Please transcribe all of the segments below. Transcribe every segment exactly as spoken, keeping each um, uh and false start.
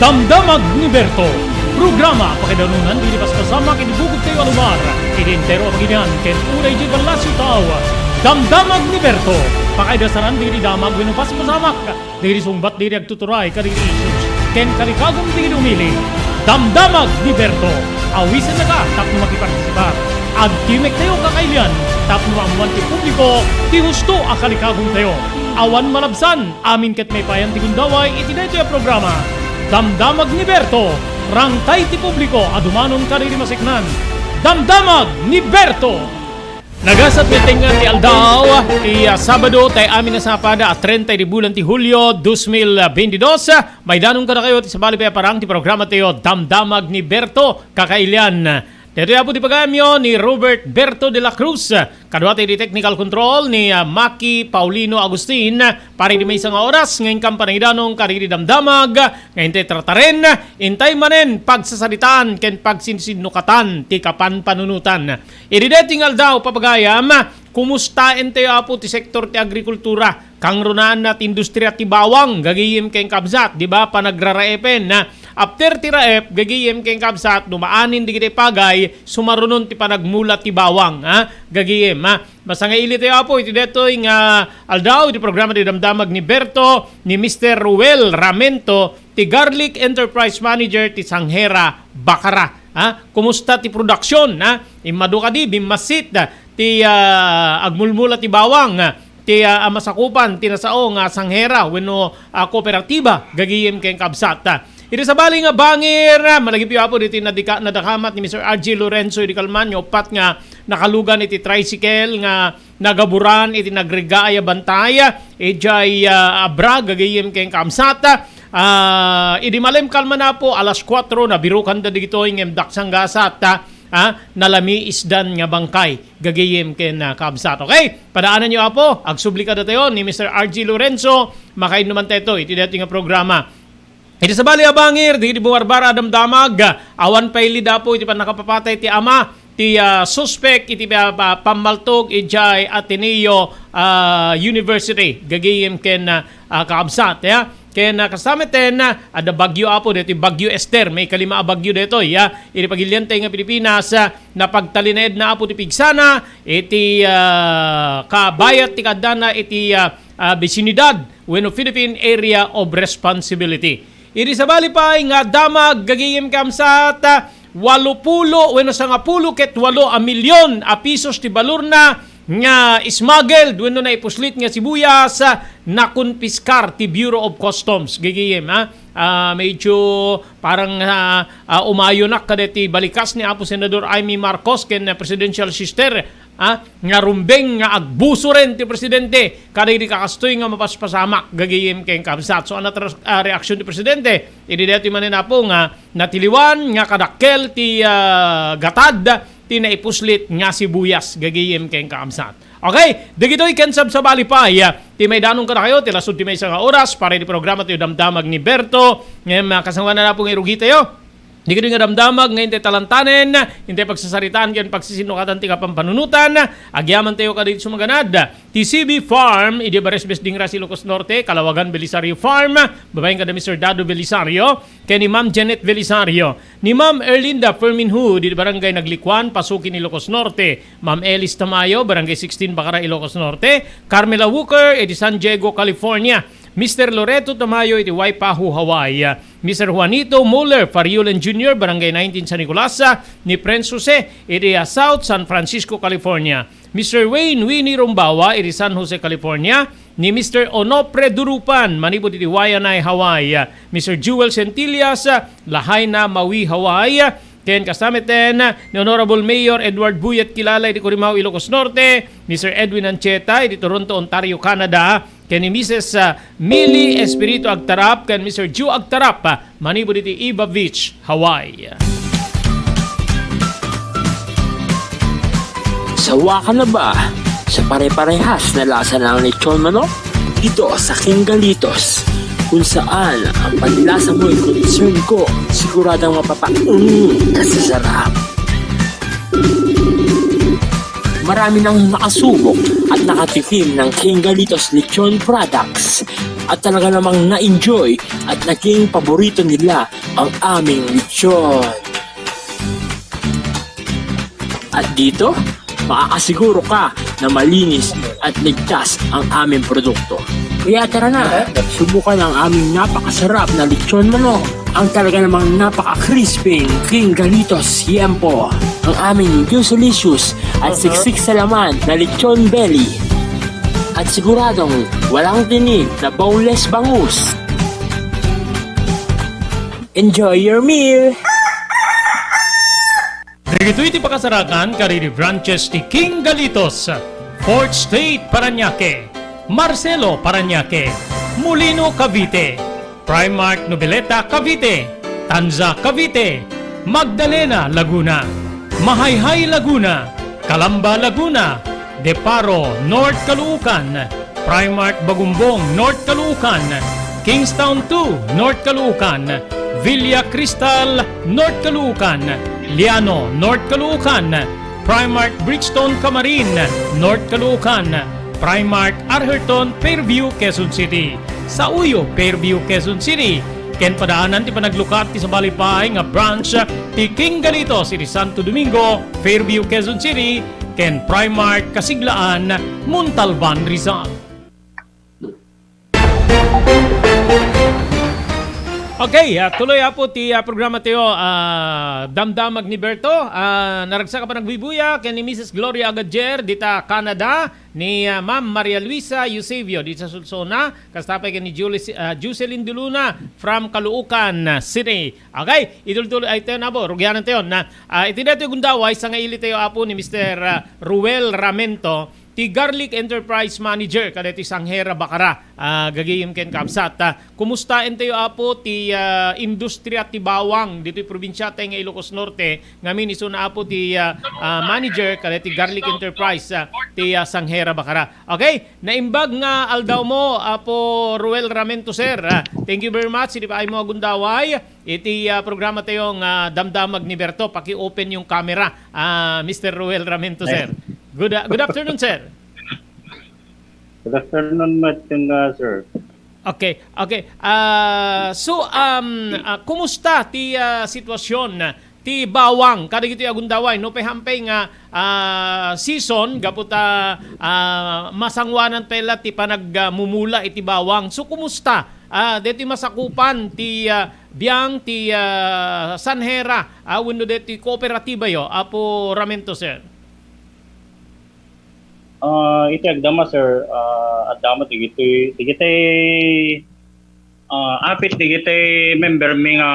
Damdamag ni Berto, programa pakaidanunan dagiti paspasamak iti bukod tayo a lugar, iti entero a pagilian ken uray iti ballasiw tao. Damdamag ni Berto, pakaidasaran dagiti damag wenno paspasamak, dagiti sungbat dagiti agtuturay kadagiti issues, ken kalikagum dagiti umili. Damdamag ni Berto, awisennaka tapno makipartisipar. Agtimek tayo kakailian tapno maammuan ti publiko ti husto a kalikagum tayo. Awan malabsan, amin ket maipayan ti gundaway iti daytoy a programa. Damdamag ni Berto, rangtay ti publiko a dumanon kadagiti maseknan. Damdamag ni Berto! Nagasat nga tengnga ti aldaw, ti, ah, Sabado, tay amin a sapada a treinta iti bulan ti Hulio, dos mil veintidós. Maidanon kadakayo ti sabali pay a parang ti programa tayo, Damdamag ni Berto, kakailian. Daytoy apo ti pagayamyo ni Robert Berto de la Cruz. Kaduata iti technical control ni, ah, Maki Paulino Agustin. Para iti maysa nga oras nga inkam panangidanon kadagiti damdamag nga intay tartaren, intay manen pagsasaritaan ken pagsinsinnukatan ti kapanpanunotan. Iti daytoy nga aldaw, papagayam, kumustaentayo, Apo, ti sektor ti agrikultura? Kangrunaanna ti industria ti bawang, gagayem ken kabsat, di ba? Panagraraepen, na after ti raep, gagayem ken kabsat, no maanin dagiti pagay, sumarunon ti panagmula ti bawang, ha? Gagayem, ha? Masangaili tayo, Apo, iti daytoy nga aldaw, iti programa ti Damdamag ni Berto, ni Mister Ruel Ramento, ti Garlic Enterprise Manager ti Sanghera, Bacara. Ha? Kumusta ti production, ha? Immadu kadi, bimmassit, ti, ah, agmulmula ti bawang, ah, ti, ah, a masakupan ti nasao nga sanghera wenno, ah, kooperatiba, gagayem ken kabsat. Iti sabali nga bangir, ah, malagipyo, Apo, diti nadika-, nadakamat ni Mister R G Lorenzo idi kalman nga uppat nga nakalugan iti tricycle nga nagaburan iti nagreggaay a bantay, idiay, ah, Abra, gagayem ken kabsat. Ah, idi malem kalman, Apo, alas kuatro, nabirukanda dagitoy ngem daksanggasat, ah, nalamiisdan nga bangkay, gagayem ken, ah, kabsat. Okay? Padaananyo, Apo, agsubli kadatayo ni Mister R G Lorenzo, makainnuman tayo iti daytoy nga programa. Iti sabali a bangir, dagiti bumarbara a damdamag, awan pay lid, Apo, iti pannakapapatay ti ama, ti, ah, suspek iti pa-, pa-, pammaltog idiay Ateneo, ah, University, gagayem ken, ah, ah, kaabsat, ya. Ken, ah, kasta metten, ah, adda bagyo, Apo, daytoy Bagyo Esther, maikalima a bagyo daytoy, ya. Iti pagilian tayo nga Pilipinas, ah, napagtalinaedna, Apo, ti pigsana, iti, ah, kabayat ti kaaddana iti, ah, ah, bisinidad wenno Philippine Area of Responsibility. Iti sabali pay nga damag, gagayem ken kabsat, walopulo wenno sangapulo ket walo a milyon a pisos ti balorna nga smuggled wenno naipuslit nga sibuyas, nakonpiskar ti Bureau of Customs. Gagayem, ha? Ah, medyo parang, ah, ah, umayonak kadagiti balikas ni Apo Senador Imee Marcos ken, ah, Presidential Sister, ah, nga rumbeng nga agbusoren ti presidente kadagiti kakastoy nga mapaspasamak, gagayem ken kabsat. So, ania ti res-, ah, reaksyon ti presidente? Idi daytoy manen, Apo, nga natiliwan nga kadakkel ti, ah, gatad ti naipuslit nga sibuyas, gagayem ken kabsat. Okay, dagitoy ken sabsabali pay, ah, ti maidanon kadakayo ti lasud ti maysa nga oras para iti programa ti Damdamag ni Berto. Ngem, ah, kasangoanan, Apo, nga irugitayo. Dagitoy nga damdamag nga intay talantanen, intay pagsasaritaan ken pagsisinnukatan ti kapanpanunotan, agyamantayo kadagiti sumaganad. Ti C B Farm, idi Baresbes Dingrasi, Ilocos Norte, Kalawagan Belisario Farm, babaen kada Mister Dado Belisario, ken ni Ma'am Janet Belisario, ni Ma'am Erlinda Ferminhu, idi Barangay Naglikuan, Pasuki, Ilocos Norte, Ma'am Elis Tamayo, Barangay sixteen, Bacara, Ilocos Norte, Carmela Walker, idi San Diego, California, Mister Loreto Tamayo, iti Waipahu, Hawaii, Mister Juanito Muller Fariulan Junior, Barangay nineteen San Nicolas, ah, ni Prince Jose, iti, ah, South San Francisco, California. Mister Wayne Winnie Rumbawa, iti San Jose, California. Ni Mister Onofre Durupan, manipud iti Waianae, Hawaii. Mister Jewel Centillas, ah, Lahaina, Maui, Hawaii. Ken kasta metten, ni Honorable Mayor Edward Buyet Kilala, iti Corimao, Ilocos Norte. Mister Edwin Ancheta, iti Toronto, Ontario, Canada. Ken ni Missus, ah, Millie Espiritu Agtarap ken Mister Joe Agtarap, ah, manipud iti Ewa Beach, Hawaii. Sawa ka na ba sa pare-parehas na lasa ng lechon manok? Dito sa King Galitos, kung saan ang panlasa mo'y concern ko, siguradong mapapa-, mm, kasasarap. Marami nang nakasubok at nakatikim ng King Galitos Lechon Products at talaga namang na-enjoy at naging paborito nila ang aming lechon. At dito, makakasiguro ka na malinis at ligtas ang aming produkto. Kaya tara na, subukan ang aming napakasarap na lechon manok, ang talaga namang napaka-crispy King Galitos Siempo, ang aming Juicelicious at siksik sa laman na lechon belly. At siguradong walang tinik na boneless bangus. Enjoy your meal! Dagitoy ti pakasarakan kadagiti branches ti King Galitos, Fourth Street, Parañaque, Marcelo, Parañaque, Molino, Cavite, Primark Noveleta, Cavite, Tanza, Cavite, Magdalena, Laguna, Mahayhay, Laguna, Calamba, Laguna, Deparo, North Caloocan, Primark Bagumbong, North Caloocan, Kingstown two, North Caloocan, Villa Cristal, North Caloocan, Liano, North Caloocan, Primark Bridgestone, Camarin, North Caloocan, Primark Arherton, Fairview, Quezon City, Sauyo, Fairview, Quezon City, ken padaanan ti panaglukat ti sabali pay nga branch ti King Galitos iti Santo Domingo, Fairview, Quezon City, ken Primark Kasiglaan, Montalban, Rizal. Okay, ah, tuloy, Apo, ti, ah, programa tayo, ah, Damdamag ni Berto. Ah, naragsak a panagbibuya ken ni Missus Gloria Agadier dita Canada, ni, ah, Ma'am Maria Luisa Eusebio dita Solsona, kasta pay ken ni Julie, ah, Jocelyn Duluna from Caloocan City. Okay, itultuloy tayo na, Apo, rugianan tayo na, ah, iti daytoy gundaway, sangaili tayo, Apo, ni Mister, ah, Ruel Ramento, ti Garlic Enterprise Manager kadaytoy Sanghera Bacara, ah, gagayem ken kabsat. Ah, kumustaentayo, Apo, ti, ah, industriya ti bawang ditoy probinsiatayo nga Ilocos Norte? Ngamin isuna, Apo, ti, ah, ah, manager kadaytoy Garlic Enterprise, ah, ti, ah, Sanghera Bacara. Okay, naimbag nga aldawmo, Apo Ruel Ramento, sir. Ah, thank you very much. Idi paaymo a gundaway iti, ah, programatayo nga Damdamag ni Berto. Paki-open yung camera, ah, Mister Ruel Ramento, sir. Good, ah, good afternoon, sir. Good afternoon, Matt, ken, ah, sir. Okay, okay. Ah, so, um, ah, kumusta ti, ah, sitwasyon ti bawang kadagitoy a gundaway? No, pay hampay nga, ah, season, gapu ta, ah, masangoanan pay la ti panag-, ah, mumula iti bawang. So, kumusta, ah, daytoy masakupan ti, ah, biang ti, ah, Sanghera, ah, wenno daytoy kooperatibayo, Apo Ramento, sir? Ah, iti agdama, sir, ah, agdama dagiti, dagiti, ah, apit dagiti member mi nga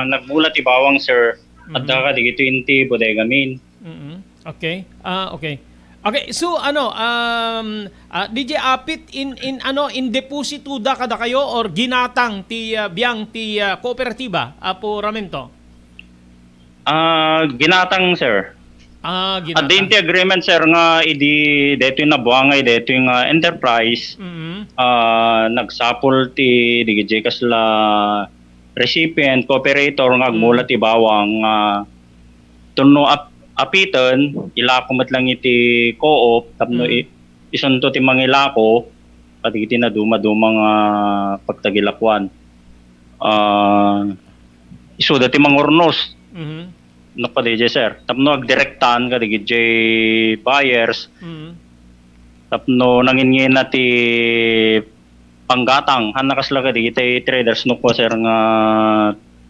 nagmula ti bawang, sir. Mhm. Adda kadagiti inti bodega min. Mm. Okay. Ah, okay. Okay, so ano, um, ah, D J apit in, in ano, in deposito da kadakayo or ginatang ti, ah, biang ti, ah, kooperatiba, Apo Ramento? Ah, ginatang, sir. Ah, ginatang. Adda ti agreement, sir, nga idi daytoy nabuangay daytoy nga enterprise, Mm. ah, nagsapul ti D J kasla recipient, cooperator nga agmula Mm. ti bawang nga tunno ap-, apiten, ilako met lang iti co-op, tapno Mm. i-, isunto ti mangilako, kadagiti naduma-duma nga pagtagilakuan. Ah, isuda ti mangurnos. Mhm. No, kadaydiay, sir. Tapno agdirektan kadagiti buyers. Mhm. Tapno nanginngina ti panggatang. Hanna kasla kadagiti traders no kua, sir, nga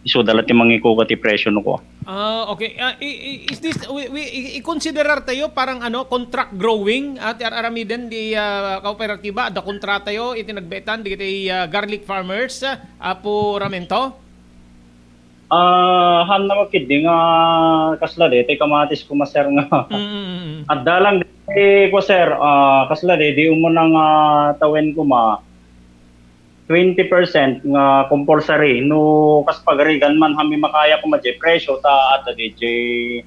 isuda la ti mangikuka ti presyo no kua. Ah, okay. Ah, i-, i-, is this, we, we, i-, i-considerar tayo parang ano, contract growing, ah, ti ar-aramiden di, ah, kooperatiba, adda kontratayo iti nagbetan, digiti, ah, garlic farmers, ah, Apo Ramento? Ah, hanna ketdi nga kasla daytoy kamatis koma, sir, nga. Mm, mm, mm. Adda lang daytoy kua, sir, ah, kasla daytoy umuna nga tawen koma, twenty percent nga compulsory. No, kas pagarigan man, hami makaya koma diay presyo, ta adda diay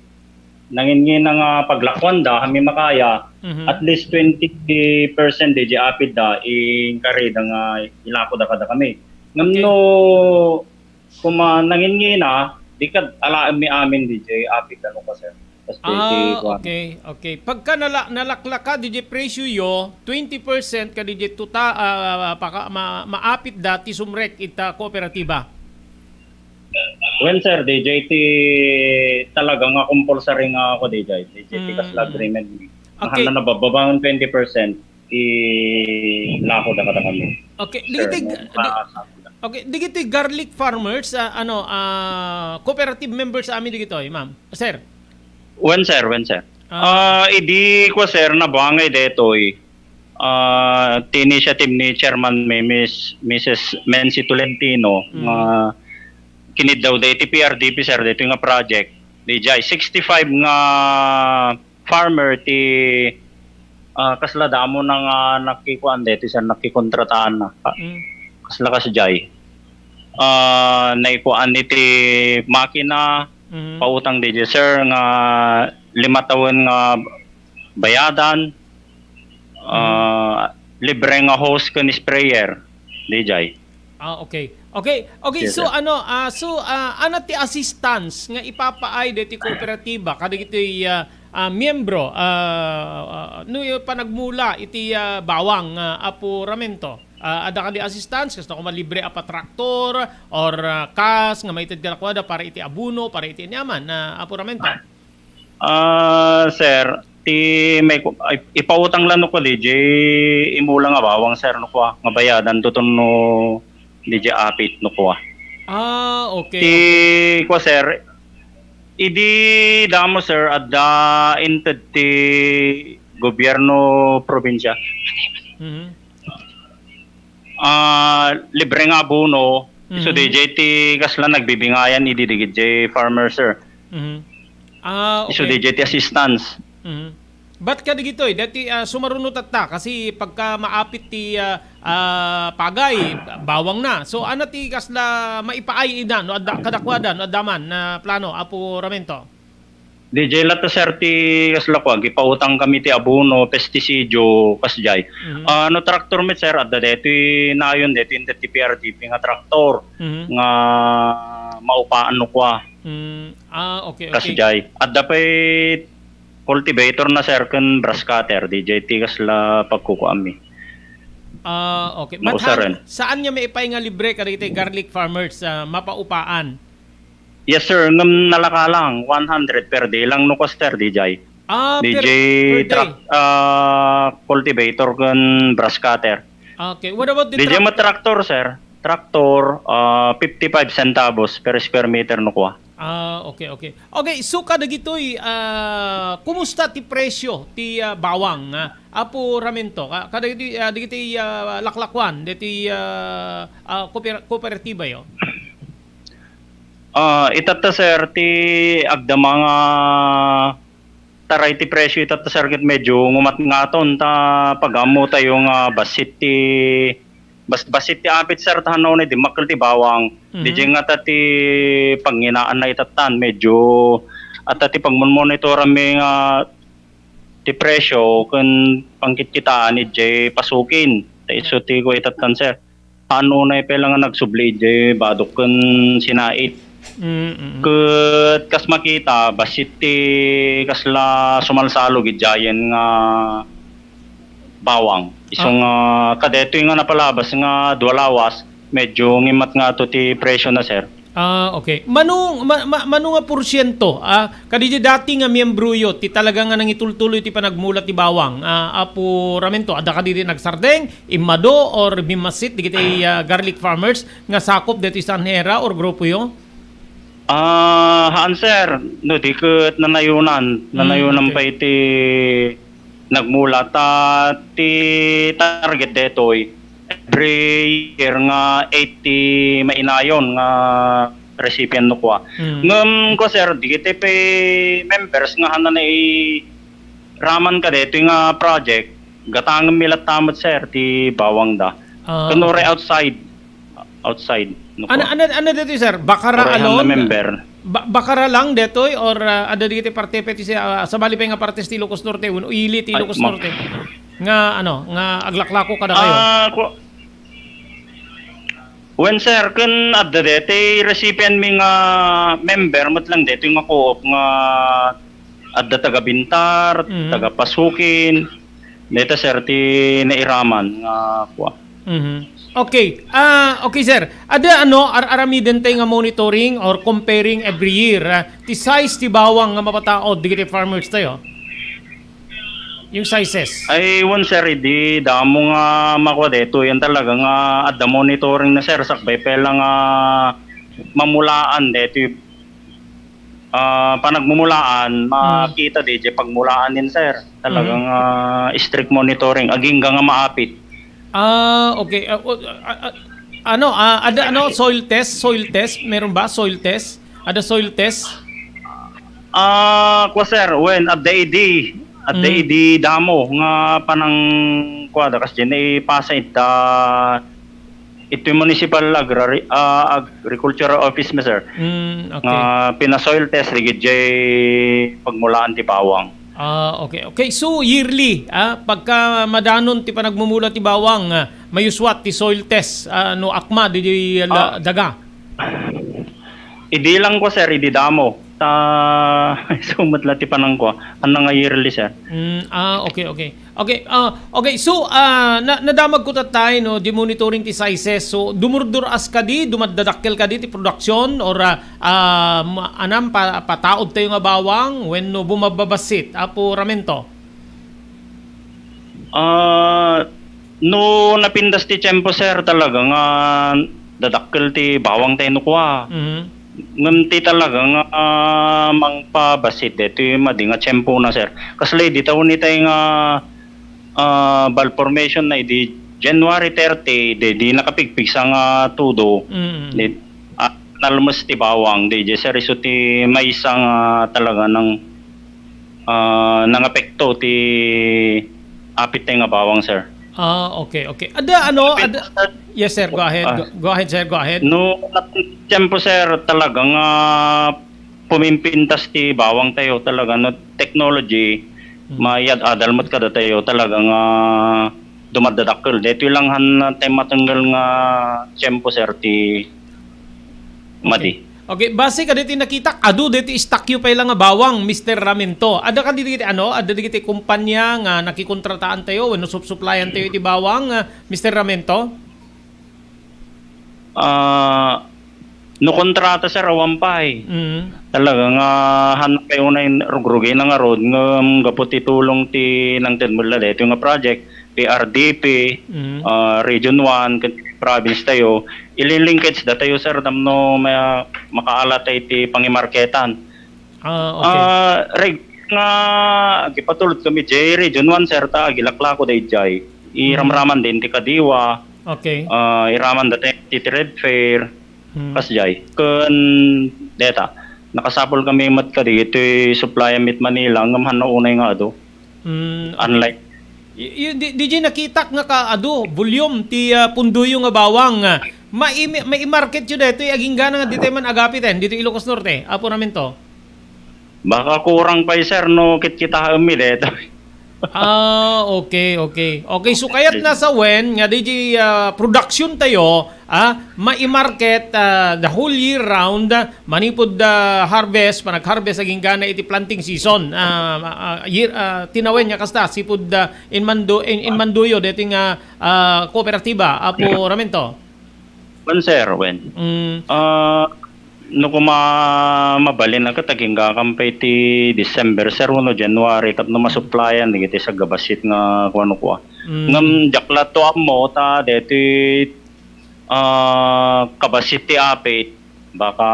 nanginngina nga paglakuanda, hami makaya, Mhm. at least twenty percent diay apitda, inkarida nga ilakoda kadakami. Ngem Okay. no, koma nanginngina, di kad alaenmi amin diay apitda no kua, sir. Kas daytoy Ah, kuan. Okay, okay. Pagka nala-, nalaklaka didiay presyo yo, twenty percent kadi didiay tota-, ah, paka-, ma-, maapit da ti sumrek ita kooperatiba. Wen, sir, didiay ti talaga nga compulsory nga ako didiay. Didiay ti Mm, kasla mm. agreement. Okay. Mahal na nabababa nga twenty percent. Ilako da kadakami. Okay, sir, digiti, no, di-, ah, okay, digiti garlic farmers, ah, ano, ah, cooperative members amin digitoy, ma'am, sir? Wen, sir, wen, sir. Ah. Ah, idi ko, sir, nabangay detoy, ah, ti initiative ni Chairman mi, Miss, Missus Mency Tolentino, Mm. nga kiniddaw da iti P R D P, sir, dito nga project. Di jay, sixty-five nga farmer ti, ah, kasla damo na nga nakikuan deti, sir, nakikontrataan na. Ah, Mm. kasla kas jay. Ah, naikuan iti makina, Mhm. pautang di jay, sir, nga lima tawen nga bayadan, Mhm. ah, libre nga hose ken sprayer, di jay. Ah, okay. Okay, okay. Yes, So, sir. ano, ah, so, ah, ano ti assistance nga ipapaay deti kooperatiba kadagiti, ah, ah, miyembro, ah, ah, no, yung panagmula iti, ah, bawang, ah, Apo Ramento? Ah, adda kadi assistance, kasta koma libre a patraktor or, ah, kas nga maited kadakuada para iti abuno, para iti aniaman, ah, Apo Ramento? Ah, sir, ti may ku-, ay, ipautang lang no kua, di jay imula nga bawang, sir, no kua, nga bayadan tuton no di jay apit no kua. Ah, okay, Ti okay. kua, sir, idi damo, sir, adda inted ti gobierno probinsya. Mhm. Ah, libre nga abono, isu Mhm. di jay ti kasla nagbibingayan idi dagiti farmer, sir. Mhm. Ah, Isu okay. di jay ti assistance. Mhm. But kadagitoy, dati, ah, sumaruno tatta, kasi pagka maapit ti, ah, ah, pagay, bawang na. So, ano ti kasla maipaay ida, no, adda, kadakuada, no, adda man na plano, Apo Ramento? Di jay latta, sir, ti kasla kua, gipautang kami ti abono, pestisidyo, kas jay. Mhm. Ah, no traktor met, sir, adda detoy nayon, detoy inted ti P R D P nga traktor Mhm. nga maupaan no kua. Mm, ah, okay, Kas okay. jay. Adda pay cultivator na, sir, ken brush cutter, di jay ti kasla pagkukuami. Ah, okay. But Mausaren. han-, saan nga maipay nga libre kadagiti garlic farmers, ah, mapaupaan? Yes, sir. Ngem nalaka lang, one hundred per day lang no kua, sir, di jay. Ah, Di per, jay per day. trak-, ah, cultivator ken brush cutter. Okay. What about the Di jay truck? Met traktor, sir. Traktor, ah, fifty-five centavos per square meter no kua. Ah, okay, okay. Okay, so kadagitoy, ah, kumusta ti presyo ti, ah, bawang, ah, Apo Ramento? Ka-, kadagitoy, ah, dagiti, ah, laklakuan, dagiti, ah, ah, kooper-, kooperatiba yo? Ah, itatta, sir, ti agdama nga taray ti presyo itatta, sir, ket medyo ngumatngaton ta pag-ammo tayo nga bassit ti, bas-, bassit ti apit, sir, ta hanno ni dimmakkel ti bawang. Mhm. Di jay nga ta ti panginaanna itattan, medyo atta ti pagmonmonitoranmi nga ti presyo ken pangkitkitaan idiay pasukin. Ta isu ti ko itattan, sir. Ano na pay la nga nagsubli idiay badok ken sinait. Mm, mm, mm. Ket kas makita, bassit ti kasla sumalsalog idiayen nga bawang. Isu Ah. nga kadetoy nga napalabas nga dua lawas, medyo ngimmat nga to ti presyo na, sir. Ah, okay. Mano, ma-, ma-, mano nga porsyento, ah, kadagiti dati nga miyembroyo ti talaga nga nangitultuloy ti panagmula ti bawang? Ah, Apo Ramento, adda kadagiti nagsardeng, immado, or bimmassit dagiti, ah, garlic farmers nga sakop ditoy San Hera or grupoyo? Ah, haan, sir. No, di ket nanayunan. Hmm, Nanayunan okay. pa iti nagmula. Ta ti target detoy, every year nga eighty mainayon nga recipient no kua. Hmm. Ngem ko, sir, di kiti pay members nga hana na i-, raman ka detoy nga project, gatangen mi latta met, sir, ti bawang da. Ah, Kunwari okay. outside, outside, no Ano, kua. ano, ano detoy, sir? Bakara Uray han alone? na member. Ba-, Bakara lang detoy or, ah, adda dagiti parte pay ti si-, ah, sabali pay nga partes ti Ilocos Norte, wenno ili ti Ay, Ilocos ma- Norte? Nga, ano, nga aglaklako kada kayo? Ah, ku-, Wen, sir, ken adda deti recipient mi nga member met lang deti nga co-op nga adda taga Bintar, Mhm. taga Pasukin, dayta, sir, ti nairaman nga kua. Mhm. Okay. Ah, okay, sir. Adda, ano, ar-aramiden tayo nga monitoring or comparing every year, ah, ti size ti bawang nga mapataod dagiti farmers tayo? Yung sizes. Ay, wen, sir, idi damo nga makua daytoy, yan talaga nga adda monitoring na, sir, sakbay pay la nga mamulaan daytoy, ah, panagmumulaan, Mm. makita di, di pagmulaan din, sir. Talagang, Mhm. ah, strict monitoring, agingga nga maapit. Ah, okay. Ah, o, ah, ah, ano, ah, ada, ano, soil test? Soil test? Meron ba? Soil test? Ada soil test? Ah, kwa, sir, wen, adda idi, adda Mm. idi damo nga panang, kwa, da, kas din, ipasa ita, ito'y municipal agrari-, ah, agricultural office, mi, sir. Mm, okay. Nga pina-soil test, rigid jay pagmulaan ti bawang. Ah, okay. Okay, so yearly, ah, pagka madanon ti panagmumula ti bawang, ah, mayuswat ti soil test, ah, no akma, di, di, la-, Ah. daga. Idi lang ko, sir, idi damo. Ta, isu met la ti panangko. Ania nga yearly, sir. Mm, ah, okay, okay. Okay, ah, okay, so, ah, na-, nadamag ko tatay, no, di monitoring ti sizes. So, dumurdur-as kadi, dumaddadakkel kadi ti production or, ah, ah, ma-, anam, pa-, pataod tayo nga bawang, wenno bumababassit, Apo Ramento? Ah, no napintas ti tiempo, sir, talaga nga dadakkel ti bawang tayo no kua. Mhm. Ngem ti talaga nga, ah, mangpabassit daytoy madi nga tiempo na, sir. Kasla idi tawen itay nga, ah, bulb formation na idi January thirty, di, di nakapigpigsa nga tudo. Mm. Di, ah, nalmes ti bawang, di, di, sir, isu ti maysa nga talaga nang ah, nangapekto ti apit tayo nga bawang, sir. Ah, okay, okay. Ada, ano, ada, yes, sir, go ahead. Ah. Go, go ahead, sir, go ahead. No, tiempo, sir, talaga nga pumimpintas ti bawang tayo, talaga, no, technology, Hmm. mayad-adal met kada tayo, talaga nga dumadadakkel. Daytoy lang han tayo matenggel nga tiempo, sir, ti madi. Okay. Okay, base kadagiti nakitak, adu dagiti stock yo pay la nga bawang, Mister Ramento. Adda kadagiti, ano, adda dagiti kumpanya nga nakikontrataan tayo wenno supsuplayan tayo iti bawang, ah, Mister Ramento? Ah, no kontrata, sir, awan pay. Mm. Talaga nga, han pay unay rugrugina ngarud, ngem gapu ti tulong ti nangted met la daytoy nga project, P R D P, Mm. ah, Region one, ken province tayo, ililinkage datayo, sir, tapno ma-, makaala tayo iti pangimarketan. Ah, okay. Ah, reg-, nga agipatulod kami jay Region one, sir, ta agilaklako dayjay. Iramraman din ti kadiwa. Okay. Ah, iraman datayo ti trade fair. Hmm. Kasjay. Ken deta, nakasapol kami met kadi iti supply amid Manila, ngem hanna unay nga adu. Hmm, okay. Unlike Y-, y-, di, di jay nakitak nga kaadu, volume ti, ah, pundoyo nga bawang, ah, mai-, maimarket yo daytoy, agingga na nga ditoy man agapiten, ditoy Ilocos Norte, Apo Ramento? Baka kurang pay, sir, no kitkitaenmi daytoy. Ah, okay, okay. Okay, so kayat na sa wen nga di jay, ah, production tayo, ah, maimarket, ah, the whole year round, ah, manipud, ah, harvest, panag-harvest, agingga na iti planting season, ah, ah, year, ah, tinawen nga kasta, sipud, ah, inmando-, in-, inmandoyo, deti nga, ah, kooperatiba, Apo Ramento? Wen, sir, wen. Mm. Ah, no kuma mabalin a ket agingga kan pay ti December, sir, wenno January tapno masupplyan dagiti sagabassit nga kuano kua. Mm. Ngem diak latto ammo ta deti, ah, kabassit ti apit, baka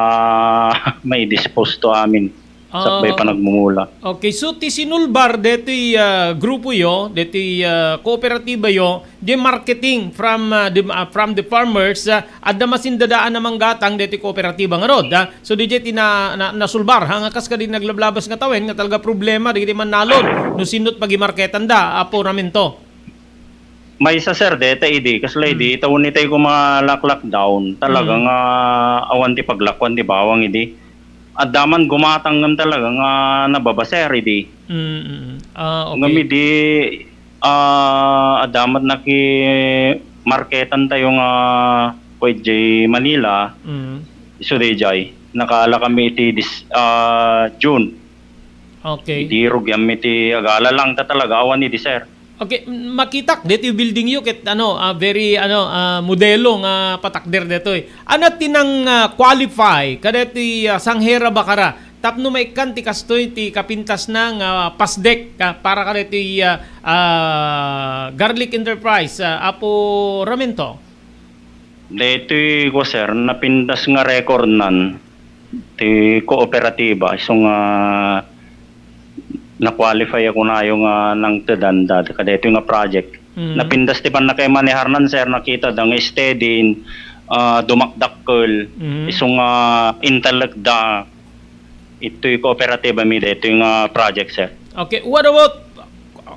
maidisposto amin. Ah, sakbay panagmumula. Okay, so ti sinulbar deti, ah, grupo yo, deti, ah, kooperatiba yo, di marketing from, ah, the, ah, from the farmers, ah, adda masindadaan a manggatang deti kooperatiba ngarud, ah. So, di ti na, na, nasulbar, ha, nga kas kadi naglablabas nga tawen, nga talaga problema, di mannalon, no sinot pagimarketanda, Apo Ramento. Maysa, sir, deta idi, kasla idi, Mm. tawen itay kuma lock-, lockdown, talaga Mm. nga awan ti paglakuan ti bawang idi. Adda man gumatang ngem talaga nga nababaser idi. Mm, mm. Ah, okay. Ngem idi, ah, adda met nakimarketan tayo nga pwede Manila, Mm. isu dayjay, nakaala kami iti dis-, ah, June. Okay. Idi rugianmi ti agala lang ta talaga awan idi, sir. Okay, m-, makitak detoy building yo ket ano, ah, very ano, ah, modelo nga patakder detoy. Ania ti nang, ah, qualify kadaytoy, ah, sanghera bakara tapno maikkan ti kastoy ti kapintasna nga pasdek, ah, para kadaytoy, ah, ah, Garlic Enterprise, ah, Apo Ramento? Daytoy ko, sir, napintas nga recordnan ti kooperatiba, isu nga na-qualify a kunayo nga nangtedanda kadaytoy nga project. Mm. Napintas ti pannakaimaneharnan, sir, nakita da nga steady, ah, dumakdakkel, Mm. isu nga intalek da itoy kooperatiba mi daytoy nga project, sir. Okay, what about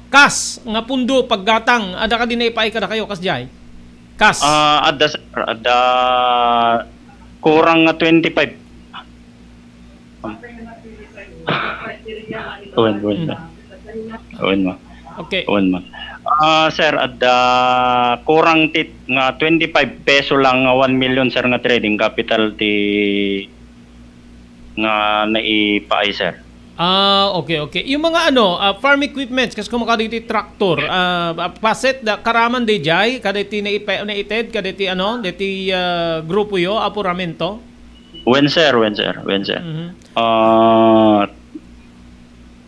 kas nga pundo, paggatang? Ada kadi naipaay kadakayo, kasdiay? Kas? Ah, adda, sir, adda kurang nga twenty-five. Wen, wen, Mm. wen. Wen, ma. Okay. Wen, ma. Ah, sir, adda kurang tit nga twenty-five peso lang nga one million, sir, nga trading capital ti nga naipaay, sir. Ah, okay, okay. Yung mga ano, ah, farm equipments, kas kumakadi ti tractor, ah, ah, paset da karaman dayjay, kadaytoy naipe-, naited, kadaytoy ano, daytoy, ah, grupo yo, Apo Ramento? Wen, sir, wen, sir, wen, sir. Mhm. Ah,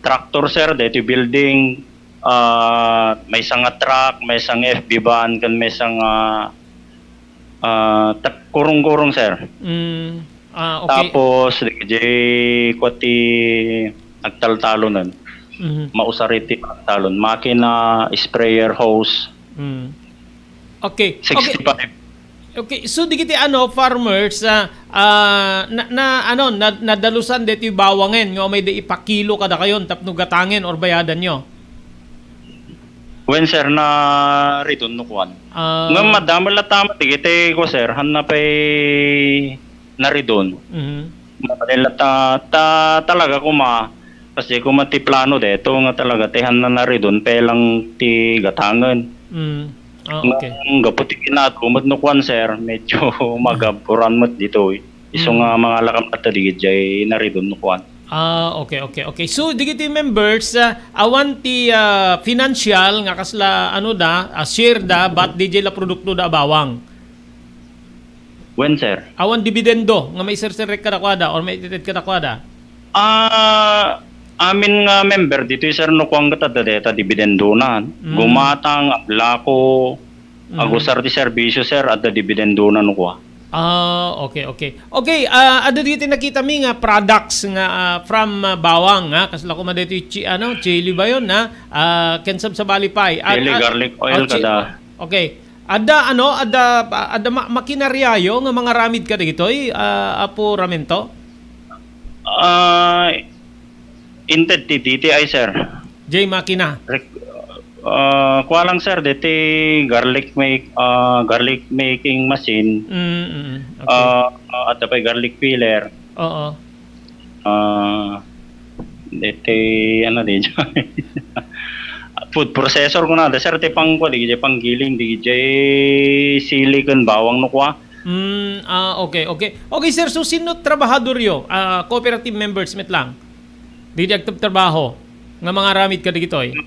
tractor, sir, daytoy building, ah, maysa nga truck, maysa nga F B van, ken maysa nga, ah, ta-, kurong-kurong, sir. Mm. Ah, okay. Tapos, di, di, kwa ti agtaltalonen. Mhm. Mausar iti agtalon. Makina, sprayer, hose. Mm. Okay. Okay. Sixty-five. Okay. So, digiti, ano, farmers, ah, ah, na, na, ano, na, nadalusan deti bawangen nga umay da ipakilo kadakayon tapno gatangen or bayadanyo? Wen, sir, naridon no kuan. Ah. Ngem madamel latta met digiti ko, sir, hanna pay naridon. Mhm. Mabalin latta, ta, talaga koma, kas di koma ti plano deto nga talaga ti hanna naridon, pay lang ti gatangen. Mm. Ah, okay. Ngem gapu ti kinaadwa met no kuan, sir, medyo magaburan met ditoy. Isu Mm. nga mangalakam latta digiti naridon no kuan. Ah, okay, okay, okay. So, digiti members, ah, awan ti, ah, financial nga kasla, ano da, ah, share da, but D J la produkto da a bawang. Wen, sir. Awan dividendo nga maiserserrek kadakuada or maitited kadakuada? Ah, amin nga member ditoy, sir, no kuan ket adda deta dibidendona. Mm. Gumatang, ablako, Mm. agusar ti serbisyo, sir, adda dibidendona no kua. Ah, okay, okay. Okay, ah, adda diti nakitami nga products nga, ah, from, ah, bawang, ha? Kasla koma daytoy chi-, ano, chili ba yun, ha? Ah, ken sabsabali pay. At, Chili, at, garlic oil, oh, chi-, kada. Okay. Adda, ano, adda, adda ma-, makinaryayo nga mangaramid kadagitoy, ah, Apo Ramento? Ah, inted ti D T I, sir. Jay makina. Rek-, ah, kua lang, sir, deti garlic make, ah, garlic making machine. Mm, mm, okay. Ah, ah, adda pay garlic peeler. Oo. Ah, deti, ano, di, food processor kunada, sir, ti pangkua, di, di panggiling, di, di sili ken bawang no kua. Mm, ah, okay, okay. Okay, sir, so sino trabahadoryo? Ah, cooperative members met lang? Didi agtrabtrabaho nga mangaramid kadagitoy?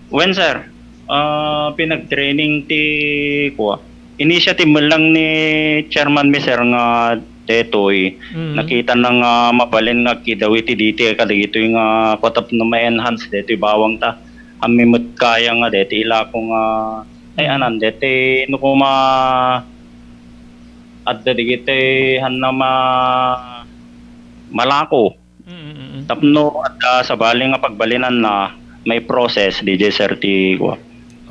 Wen, sir. Ah, pinag-training ti, kua, initiative met lang ni chairman mi, sir, nga detoy. Mm. Nakitana nga mabalin nga agkidaw iti diti kadagitoy nga kua tapno ma-enhance detoy bawang ta. Ammi met kaya nga deti ilako nga, ay, Mm. anan, deti no koma adda digiti hanna ma-, malako. Mm, mm, mm. Tapno adda sabali nga pagbalinanna, may process, di jay, sir, ti kua.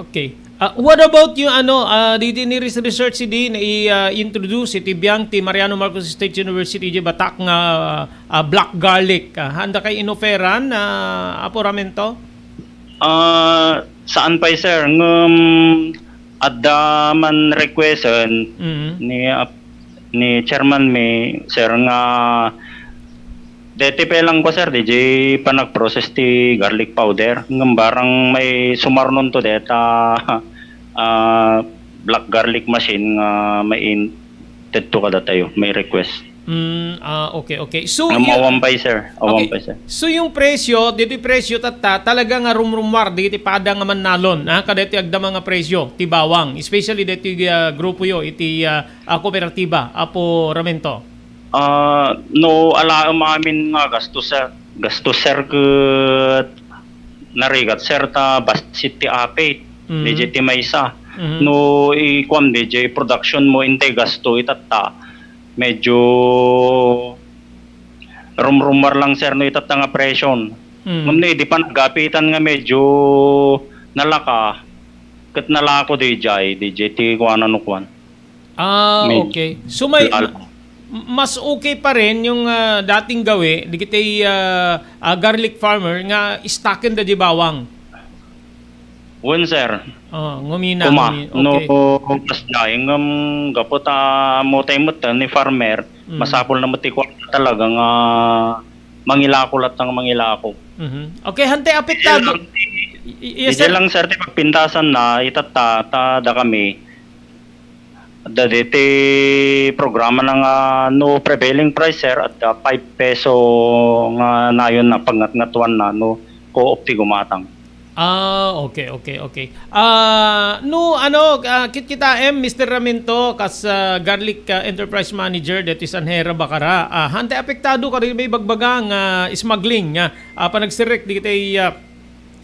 Okay. Ah, what about yung ano, ah, didi ni res-, research idi na i-, ah, introduce iti biang ti Mariano Marcos State University di Batak nga, ah, black garlic? Ah, handa kay inoferan, ah, Apo Ramento? Ah, saan pay, sir, ngem adda man requesten Mhm. ni ap-, ni chairman mi, sir, nga deti pay lang ko, sir, di jay panag-process ti garlic powder. Ngem barang may sumarnonto deta, ah, black garlic machine nga main-, tedto kadatayo, may request. Mm, ah, okay, okay. So, Ngem yu-, awan pay, sir. Awan Okay. pay, sir. So, yung presyo, ditoy presyo tatta, talaga nga rumrumar, dagiti pada nga mannalon, ah, kadaytoy agdama nga presyo, ti bawang, especially ditoy, ah, grupo yo, iti, ah, ah, kooperatiba, Apo Ramento. Ah, no alaem amin nga gasto, sir, gasto, sir, ket narigat, sir, ta bassit ti apit. Mhm. Dayjay ti maysa. Mhm. No ikuan, dayjay production mo, intay gasto, itatta, medyo rumrumar lang, sir, no itatta nga presyon. Mm. Ngem no idi panagapitan nga medyo nalaka, ket nalako dayjay, dayjay ti kuana no kuan. Ah, Med-, okay. So, may, lalo. M-, mas okay pa rin yung, ah, dating gawi, dagiti, ah, ah, garlic farmer nga istaken da di bawang. Wen, sir. Oh, ngumina, Kuma, ngumi-, no, okay. Kasdiay, ngem gapu ta ammo tay met ni farmer, Mm. masapul na met ti kuan talaga nga mangilako latta nga mangilako. Mhm. Okay, hantay apektado. Diay lang, I-, i-, yes, diay sir. lang, sir, ti pagpintasan na, itatta, ta da kami. Adda diti programa na nga no prevailing price, sir, adda five peso nga nayon na pagngatngatuan na no co-op ti gumatang. Ah, okay, okay, okay. Ah, no, ano, ah, kitkitaem, Mister Ramento, kas, ah, garlic, ah, enterprise manager deti San Jose, Bacara. Ah, hantay apektado kadagiti ibagbaga nga smuggling, ah, ah, panagserrek dagiti, ah,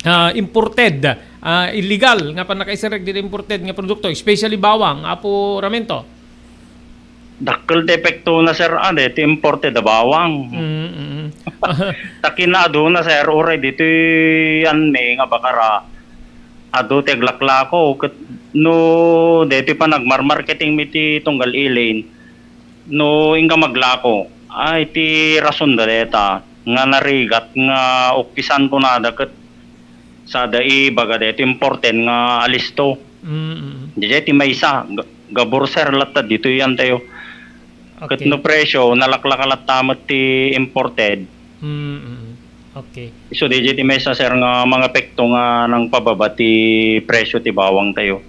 ah, imported, ah, illegal nga pannakaisserrek dagiti imported nga produkto, especially bawang, Apo Ramento? Dakkel ti epektona, sir, a, deti imported a bawang. Mm, mm. Ta kinaduna, sir, uray ditoy anmi nga Bacara, adu ti aglaklako. Ket no deti panagmarmarketing mi ti tunggal ilin, no inka maglako, ay, ti rason da deta nga narigat nga ukkisan kunada ket sada ibaga deti imported nga alisto. Mm. Diay ti maysa, ga-, gabur, sir, latta ditoy yan tayo. Ket Okay. no presyo, nalaklaka latta met ti imported. Mm. Okay. So, diay ti maysa, sir, nga mga epekto nga nangpababa ti presyo ti bawang tayo.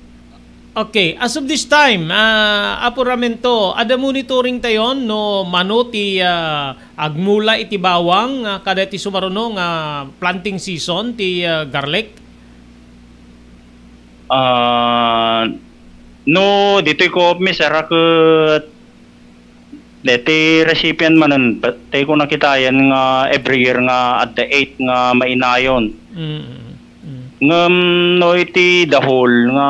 Okay. As of this time, ah, Apo Ramento, adda monitoring tayon no mano ti, ah, agmula iti bawang, ah, kada ti sumaruno nga planting season ti, ah, garlic? Ah, no, ditoy co-op mi, sir, a ket deti recipient manen, bet-, tay ko nakitayan nga every year nga adda eight nga mainayon. Mm, mm. Ngem no iti the whole nga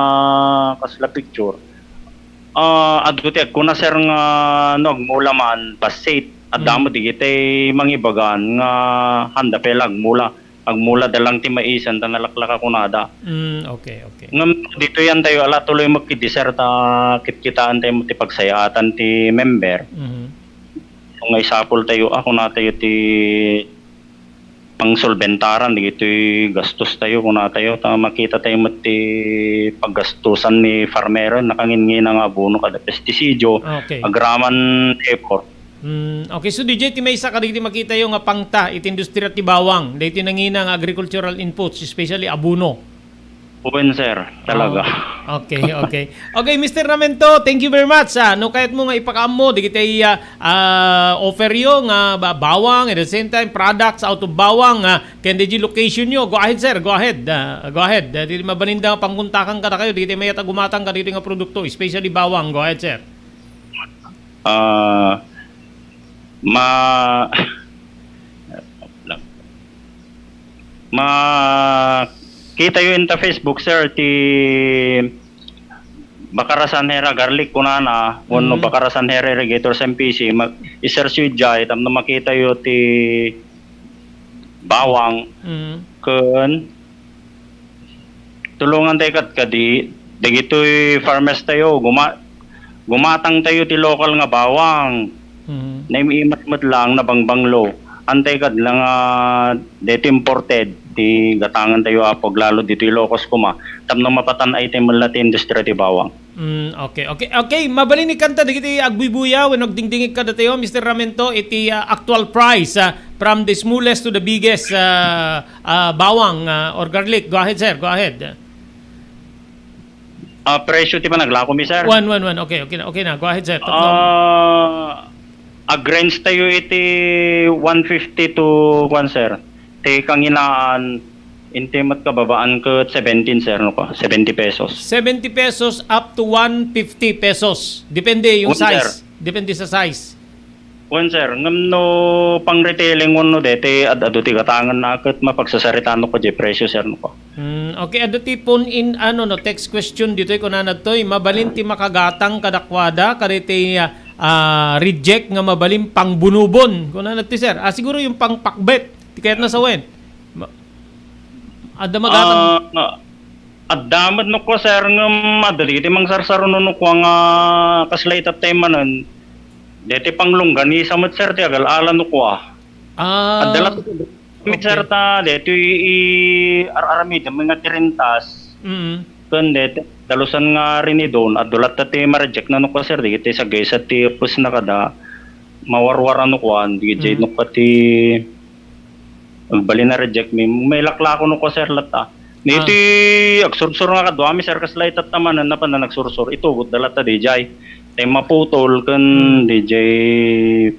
kasla picture, ah, adu ti agkuna, sir, nga no agmula man, bassit. Adda Mm. met digitay mangibagan nga handa pay la agmula. Agmula da lang ti maisan ta nalaklaka kunada. Mm, okay, okay. Ngem ditoy yan tayo, ala tuloy met kidi, sir, ta kitkitaan tayo met ti pagsayaatan ti member. Mhm. Nga isapul tayo, a, kuna tayo ti pangsolbentaran dagitoy gastos tayo, kuna tayo, ta makita tayo met ti paggastusan ni farmero, nakangingina nga abono kada pestisidyo, Okay. agraman effort. Hmm, okay. So, D J, ti maysa kadagiti makitayo nga pangta iti industriya ti bawang, daytoy nangina nga agricultural inputs, especially abono. Wen, sir, talaga. Ah, okay, okay. Okay, Mister Ramento, thank you very much. Ah, no kayatmo nga ipakaammo dagiti, ah, ah, offer yo nga ba-, bawang, at the same time, products out of bawang, ah, ken dagiti location yo, go ahead, sir. Go ahead. Ah, go ahead. Ah, di mabalinda nga pangkontakan kadakayo, dagiti mayat a gumatang kadagiti nga produkto, especially bawang. Go ahead, sir. Ah, ma-, makitayo inta Facebook, sir, ti Bacara San Jose Garlic kunana, wenno Mm. Bacara San Jose Irrigators M P C, mag-, i-search yo diay, tapno makitayo ti bawang, Mm. ken tulongan tayo kadkadi, dagitoy farmers tayo, guma-, gumatang tayo ti lokal nga bawang. Mhm. Naim-imat met lang, nabangbanglo. Antay kad lang, ah, deti imported, ti gatangan tayo, Apo, aglalo ditoy Ilocos koma. Tapno mapatan-ay tayo met la ti industriya ti bawang. Mm, okay, okay, okay. Mabalin ikanta dagiti agbuybuya wenno agdingdingig kadatayo, Mister Ramento, iti, ah, actual price, ah, from the smallest to the biggest, ah, ah, bawang, ah, or garlic. Go ahead, sir. Go ahead. Ah, presyo ti panaglako mi, sir. One, one, one. Okay, okay na. Okay na. Go ahead, sir. Talk now. Ah, Ag-range tayo iti one fifty to, kuwan, sir. Ti kanginaan, inti met kababaan ket seventeen, sir, no ka? Seventy pesos. Seventy pesos up to one fifty pesos. Depende yung Wen, sir. size. Depende sa size. Wen, sir. Ngem no pang-retailing wenno deti, ad-adu ti gatangenna ket mapagsasaritano ko di presyo, sir, no ka? Hmm, okay, adda ti phone in, ano, no, text question ditoy, kunana toy, mabalin ti makagatang kadakwada, kadaytoy, ah, ah, reject nga mabalin pangbunobon. Kunana ti, sir. Ah, siguro yung pangpakbet, ti kayat na sawen. Ma-, adda magatang. Ah, adda met no ko, sir, ngem adda dagiti mangsarsaruno no ko nga kasla itattay manen. Deti panglongganisa met, sir, ti agal-ala no ko, ah. Ah, Adda la okay. Sir, ta detoy i-, ar-aramidem nga tirintas. Mm. Ken deti dalusan nga rinidon, adda latta ti ma-reject na no ka, sir, dagiti sagaysa ti pusna kada mawarwar ano kuan, dagiti Mm. no ka ti agbalin a reject mi, mailaklako no ka, sir, latta. Ni Ah. iti agsursur nga kaduami, sir, kasla itattamanen, napan na nagsursur, itugot da latta, D J. Tay maputol ken Hmm. D J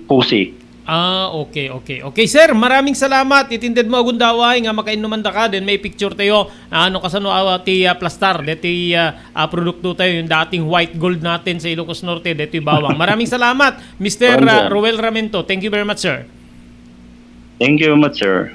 Pusi. Ah, okay, okay. Okay, sir, maraming salamat. Itinded mo agundaway nga makainnuman da ka, then may picture tayo. Ano kasano, ah, ti, ah, plastar, deti, ah, ah, produkto tayo, yung dating white gold natin sa Ilocos Norte, deti bawang. Maraming salamat, Mister Welcome, ah, sir. Roel Ramento. Thank you very much, sir. Thank you very much, sir.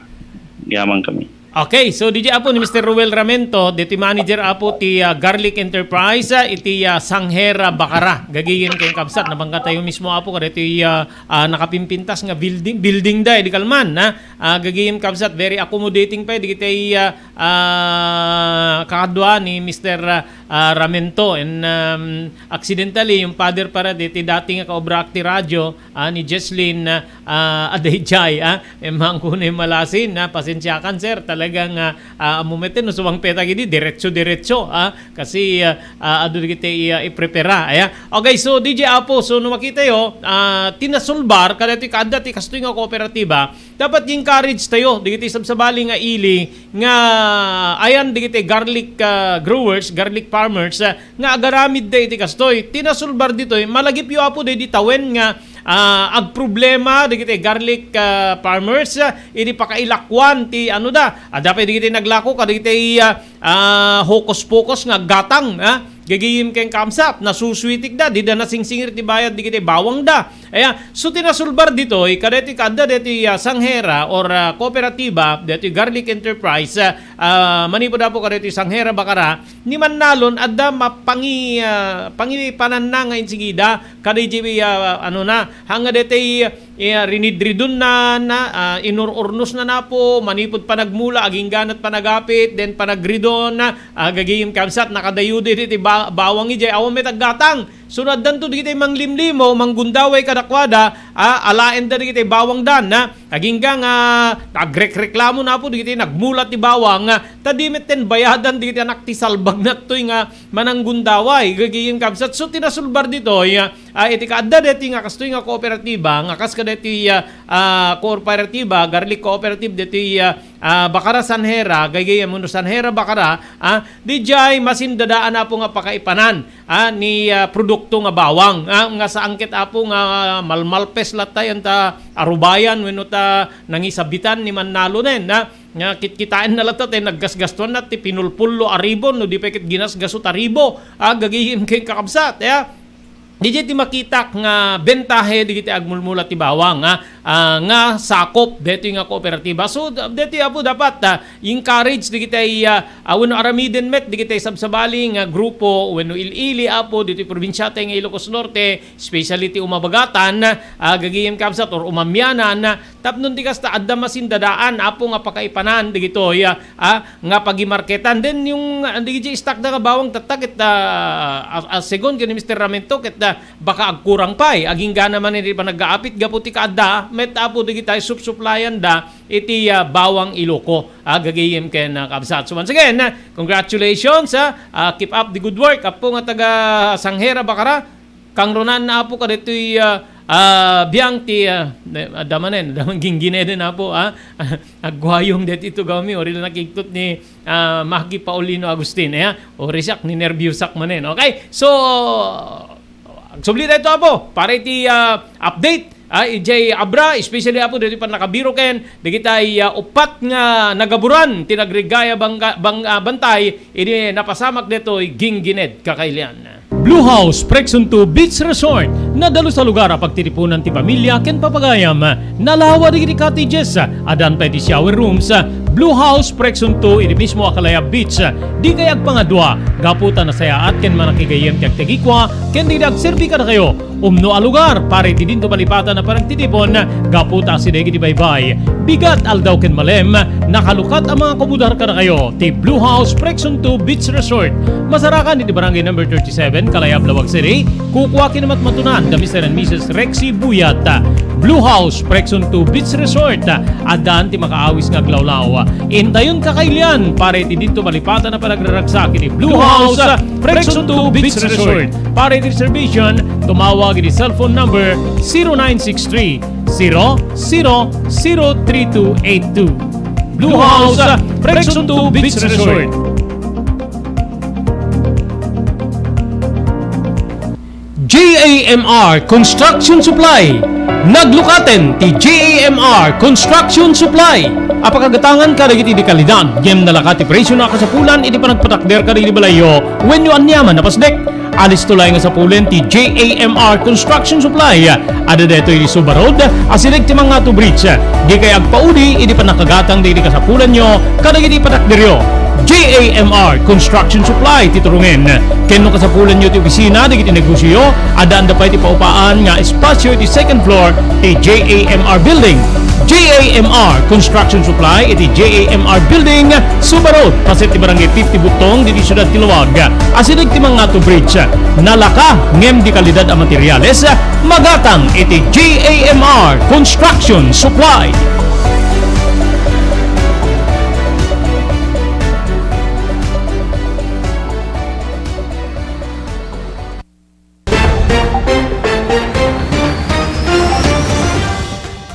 Yaman kami. Okay, so D J apo ni Mister Roel Ramento, deti manager apo ti, ah, Garlic Enterprise, ah, iti, ah, Sanghera, Bacara. Gagayem ken kabsat, nabangga tayo mismo apo, kadeti, ah, ah, nakapimpintas nga building, building da, di kalman, ha? Ah, gagayem kabsat, very accommodating pa, dagiti, ah, ah, kakadua ni Mister, ah, ah, Ramento. And, um, accidentally, yung father para deti dati nga kaobra ti radyo, ah, ni Jesslyn, ah, ah, Adayjay, ah, emmang kuno yung malasin, ah, pasensyakan, sir, talagang, ah, ah, ammom iti, no, suwang peta gidi, diretso-diretso, ah, kasi, ah, ah, adu dagiti, ah, iprepara, aya. Okay, so, D J Apo, so, no makita yo, ah, ti nasulbar, kadati kaadda ti kastoy nga kooperatiba, dapat i-encourage tayo, dagiti sabsabali nga ili, nga ayan dagiti garlic, ah, growers, garlic farmers, ah, nga agaramid da iti kastoy. Ti nasulbar ditoy, malagipyo, Apo, daydi tawen nga, ah, agproblema dagiti garlic, ah, farmers, ah, idi pakailakuan ti ano da. Adda pay dagiti naglako kadagiti, ah, ah, hokus-pokus nga gatang, ah, gagayem ken kamsat, nasusuitik da, dida nasingsingir ti bayad dagiti bawang da. Aya, so ti nasulbar ditoy, kadaytoy kaadda daytoy, ah, sanghera or, ah, kooperatiba, daytoy garlic enterprise, ah, ah, manipud Apo kadaytoy sanghera Bacara, ni Mannalon adda mapangi-, ah, pangipananna nga insigida, kadaydiay, ah, ano na, hanga daytoy, ah, rinidridon na, na, ah, inur-urnos na napo, manipud panagmula, agingganat panagapit, then panagridon, ah, gagayem kabsat, nakadayo daytoy ti ba-, bawang idiay, awan met aggatang. Sunaddanto dagiti manglimlimo, manggundaway kadakuada, ah, alaenda dagiti bawangdan, ah, agingga nga agrekreklamo na Apo dagiti nagmula ti bawang, ah, ta di metten bayadan dagiti anak ti salbag nattoy nga mananggundaway, gagayem kabsat. So, ti nasulbar ditoy, ah, ah, iti kaadda deti nga kastoy nga kooperatiba, nga kas kadeti, ah, ah, kooperatiba, garlic cooperative deti, ah, ah, Bacara Sanhera, gagayem wenno Sanhera Bacara, ah, dijay masindadaan Apo nga pakaipanan ah, ni, ah, produkto nga bawang, ah, nga saan ket Apo nga malmalpes latta yan ta arubayan wenno ta nangisabitan ni Mannalonen, ah, nga kitkitaen na latta ti naggasgastuan na ti pinulpullo a ribo no di pay ket ginasgaso ta ribo, ah, gagayem ken kakabsat, ah. Dijay ti makitak nga bentahe digiti agmulmula ti bawang, ah, ah, nga sakop detoy nga kooperatiba. So, da-, detoy Apo dapat, ah, encourage digiti, ah, ah, wenno aramiden met digiti sabsabali nga grupo wenno il-ili, Apo, ditoy probinsiata nga Ilocos Norte, especially ti umabagatan, ah, gagayem kabsat or umamianan, ah, tapno ti kasta adda masindadaan, Apo, nga pakaipanan dagitoy, ah, ah, nga pagimarketan. Then, yung, ah, dagiti stock da nga bawang tatta ket, ah, as, as segun ken ni Mister Ramento ket, ah, baka agkurang pay. Aginggana man iti panaggaapit gapu ti kaadda, met Apo dagiti supsuplayan da iti, ah, bawang Iloko. Ah, gagayem ken, ah, kabsat. So once again, ah, congratulations, ah, ah, keep up the good work. Apo nga taga Sanghera, Bacara, kangrunaan na Apo kaditoy, ah, ah, biang ti, ah, ne-, adda manen, adda man ginggine den Apo, ah. Agguayong deti itugawmi, uri la nakigtot ni, ah, Maki Paulino Agustin, eh, ah. Uri siak, ninerbiusak manen. Okay? So, agsubli tayo to, Apo. Para iti, ah, update Ah, idiay Abra, especially, Apo, ditoy pannakabiroken dagitay, ah, uppat nga nagaburan ti nagriggay a bangga-, bang-, ah, bantay idi napasamak ditoy Guinguinet, kakailian. Blue House Prexon two Beach Resort, nadalus a lugar a pagtitipunan ti pamilya ken papagayam. Nalawa dagiti cottages, addan pay ti shower rooms. Blue House Prexon two iti mismo a Kalayab Beach. Dikay agpangadua, gapu ta nasayaat ken manakigayyem ti agtagikua ken dagiti agserbi kadakayo. Umno a lugar para iti dinto malipatan a panagtitipon gapu ta asideg iti baybay. Bigat, aldaw ken malem, nakalukat a mga komodar kadakayo ti Blue House Prexon two Beach Resort. Masarakan iti Barangay Number thirty-seven, Kalayab, Laoag City. Kukua ken matmatunan da Mister and Missus Rexy Buyat. Blue House Prexon two Beach Resort. Addaan ti makaawis nga aglawlaw. Intayon, kakailian para iti dinto malipatan a panagraragsak iti Blue House Prexon two Beach Resort. Para iti reservation, tumawag iti cellphone number zero nine six three, zero zero zero three two eight two. Blue House Prexon two Beach Resort. J A M R Construction Supply. Naglukaten ti J A M R Construction Supply a pakagatangan kadagiti dekalidad ngem nalaka ti presio na kasapulan iti panagpatakder kadagiti balayyo wenno aniaman a pasdek. Alisto laeng nga sapulen ti J A M R Construction Supply. Adda daytoy iti Suba Road, asideg ti Mangato Bridge. Dikay agpaudi idi pannakagatang dagiti kasapulanyo kadagiti patakderyo. J A M R Construction Supply ti turongen. Ken no kasapulanyo ti opisina dagiti negosioyo, addaanda pay ti paupaan nga espasio iti second floor ti J A M R Building. J A M R Construction Supply iti J A M R Building, Suba Road, paset ti Barangay fifty Butong, ditoy siudad ti Laoag. Asideg ti Mangato Bridge. Nalaka ngem dekalidad a materiales, magatang iti J A M R Construction Supply.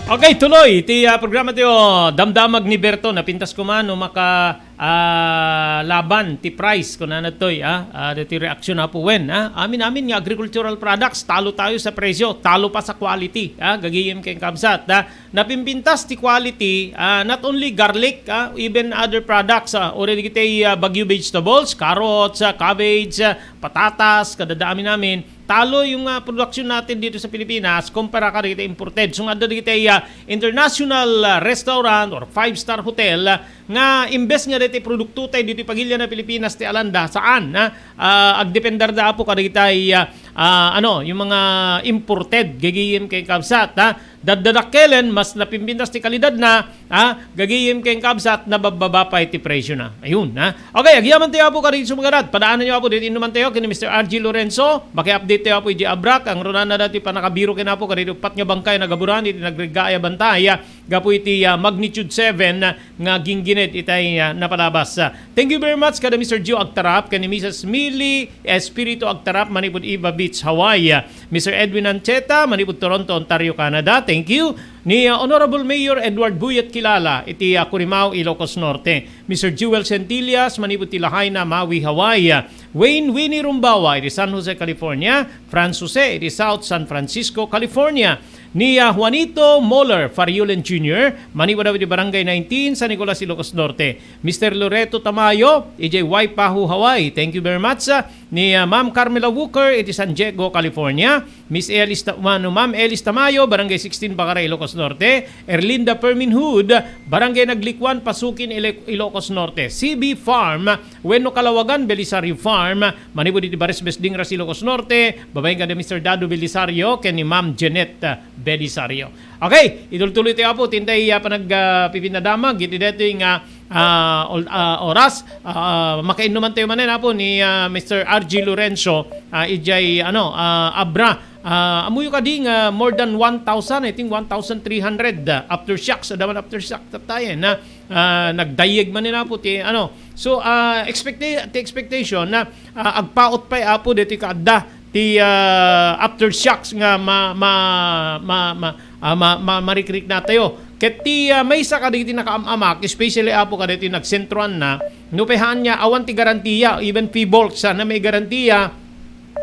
Okay, tuloy ti, ah, programa tayo, Damdamag ni Berto. Napintas ko man no maka, ah, laban ti price, kunana toy, ah, ah, ditoy reaksyon, Apo Wen, ah. Amin-amin nga agricultural products, talo tayo sa presyo, talo pa sa quality, ah, gagayem ken kabsat, ah. Napimpintas ti quality, ah, not only garlic, ah, even other products, ah, already kitay, ah, Baguio vegetables, carrots, ah, cabbage, ah, patatas, kadada amin-amin. Talo yung, ah, production natin dito sa Pilipinas kumpara ka dito imported. So, nga dito, ah, international, ah, restaurant or five-star hotel, ah, nga imbes nga dito produkto tayo dito pagilya na Pilipinas ti alanda, saan, ah, ah, agdepender da Apo kadagitay, ah, ah, ano, yung mga imported, gagayem ken kabsat, ha? Daddadakkelen, mas napimpintas ti kalidad na, ha? Gagayem ken kabsat, nababbaba pay ti presyo na. Ayun, ha? Okay, agyaman tayo Apo kadagiti sumagadat. Padaanan nyo Apo, dito inuman tayo, kini Mister R G Lorenzo. Maki-update tayo Apo, iti abrak, ang runana dati panakabiro ken Apo, kadagiti upat nga bangkay nagaburan, iti nagregga a bantay, ha? Gapu iti, ah, magnitude seven, nga Guinguinet itay, ah, napalabas. Ah, thank you very much kada Mister Gio Agtarap, ken ni Missus Millie Espiritu Agtarap, manipud Iva Beach, Hawaii. Ah, Mister Edwin Ancheta, manipud Toronto, Ontario, Canada. Thank you. Ni, ah, Honorable Mayor Edward Buyat Kilala, iti, ah, Cunimao, Ilocos Norte. Mister Jewel Centillas, manipud ti Lahaina, Maui, Hawaii. Ah, Wayne Winnie Rumbawa, iti San Jose, California. Franz Jose, iti South San Francisco, California. Ni, ah, Juanito Moller Fariulen Junior, manipud iti Barangay nineteen, San Nicolas, Ilocos Norte. Mister Loreto Tamayo, iti Waipahu, Hawaii. Thank you very much, ah. Ni, ah, Ma'am Carmela Walker, iti San Diego, California. Miss Elis Ta-, ano, Ma'am Elis Tamayo, Barangay sixteen, Bacara, Ilocos Norte. Erlinda Permin Hood, Barangay Naglikuan, Pasukin, Ile-, Ilocos Norte. C B Farm, wenno Kalawagan Belisario Farm, manipud iti Bares Besdingras, Ilocos Norte, babaen kada Mister Dado Belisario ken ni Ma'am Jeanette, ah, Belisario. Okay, itultuloy tayo Apo, ti intay, ah, panag, ah, pipinadamag, iti daytoy nga, ah, ol-, ah, oras, ah, makainnuman tayo manen Apo ni, ah, Mister R G Lorenzo, ah, ijay, ano, ah, Abra, ah, amuyo kadi nga more than one thousand, I think one thousand three hundred, ah, aftershocks, adaman aftershock tattayen, na, ah, nagdayeg manen Apo ti, ano. So, ah, expecta-, ti expectation na, ah, agpaut pay Apo ditoy kaadda ti, ah, aftershocks nga ma-, ma-, ma-, ma-, ah, ma-, ma-, marikriknatayo. Ket ti, ah, maysa kadagiti nakaam-amak, especially Apo kadagiti nagsentroanna, no pay haan nga awan ti garantiya, even P-Bolts, ah, na may garantiya,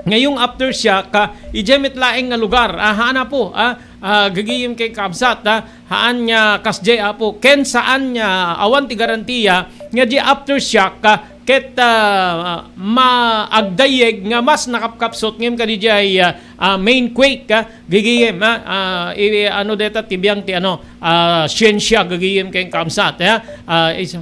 ngayong aftershock, ah, idiay met laeng nga lugar, ah, haan Apo, ah, Ah, gagayem ken kabsat, ah, haan nga kasdiay, Apo. Ken saan nga awan ti garantiya nga di aftershock, ah, ket, ah, maagdayeg nga mas nakapkapsut ngem kadi diay, ah, ah, main quake, ah, gagayem, ah, ah, i-, ano deta ti biang ti ano, ah, siensia gagayem ken kabsat, ah, ah, is-,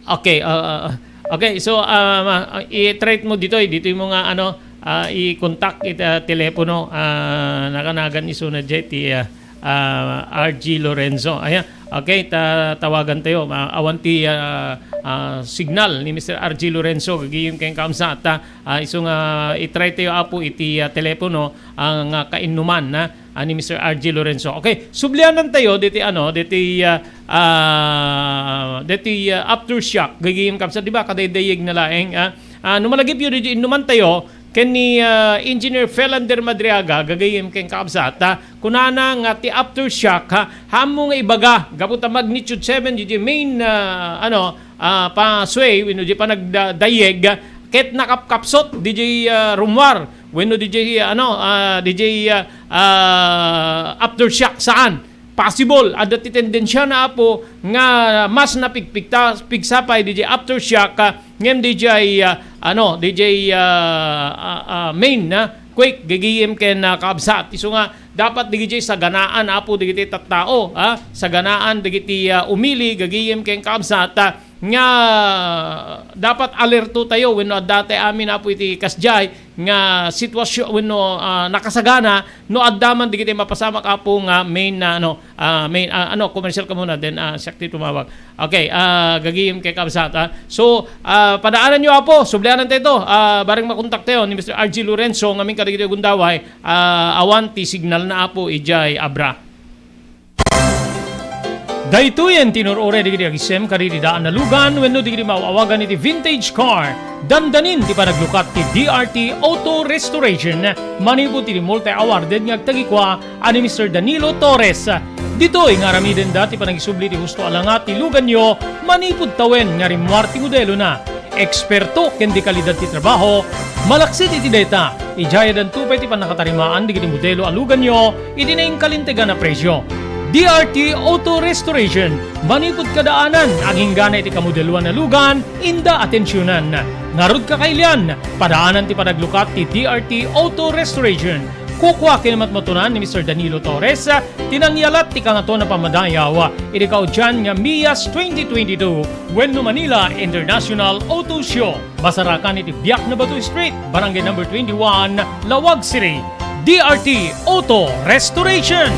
Okay, ah, ah, ah. Okay, so, ah, ma-, ah, i-try mo ditoy, ditoy mo nga, ano, ah, i-contact it, ah, telepono, ah, nakanagan isuna diay ti, ah, ah, R G Lorenzo. Ayan. Okay, ta-, tawagan tayo. Ma-, awan ti, ah, ah, signal ni Mister R G Lorenzo, gagayem ken kabsat, ah, ah, isu nga i-try tayo, Apo, iti, ah, telepono, ah, nga kainnuman, ah, ah, ni Mister R G Lorenzo. Okay, sublianan tayo diti, ano, diti, ah, ah, diti, ah, aftershock, gagayem kabsat, di ba, kadaydayeg na laeng, ah. Ah, no malagipyo, diti innuman tayo, ken ni, ah, Engineer Felander Madriaga, gagayem ken kabsat, ah, kunana nga ti aftershock, ha, haanmo nga ibaga, gapu ta magnitude seven, diti main, ah, ano, ah, pasway, wenno di panagda-, dayeg, ket nakapkapsot, diti, ah, rummuar, wenno diti, ano, ah, diti, ah, ah, aftershock, saan? Possible, adda ti tendensiana, Apo, nga mas napigpigta-, pigsa pay diti aftershock, ah, ngem diti, ah, ano, diti, ah, ah, ah, main, ah, quake, gagayem ken, ah, kabsat. Isu nga, dapat dagiti saganaan, Apo, dagiti tattao, ah, saganaan dagiti, ah, umili, gagayem ken kabsat, ah, nga dapat alerto tayo wenno adda tay amin, Apo, iti kasdiay nga sitwasyon wenno, ah, nakasagana no adda man dagiti mapasamak, Apo, nga main na, ano, ah, main, ah, ano, commercial ka muna, then, ah, siak ti tumawag. Okay, ah, gagayem ken kabsat, ah. So, ah, padaanan yo, Apo, sublianan tayo to. Ah, bareng makontak tayo ni Mister R G Lorenzo, ngamin kadagiti gundaway, ah, awan ti signal na, Apo, idiay Abra. Daytoyen ti inur-uray dagiti agisem kadagiti daan a lugan wenno dagiti maaw-awagan iti vintage car. Dandanin ti panaglukat ti D R T Auto Restoration manipud iti multi-awarded nga agtagikua a ni Mister Danilo Torres. Ditoy nga aramidenda ti panagisubli ti husto a langa ti luganyo manipud tawen nga rimmuar ti modelona. Eksperto ken di kalidad ti trabaho, malaksid iti dayta, idiay addanto pay ti pannakatarimaan dagiti modelo a luganyo iti nainkalintegan a presio. D R T Auto Restoration, manipud kadaanan, aginggana iti kamodeloan a lugan, inda atensionan. Ngarud, kakailian, padaanan ti panaglukat ti D R T Auto Restoration. Kukua ken matmatunan ni Mister Danilo Torres ti nangyalat ti Kangatoan a Pammadayaw iti kaudian nga MIAS twenty twenty-two wenno Manila International Auto Show. Masarakan iti Biak na Bato Street, Barangay Number twenty-one, Laoag City. D R T Auto Restoration.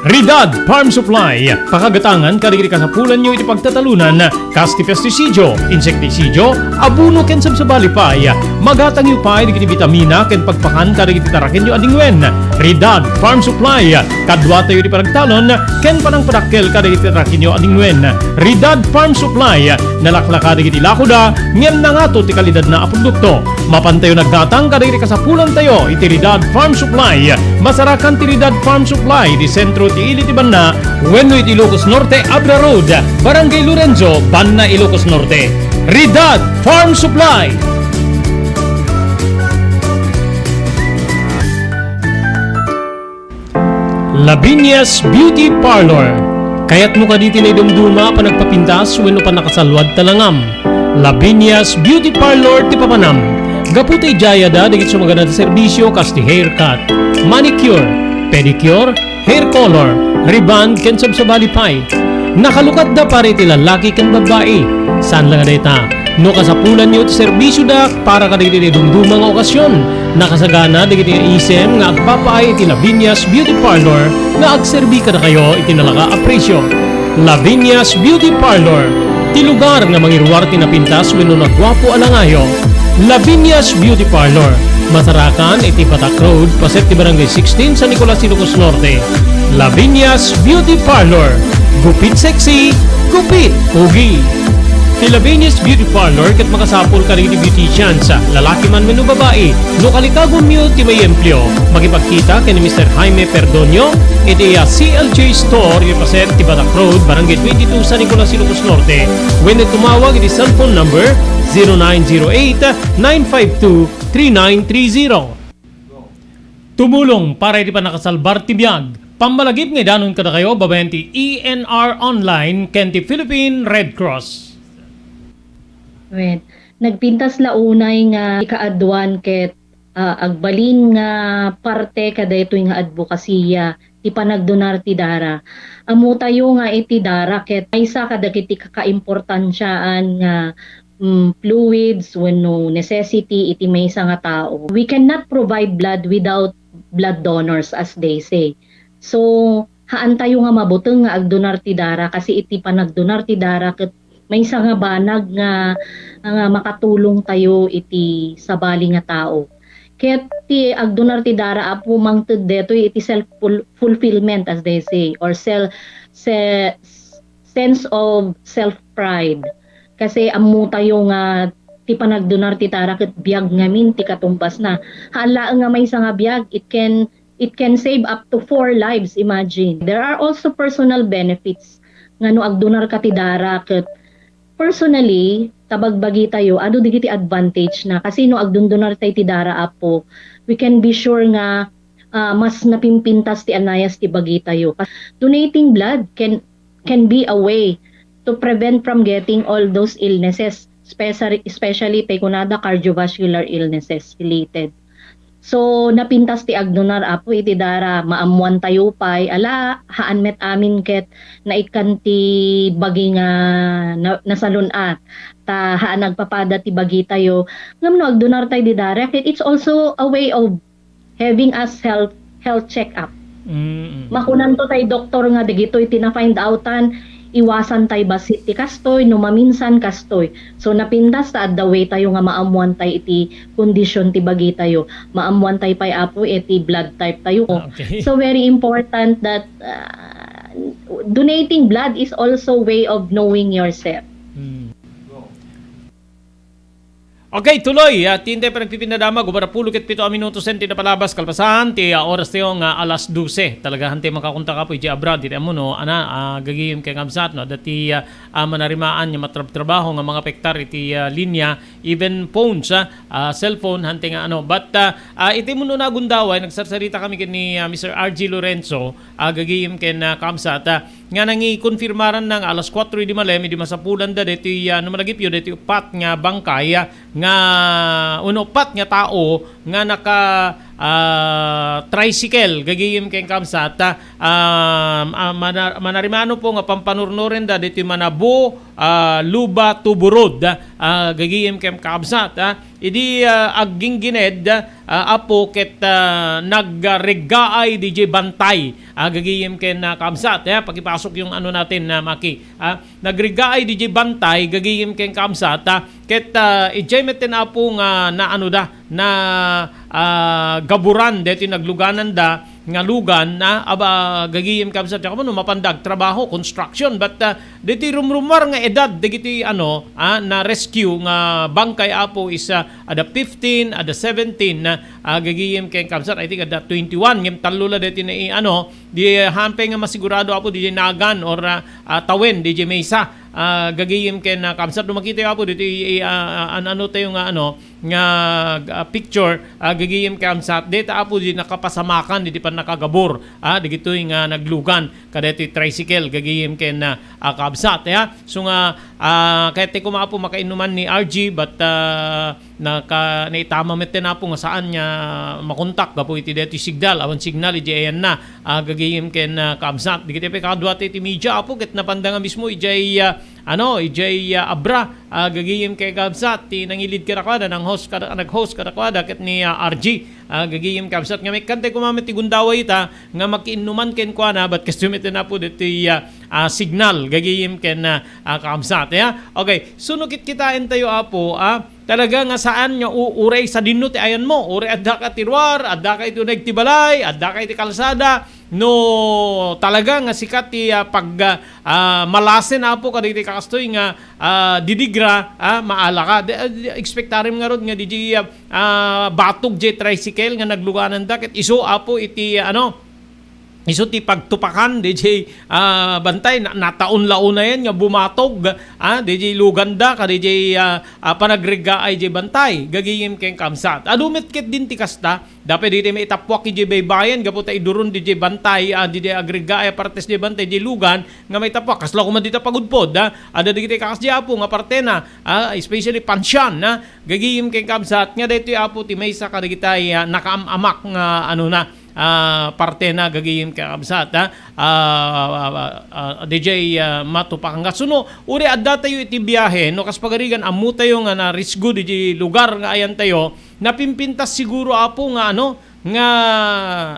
Ridad Farm Supply, pakagatangan kadagiti kasapulanyo iti pagtatalonan, kas ti pestisidio, insektisidio, abono ken sabsabali pay. Magatangyo pay dagiti bitamina ken pagpakan kadagiti tarakenyo a dingwen. Ridad Farm Supply, kaduatayo ti panagtalon ken panangpadakkel kadagiti tarakenyo a dingwen. Ridad Farm Supply, nalaklaka dagiti lakoda ngem nangato ti kalidadna a produkto. Mapantayo naggatang kadagiti kasapulantayo iti Ridad Farm Supply. Masarakan ti Ridad Farm Supply iti sentro ti ili ti banna wenno iti Ilocos Norte, Abra Road, Barangay Lorenzo, Banna, Ilocos Norte. Ridad Farm Supply. Lavinia's Beauty Parlor. Kayatmo kadi ti naidumduma a panagpapintas wenno pannakasalluad ta langam? Lavinia's Beauty Parlor ti papanam. Gapu ta idiay adda dagiti sumaganada a serbisio kas ti haircut, manicure, pedicure, hair color, rebond, ken sabsabali pay. Nakalukatda para iti lallaki ken babbai. Saan la nga dayta, no kasapulanyo ti serbisioda para kadagiti naidumduma nga okasion, nakasagana dagiti nga isem nga agpapaay iti Lavinia's Beauty Parlor nga agserbi kadakayo iti nalaka a presio. Lavinia's Beauty Parlor, ti lugar nga mangiruar ti napintas wenno naguapo a langayo. Lavinia's Beauty Parlor, masarakan iti Batak Road, paset ti Barangay sixteen, San Nicolas, Ilocos Norte. Lavinia's Beauty Parlor, gupit sexy, gupit pogi. Ti Lavenas Beauty Parlor ket makasapul kadagiti beauticians, lalaki man wenno babai. No kalikagonyo ti maiempleo, makipagkita ken ni Mister Jaime Perdonio iti, ah, C L J Store, iti paset ti Batak Road, Barangay twenty-two, San Nicolas, Ilocos Norte. Wenno tumawag iti cellphone number zero nine zero eight, nine five two, three nine three zero. Tumulong para iti pannakasalbar ti biag. Pammalagip nga idanon kadakayo babaen ti E N R Online ken ti Philippine Red Cross. Wen, nagpintas la unay nga ikaaduan ket, ah, agbalin nga parte kadaytoy nga adbokasiya ti panagdonar ti dara. Ammotayo nga iti dara ket maysa kadagiti kakaimportansiaan nga, mm, fluids wenno necessity iti maysa nga tao. We cannot provide blood without blood donors, as they say. So, haantayo nga mabuteng nga agdonar ti dara kasi iti panagdonar ti dara ket maysa nga banag nga, nga makatulong tayo iti sabali nga tao. Ket ti agdonar ti dara, Apo, mangted detoy iti self ful-, fulfillment, as they say, or sel-, se-, sense of self-pride. Kasi ammotayo nga ti panagdonar ti dara ket biag ngamin ti katumbasna. Haan laeng nga maysa nga biag, it can, it can save up to four lives, imagine. There are also personal benefits nga no agdonar ka ti dara ket personally, ta bagbagi tayo, adu dagiti advantage na. Kasi no agdundunar tayo ti dara, Apo, we can be sure nga, ah, mas napimpintas ti anayas ti bagi tayo. Donating blood can, can be a way to prevent from getting all those illnesses, especially, especially tayo kunada cardiovascular illnesses related. So, napintas ti agdonar, Apo, iti dara, maammoan tayo pay, ala, haan met amin ket naikkan ti bagi nga na-, nasalun-at, ta haan agpapada ti bagi tayo. Ngem no agdonar tayo di dara, ket it's also a way of having us health, health check-up. Mm. Makunanto tay doktor nga dagitoy ti na-find outan, iwasan tay bassit ti kastoy, no maminsan kastoy. So, napintas ta adda way tayo nga maammoan tay iti kondisyon ti bagi tayo. Maammoan tay pay, Apo, iti blood type tayo. Ah, okay. So, very important that, ah, donating blood is also way of knowing yourself. Mm. Okay, tuloy. Ah, ti intay panagpipinadamag, upat a pulo ket pito a minutos ti napalabas kalpasan ti, ah, oras tayo nga alas dose. Talaga, hantay makakontak, Apo, iti abroad, iti ammo, no, ana, ah, gagayem ken kabsat, no, dati, ah, ah, manarimaan nga matrabtrabaho nga mangapektar iti, ah, linya, even phones, ah, ah, cellphone, hantay nga, ano. But, ah, ah, iti muno na gundaway, nagsarsarita kami ken ni, ah, Mister R G Lorenzo, ah, gagayem ken, ah, kabsat, ah, nga nangikonfirmaran na nga alas kuatro idi malem, idi masapulanda daytoy, ah, no malagipyo, daytoy upat nga bangkay, ah, nga, uno, upat nga tao nga naka, ah, tricycle, gagayem ken kabsat, ah, ah, mana-, manarimano po nga pampanurnurenda daytoy Manabo, ah, Luba, Tuburod, ah, gagayem ken kabsat, ah, idi, ah, agginggined, ah, Apo, ket, ah, nagreggaay D J Bantay, ah, gagayem ken, ah, kabsat, eh, pakipasok yung ano natin, ah, Maki, ah, nagreggaay D J Bantay, gagayem ken kabsat, ah, ket, ah, idiay met ten, Apo, nga naano da, na, ah, gaburan, deti nagluganan da, nga lugan, na, aba, gagayem kabsat, diak ammo no mapanda agtrabaho, construction, but, ah, deti rumrumar nga edad, dagiti, ano, ah, na rescue nga bangkay, Apo, is, ah, adda fifteen, adda seventeen, ah, gagayem ken kabsat, I think adda twenty-one, ngem tallo la deti na i-, ano, di, ah, hampay nga masigurado, Apo, di Nagan or, ah, ah, Tawen, di Mesa, ah, gagayem ken, ah, kabsat, no makita, Apo, deti, i-, ah, ah, an-, ano tayo nga, ano, nga, ah, picture, ah, gagayem ken kabsat, deta, Apo, di nakapasamakan, di pannakagabur, ah, dagitoy nga naglugan kadaytoy tricycle, gagayem ken, ah, ah, kabsat, ya. So nga, ah, kayat ti koma, Apo, makainnuman ni R G, but, ah, naka-, naitama met ten, Apo, nga saan nga makontak gapu iti daytoy signal, awan signal iti ayanna, ah, gagayem ken, ah, kabsat. Dagiti pay kadua ti, ti media, Apo, ket napanda nga mismo idiay, ah, ano, idiay, ah, Abra, ah, gagayem ken kabsat, ti nangilid kadakuada, nang-host kada-, nag-host kadakuada, ket ni, ah, R G, ah, gagayem kabsat. Nga maikkantay koma met ti gundaway ita, nga makiinnuman kenkuana, but kastoy met ten, Apo, deti, ah, ah, signal, gagayem ken, ah, ah, kabsat, ya. Okay, so no kitkitaentayo, Apo, ah, talaga nga saan nga u-, uray sadino ti ayanmo, uray addaka ti ruar, addaka iti uneg ti balay, addaka iti kalsada, No talaga nga sika ti, ah, pag, ah, ah, malasen, Apo, kadagiti kakastoy nga, ah, didigra, ah, maala ka. De, ah, de, expectarem ngarud nga didiay, ah, ah, batog diay tricycle nga naglugananda ket isu, Apo, iti, ah, ano, isu ti pagtupakan diay, ah, bantay, na, nataon la unayen nga bumatog, ah, diay luganda, kadiay, ah, ah, panagreggaay diay bantay, gagayem ken kabsat. Adu met ketdin ti kasta, Dapay dagiti maitappuak idiay baybayen gapu ta iduron diay bantay, ah, diay agreggaay a partes diay bantay diay lugan nga maitappuak. Kasla koma dita pagudpod, ah. Adda dagiti kakas diay Apo nga partena, ah, especially pansian, ah. Gagayem ken kabsat nga daytoy Apo ti maysa kadagitay, ah, nakaam-amak nga ano na, ah, partena gagayem ken kabsat, ah. Ah, ah, ah, ah, diay, ah, matupakan. Kasuno, uray adda tayo iti biahe, no, kas pagarigan, ammo tayo nga narisgo diay lugar nga ayan tayo, Napimpintas siguro, Apo, nga ano, nga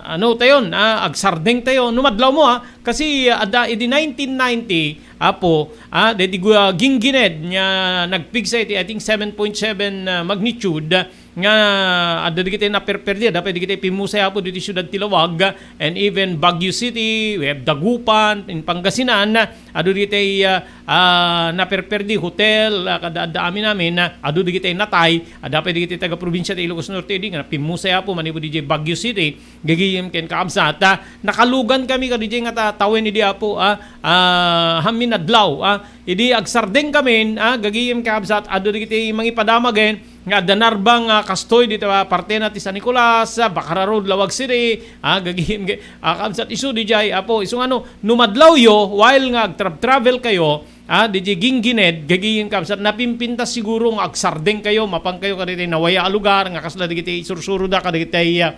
ano tayon, ah, agsardeng tayo. No madlaw mo, ah, kasi, ah, adda idi nineteen ninety, Apo, ah, daydi gu-, ah, Gingined nga nagpigsa iti, I think, seven point seven, ah, magnitude nga adda dagiti naperperdi, adda pay dagiti pimmusay, Apo, diti siudad ti Laoag, and even Baguio City, we have Dagupan in Pangasinan, Adu dagiti, ah, ah, naperperdi hotel, ah, kada adda amin-amin, ah, adu dagiti natay, adda pay dagiti taga-probinsia ti Ilocos Norte idi nga napimmusay, Apo, manipud idiay Baguio City, gagayem ken kaabsat, ah, nakalugan kami kadidiay nga ta-, tawen idi, Apo, ah, ah, amin adlaw, ah, idi agsardeng kamin, ah, gagayem kaabsat, adu dagiti mangipadamagen, nga adda narbang nga kastoy dita, ah, partena ti San Nicolas, ah, Bacarra Road, Laoag City, ah, gagayem, ah, kabsat isu diay, Apo, isu nga no, no madlawyo, while nga agtra-, travel kayo, ah, diay Gingined, gagayem kabsat, napimpintas siguro nga agsardeng kayo, mapan kayo kadagiti nawaya a lugar, nga kasla dagiti isursuro da, kadagiti, ah,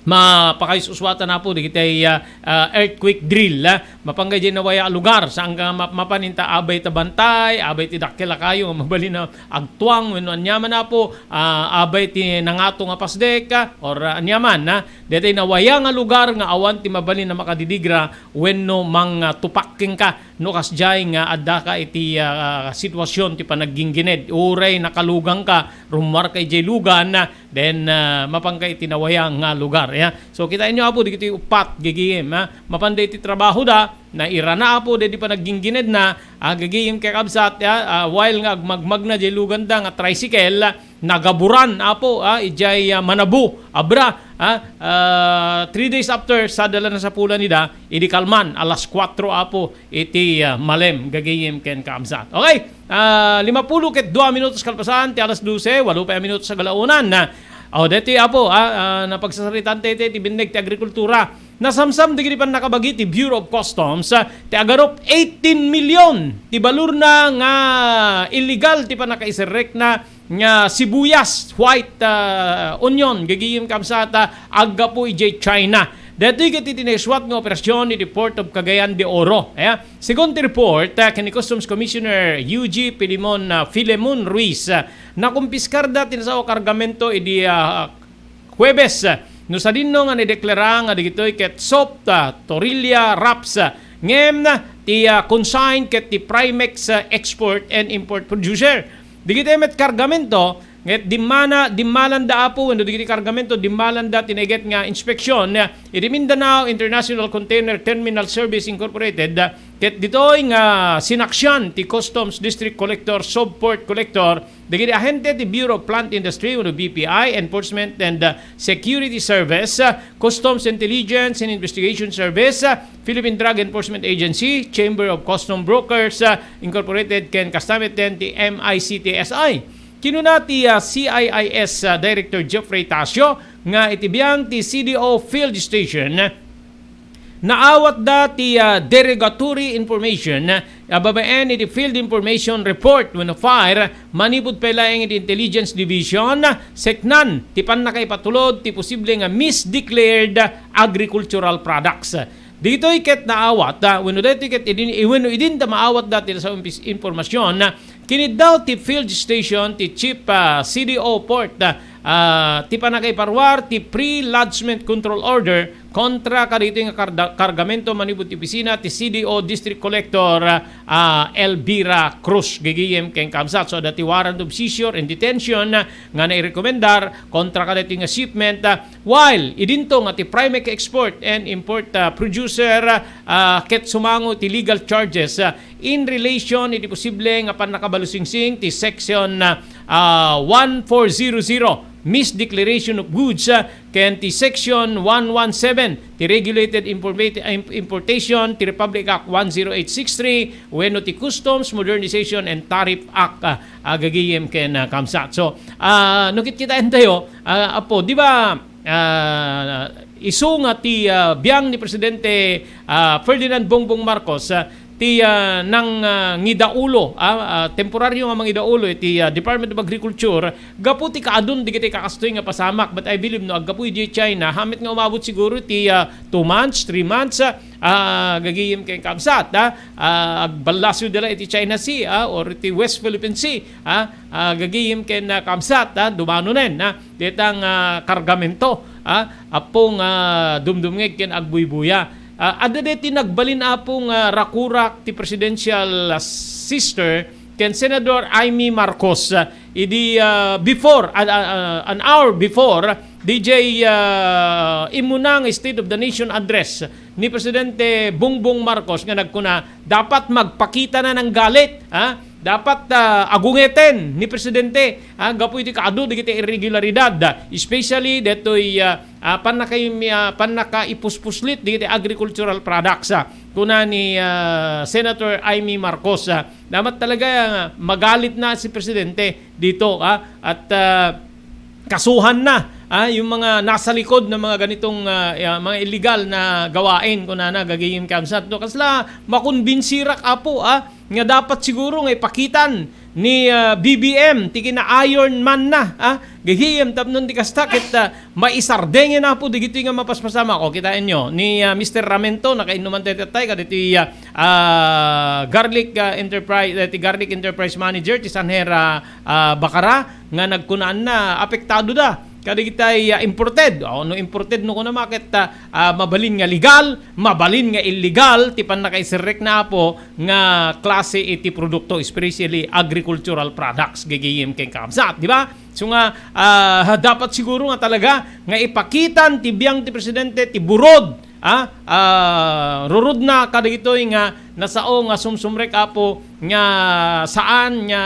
mapakaisuswatan, Apo, dagiti, ah, ah, earthquake drill, ah, mapan kayo diay nawaya a lugar, saan ka ma-, mapan inta abay ta bantay, abay ti dakkel a kayo, nga mabalin a agtuang, wenno aniaman, Apo, ah, abay ti nangato nga pasdek, ah, or, ah, aniaman, ah, daytoy nawaya nga lugar nga awan ti mabalin a makadidigra wenno mangtupak kenka no kasdiay nga addaka iti, ah, sitwasyon ti panaggingined. Uray nakaluganka, rummuarka idiay lugan, ah, then, ah, mapanka iti nawaya nga lugar, ya. So, kitaenyo, Apo, dagitoy uppat, gagayem, ah, mapan daytoy trabahoda, nairana, Apo, daydi panagginginedna, ah, gagayem, kakabsat, ya, ah, while nga agmagmagna diay luganda nga tricycle, nagaburan, Apo, ah, idiay, ah, Manabu, Abra, ah, ah, three days after, sada la nasapulan ida, idi kalman, alas kuatro, Apo, iti, ah, malem, gagayem ken kaabsat. Okay, ah, limapulo ket dua minutos kalpasan ti alas dose, walo pay a minutos a galaonan. Ah, o, deti, Apo, ah, ah, napagsasaritaan tayo ti binneg ti agrikultura. Nasamsam dagiti pannakabagi ti Bureau of Customs, ah, ti agarup eighteen million ti balorna nga illegal ti pannakaiserrekna nga sibuyas, white, ah, onion, gagayem kabsat, aggapu idiay China. Daytoy ket iti naisuat nga operasyon iti Port of Cagayan de Oro. Eh, segun ti report, ah, ken ni Customs Commissioner U G Pilimon, ah, Filemon Ruiz, ah, nakumpiskarda ti nasao a kargamento idi, ah, Huwebes, no sadino nga nideklara nga dagitoy ket soft, ah, tortilla wraps, ah, ngem ti, ah, consigned ket ti Primex, ah, export and import producer. Dagitoy met kargamento, ket dimmana, dimmalanda, Apo, wenno dagiti kargamento, dimmalanda ti naiget nga inspeksyon, ah, iti Mindanao International Container Terminal Service Incorporated, ah, ket ditoy nga sinaksian ti Customs District Collector, Sub-Port Collector, Dagiti ahente ti Bureau of Plant Industry wenno B P I, Enforcement and, uh, Security Service, uh, Customs Intelligence and Investigation Service, uh, Philippine Drug Enforcement Agency, Chamber of Custom Brokers, uh, Incorporated, ken kasta met ti M I C T S I. Kinuna ti, uh, C I I S, uh, Director Jeffrey Tasio nga iti biang ti C D O Field Station, Naawatda ti, ah, derogatory information, ah, babaen iti Field Information Report wenno fire manipud pay laeng iti Intelligence Division, ah, seknan ti pannakaipatulod ti posible nga misdeclared agricultural products. Ditoy ket naawat, ah, wenno daytoy ket idin, wenno idinta maawatda ti nasao impis-, impormasyon, ah, kiniddaw ti field station ti Chief, ah, C D O Port, ah, ah, ti pannakaiparuar ti pre-lodgement control order kontra kadaytoy nga karda-, kargamento manipud ti opisina ti C D O District Collector, ah, Elvira Cruz, gigiyem ken kabsat. So, adda ti warrant of seizure and detention, ah, nga nairekomendar kontra kadaytoy nga shipment, ah, while idinto nga ti Primec Export and Import, ah, Producer, ah, ket sumango ti legal charges, ah, in relation iti posible nga pannakabalusingsing ti Section, ah, one four zero zero, misdeclaration of goods, ah, ken ti Section one one seven, ti Regulated Imporma-, Im-, Importation, ti Republic Act one zero eight six three, wenno ti Customs Modernization and Tariff Act, ah, ah, gagayem ken, ah, kabsat. So, ah, no kitkitaentayo, ah, Apo, di ba, ah, isu nga ti, ah, biang ni Presidente, ah, Ferdinand Bongbong Marcos, ah, ti, ah, nang, ah, ngidaulo, ah, ah, temporario nga mangidaulo iti, ah, Department of Agriculture gapu ti kaadun dagiti kakastoy nga pasamak. But I believe no aggapu idiay China, hamet nga umabot siguro ti, ah, two months, three months, ah, ah, gagayem ken kabsat, ah, ah, agballasyo dila iti China Sea, ah, or iti West Philippine Sea, ah, ah, gagayem ken, ah, kabsat, ah, dumanonen, ah, detang, ah, kargamento, ah, apong, ah, dumdumngeg ken agbuybuya. Ah, adda deti nagbalin, Apo, nga rakurak ti presidential, ah, sister ken Senador Imee Marcos, ah, idi, ah, before, ah, ah, ah, an hour before, D J, ah, immuna nga State of the Nation Address ni Presidente Bongbong Marcos nga nagkuna, dapat magpakita na ng galit, ha? Dapat, ah, agungeten ni Presidente, ah, gapu iti kaadu dagiti irregularidad, especially detoy, ah, ah, pannakay-, ah, pannakaipuspuslit dagiti agricultural products, ah. Kuna ni, ah, Senator Imee Marcos, ah, dapat talaga, ah, magalit na si Presidente dito, ah, at, ah, kasuhan na, ah, yung mga nasa likod ng mga ganitong, ah, ah, mga illegal na gawain, kunana, gagayem kabsat. No, kasla, makumbinsirak, Apo, ah, nga dapat siguro nga ipakitan ni, ah, B B M ti kina-Iron Man na, ah, gagayem tapno ti kasta ket, ah, maisardengen, Apo, dagitoy nga mapaspasamak. O, kitaenyo, ni, ah, Mister Ramento, nakainnuman tayo tatay, kaditoy, ah, ah, Garlic, ah, Enterprise, eh, ti Garlic Enterprise Manager, ti San Hera, ah, Bacara, nga nagkunaanna, apektado da. Kadagitay, ah, imported. O, no imported, no kuna maket, ah, ah, mabalin nga legal, mabalin nga illegal, ti pannakaiserrek na, Apo, nga klase iti produkto, especially agricultural products, gagayem ken kabsat, di ba? So nga, ah, dapat siguro nga talaga nga ipakitan ti biang ti presidente ti burod, ah, ah, rurudna kadagitoy nga nasao nga sumsumrek, Apo, nga saan nga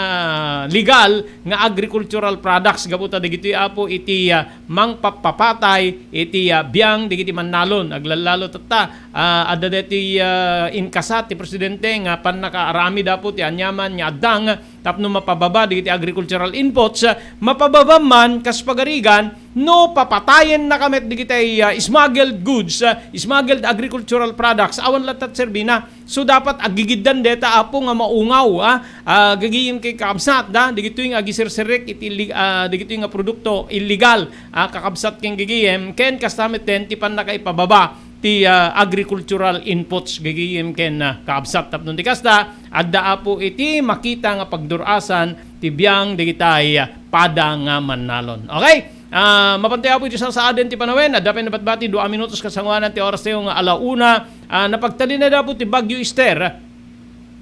legal nga agricultural products gapu ta dagitoy, Apo, iti, ah, mangpapapatay iti, ah, biang dagiti mannalon. Aglallalo tatta, ah, adda deti, ah, inkasat ti presidente nga pannakaaramid, Apo, ti aniaman nga addang tapno mapababa dagiti agricultural inputs, ah, mapababa man kas pagarigan no papatayenna ka met dagiti, ah, smuggled goods, ah, smuggled agricultural products, awan latta serbina. So, dapat agigiddan deta, Apo, nga maungaw, ah, ah, gagayem ken kabsat da, dagitoy nga agiserserrek iti illi-, ah, dagitoy nga produkto illegal, ah, kakabsat ken gagayem, ken kasta met den ti pannakaipababa ti, ah, agricultural inputs gagayem ken, ah, kabsat. Tapno ti kasta, adda, Apo, iti makita nga pagdur-asan ti biang dagitay, ah, pada nga mannalon. Okay? Ah, mapantoy, Apo, iti sasaaden ti panawen, adda pay nabatbati dua minutos kasangoanan ti oras tayo nga ala una. Ah, napagtalinaed, Apo, ti Bagyo Esther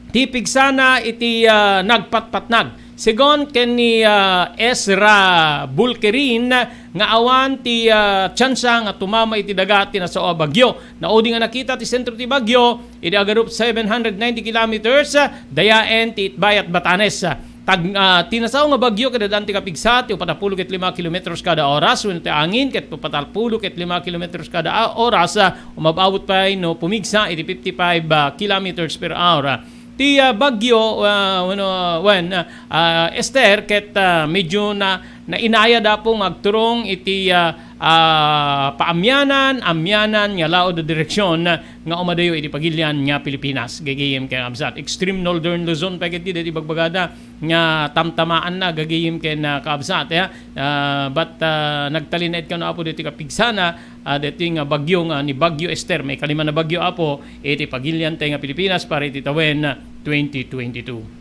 ti pigsana iti, ah, nagpatpatnag. Segun ken ni, ah, Ezra Bulkerin nga awan ti, ah, tsansa nga tumama iti daga ti nasao a bagyo. Naudi nga nakita ti sentro ti bagyo idi agarup seven hundred ninety kilometers, ah, dayaen ti Itbayat, Batanes. Tag-, ah, ti nasao nga bagyo ket addaan ti kapigsa ti upat a pulo ket lima kilometros kada oras, wenno ti angin ket upat a pulo ket lima kilometros kada a-, oras, ah, umab-awot pay no pumigsa iti fifty-five, ah, kilometers per hour. Ti, ah, bagyo, ah, wenno, wen, ah, Esther ket, ah, medyo na, nainayad, Apo, nga agturong iti, ah, ah, paamianan, amianan nga laud a direksion nga umadayo iti pagilian nga Pilipinas. Gagayem ken kabsat. Extreme Northern Luzon pay ket deti bagbagada nga tamtamaanna, gagayem ken, ah, kabsat, ya. Ah, but, ah, nagtalinaed kano, Apo, deti kapigsana, ah, deti nga bagyo nga ni Bagyo Esther. Maikalima a bagyo, Apo, iti pagilian tayo nga Pilipinas para iti tawen twenty twenty-two.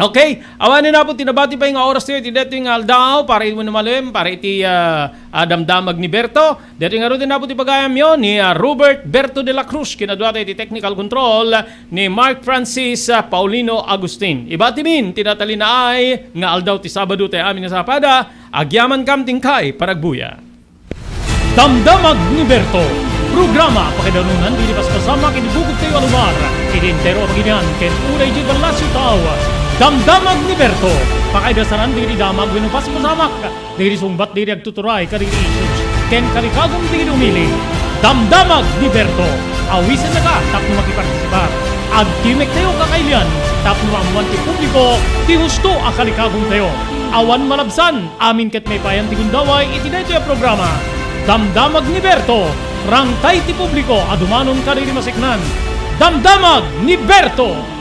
Okay, awanen apo ti nabati pay nga oras tayo iti daytoy nga aldaw para iti manumalem, para iti, ah, ah, damdamag ni Berto. Daytoy ngarud apo ti pagayamyo ni, ah, Robert Berto de la Cruz, ken adda iti technical control ni Mark Francis, ah, Paulino Agustin. Ibatimin ti natalinaay nga aldaw ti Sabado ti amin a sapada, agyamankam ti inkay panagbuya. Damdamag ni Berto, programa pakaidarunan dagiti paspasamak iti bukod tayo a lugar, iti entero a baginian ken unay iti ballasiw tao. Damdamag ni Berto, pakaidasaran dagiti damag wenno paspasamak, dagiti sungbat dagiti agtuturay kadagiti issues ken kalikagum dagiti umili. Damdamag ni Berto, awisennaka tapno makipartisipar. Agtimek tayo kakailian tapno maammoan ti publiko ti husto a kalikagum tayo. Awan malabsan, amin ket maipayan ti gundaway iti daytoy a programa. Damdamag ni Berto, rangtay ti publiko a dumanon kadagiti maseknan. Damdamag ni Berto!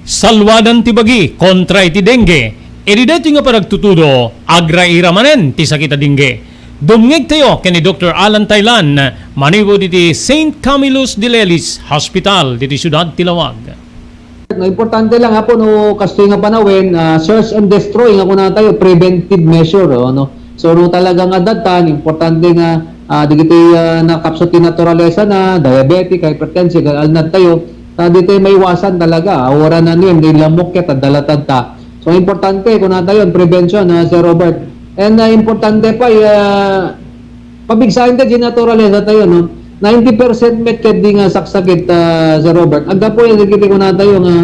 Salwadan ti bagi kontra iti dengue. Iti daytoy nga panagtutudo, agraira manen ti sakit a dengue. Dumngegtayo ken ni Doktor Alan Taylan, manipud iti Saint Camillus de Lelis Hospital, diti siudad ti Lawag. No, importante lang, apo, no, kastoy nga panawen, ah, search and destroy nga kunatayo, preventive measure, oh, no? So, no, talaga nga adda tan, importante nga, ah, dagiti, ah, nakapsut ti naturalesa na, diabetic, hypertensive, al-, alnad tayo, ta ditoy maiwasan talaga, ah, wala na niyan, di lamok ket, adda latad ta. So, importante, kunatayo, prevention, ah, Sir Robert. And, ah, importante pa, ah, pabigsaen ta di naturalesa tayo, no? Ninety percent met ket di nga saksakit, ah, Sir Robert. Aggapu yan, dagiti kunatayo nga,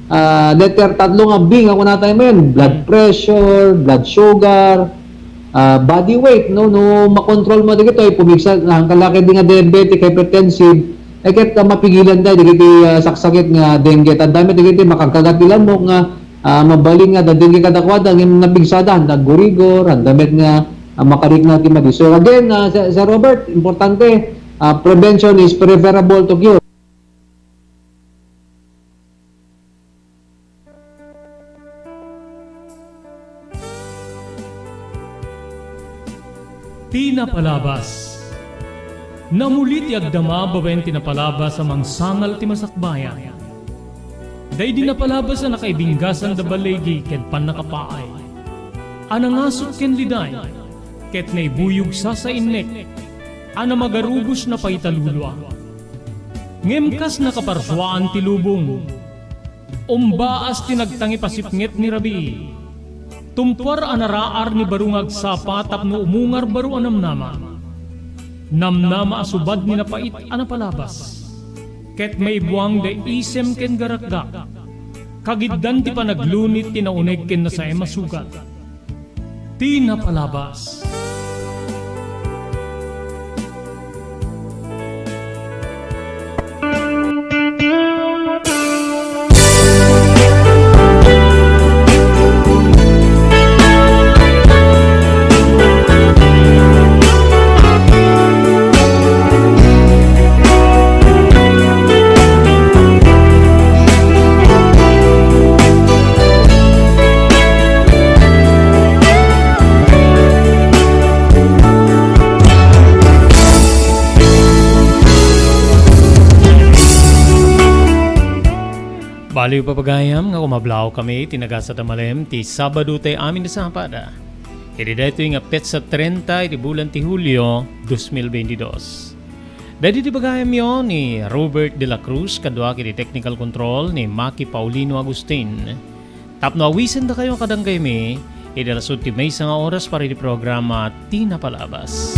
ah, letter tatlo nga B nga kunatayo manen, blood pressure, blood sugar, ah, body weight, no? No makontrol mo dagitoy, pumigsa, ang kalaki di nga diabetic, hypertensive, ay ket, ah, mapigilan tayo dagiti, ah, saksakit nga dengue. Tanda met dagiti makagkagat ti lamok nga ah, mabalin nga adda dengue kadakuada, ngem napigsada, handa aggurigor, handa met nga, ah, makarikna ti madi. So again, ah, Sir, Sir Robert, importante, ah, prevention is preferable to cure. Ti napalabas. Namuli ti agdama babaen ti napalabas a mangsangal ti masakbayan. Daydi napalabas a nakaibinggasan da baligi ken pannakapaay, a nangasut ken liday, ket naibuyog sasainnek, a namagarubos napaitalulua. Ngem kas nakaparsuaan ti lubong, umbaas ti nagtangipasipnget ni rabii. Tumpuar a naraar ni baro nga agsapa tapno umungar baro a namnama. Namnama a subad ni napait a napalabas. Ket maibuang da isem ken garakgak. Kagiddan ti panaglunit ti nauneg ken nasaem a sugat. Ti napalabas. Baliw, papagayam, nga kumablaw kami ti nagasat a malem ti Sabado ti amin a sapada. Iti daytoy nga petsa trenta iti bulan ti Julio, dos mil veintidós. Daydi ti bagayamyo ni Robert de la Cruz, kaduak iti technical control ni Maki Paulino Agustin. Tapno awisendakayo kadanggaymi, iti alas otso ti maysa nga oras para iti programa Ti Napalabas.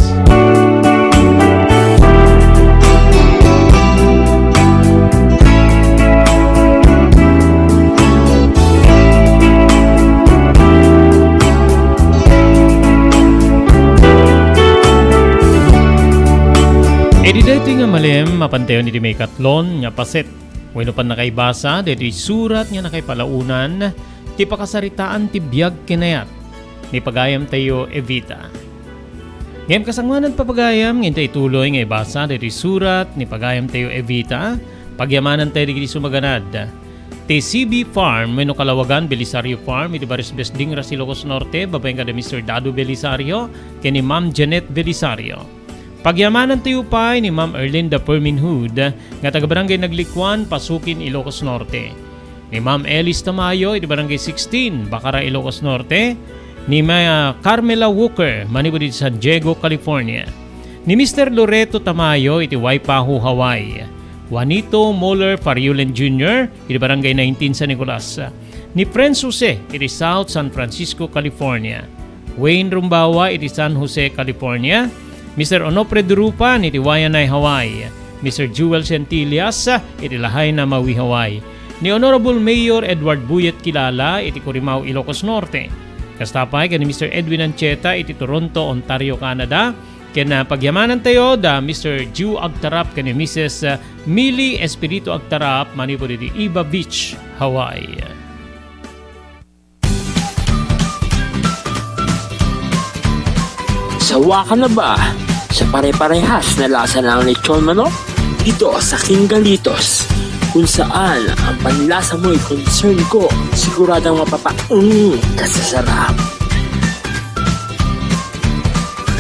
Iti daytoy nga malem, mapantayon iti maikatlon nga paset wenno pannakaibasa daytoy surat nga nakaipalaonan ti pakasaritaan ti biag ken ayat ni pagayamtayo Evita. Ngem kasangoanan, papagayam, nga inta ituloy nga ibasa daytoy surat ni pagayamtayo Evita, pagyamanantayo dagiti sumaganad ti C B Farm wenno Kalawagan Belisario Farm iti Barrios Besding, Ilocos Norte, babaen kada Mister Dado Belisario ken ni Ma'am Janet Belisario. Pagyamanantayo pay ni Ma'am Erlinda Perminhud nga taga-Barangay Naglikuan, Pasukin, Ilocos Norte. Ni Ma'am Elis Tamayo iti Barangay sixteen, Bacara, Ilocos Norte. Ni Ma-, Carmela Walker, manipud iti San Diego, California. Ni Mister Loreto Tamayo iti Waipahu, Hawaii. Juanito Moller Fariulen Junior iti Barangay nineteen, San Nicolas. Ni Prince Jose iti South San Francisco, California. Wayne Rumbawa iti San Jose, California. Mister Onofre Durupan iti Waianae, Hawaii. Mister Jewel Centillas iti Lahaina, Maui, Hawaii. Ni Honorable Mayor Edward Buyet Kilala iti Corimao, Ilocos Norte. Kasta pay ken ni Mister Edwin Ancheta iti Toronto, Ontario, Canada. Ken, ah, pagyamanantayo da Mister Ju Agtarap ken ni Missus, ah, Millie Espiritu Agtarap manipud iti Iba Beach, Hawaii. Sawa ka na ba sa pare-parehas na lasa ng lechon manok? Dito sa King Galitos, kung saan ang panlasa mo'y concern ko, siguradong mapapaung ka sa sarap.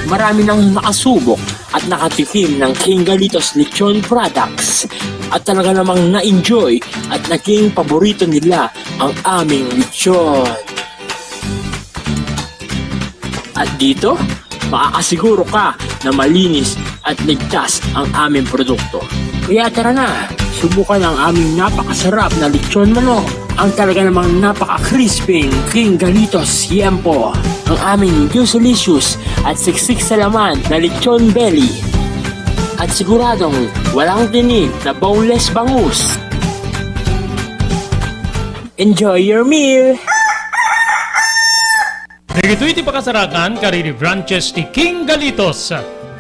Marami nang nakasubok at nakatikim ng King Galitos Lechon Products at talaga namang na-enjoy at naging paborito nila ang aming lechon. At dito, makakasiguro ka na malinis at ligtas ang aming produkto. Kaya tara na, subukan ang aming napakasarap na lechon manok, ang talaga namang napaka-crispy King Galitos Siempo, ang aming juicy-licious at siksik sa laman na lechon belly. At siguradong walang tinik na boneless bangus. Enjoy your meal! Dagitoy ti pakasarakan kadagiti branches ti King Galitos,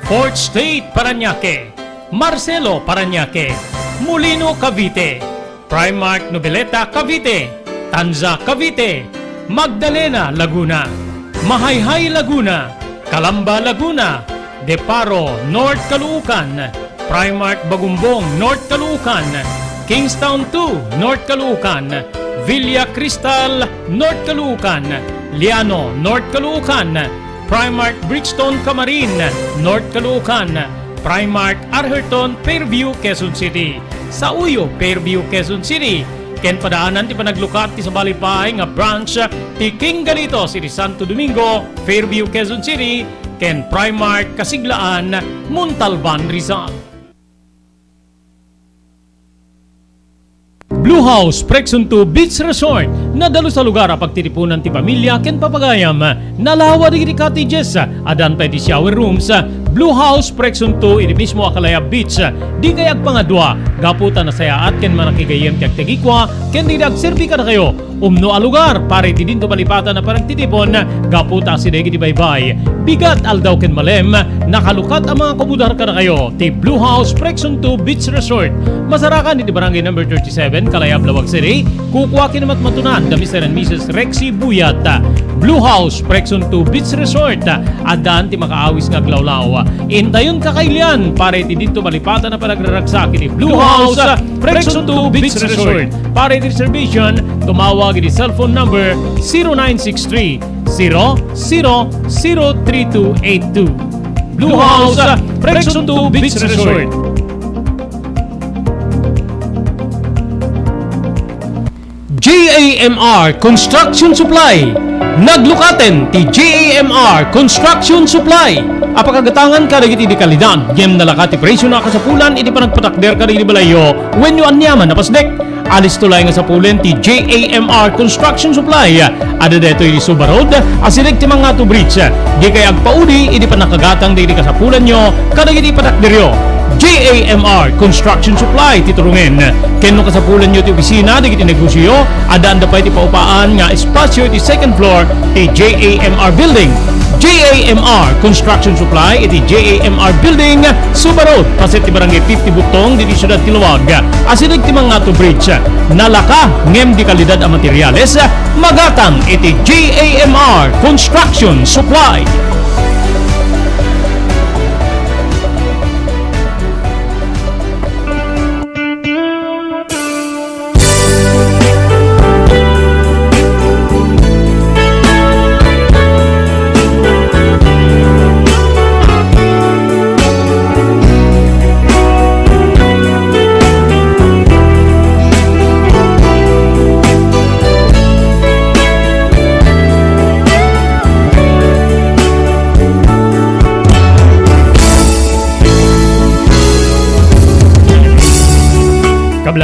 Fourth Street, Parañaque, Marcelo, Parañaque, Molino, Cavite, Primark, Noveleta, Cavite, Tanza, Cavite, Magdalena, Laguna, Mahayhay, Laguna, Calamba, Laguna, Deparo, North Caloocan, Primark, Bagumbong, North Caloocan, Kingstown two, North Caloocan, Villa Cristal, North Caloocan, Liano, North Caloocan, Primark, Bridgestone, Camarin, North Caloocan, Primark, Arherton, Fairview, Quezon City, Sauyo, Fairview, Quezon City, ken padaanan ti panaglukat ti sabali pay nga branch ti King Galitos iti Santo Domingo, Fairview, Quezon City, ken Primark Kasiglaan, Montalban, Rizal. Blue House Pregson two Beach Resort. Nadalus a lugar a pagtitipunan ti pamilia ken papagayam. Nalawa dagiti cottages. Addan pay ti shower rooms. Blue House Pregson two iti mismo a Kalayab Beach. Dikay agpangadua gapu ta nasayaat ken manakigayyem ti agtagikua ken dagiti agserbi kadakayo. Umno a lugar para iti dinto malipatan a panagtitipon gapu ta asideg iti baybay, bigat, aldaw ken malem, nakalukat a mga kumudar kadakayo ti Blue House Pregson two Beach Resort. Masarakan iti Barangay Number thirty-seven, Kalayab, Laoag City. Kukua ken matmatunan da Mister and Missus Rexy Buyat. Blue House Pregson two Beach Resort. Addaan ti makaawis nga aglawlaw. Intayon kakailian para iti dinto malipatan a panagraragsak iti Blue House Pregson two Beach Resort. Para iti reservation, tumawag iti cellphone number zero nine six three, zero zero zero three two eight two. Blue House, Pregson two Beach Resort. J A M R Construction Supply. Naglukaten ti J A M R Construction Supply. Apakagatangan kadagiti di kalidad, ngem nalaka ti presyo na kasapulan iti panagpatakder kadagiti balayyo wenno aniaman a pasdek. Alisto laeng nga sapulen ti J A M R Construction Supply. Adda daytoy iti Suba Road, asideg ti Mangatu Bridge. Dikay agpaudi iti pannakagatang dagiti kasapulanyo kadagiti patakderyo. J A M R Construction Supply ti turungen. Ken no kasapulanyo ti opisina dagiti negosioyo, addaanda pay ti paupaan nga espasio iti second floor ti J A M R Building. J A M R Construction Supply iti J A M R Building, Suba Road, paset ti Barangay fifty Butong, diti siudad ti Laoag. Asideg ti Mangatu Bridge. Nalaka, ngem di kalidad a materiales, magatang iti J A M R Construction Supply.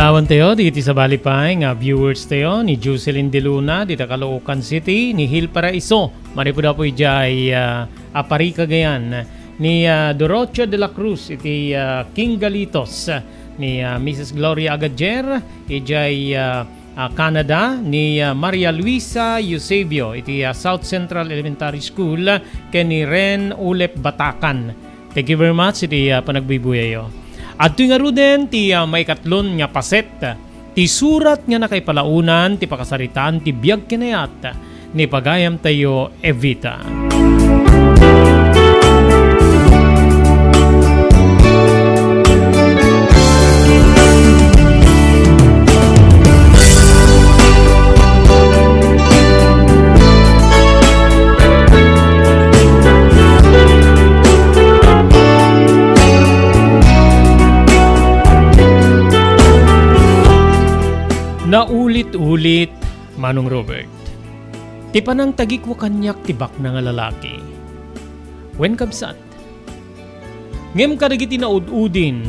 Awan tayo, dagiti sabali pay nga viewers tayo ni Jocelyn De Luna, dita Caloocan City, ni Hill Paraiso, manipud Apo idiay, ah, Apari, Cagayan, ni, ah, Dorothea de la Cruz, iti, ah, King Galitos, ni, ah, Missus Gloria Agadier, idiay, ah, ah, Canada, ni, ah, Maria Luisa Eusebio, iti, ah, South Central Elementary School, ken ni Ren Ulep Batacan. Thank you very much iti, ah, panagbuybuyayo. Adtoy ngaruden ti, ah, maikatlon nga paset ti surat nga nakaipalaonan ti pakasaritaan ti biag ken ayat ni pagayamtayo Evita. Naulit-ulit, Manong Robert, ti panangtagikko kaniak ti bakna nga lalaki. Wen, kabsat, ngem kadagiti naud-udin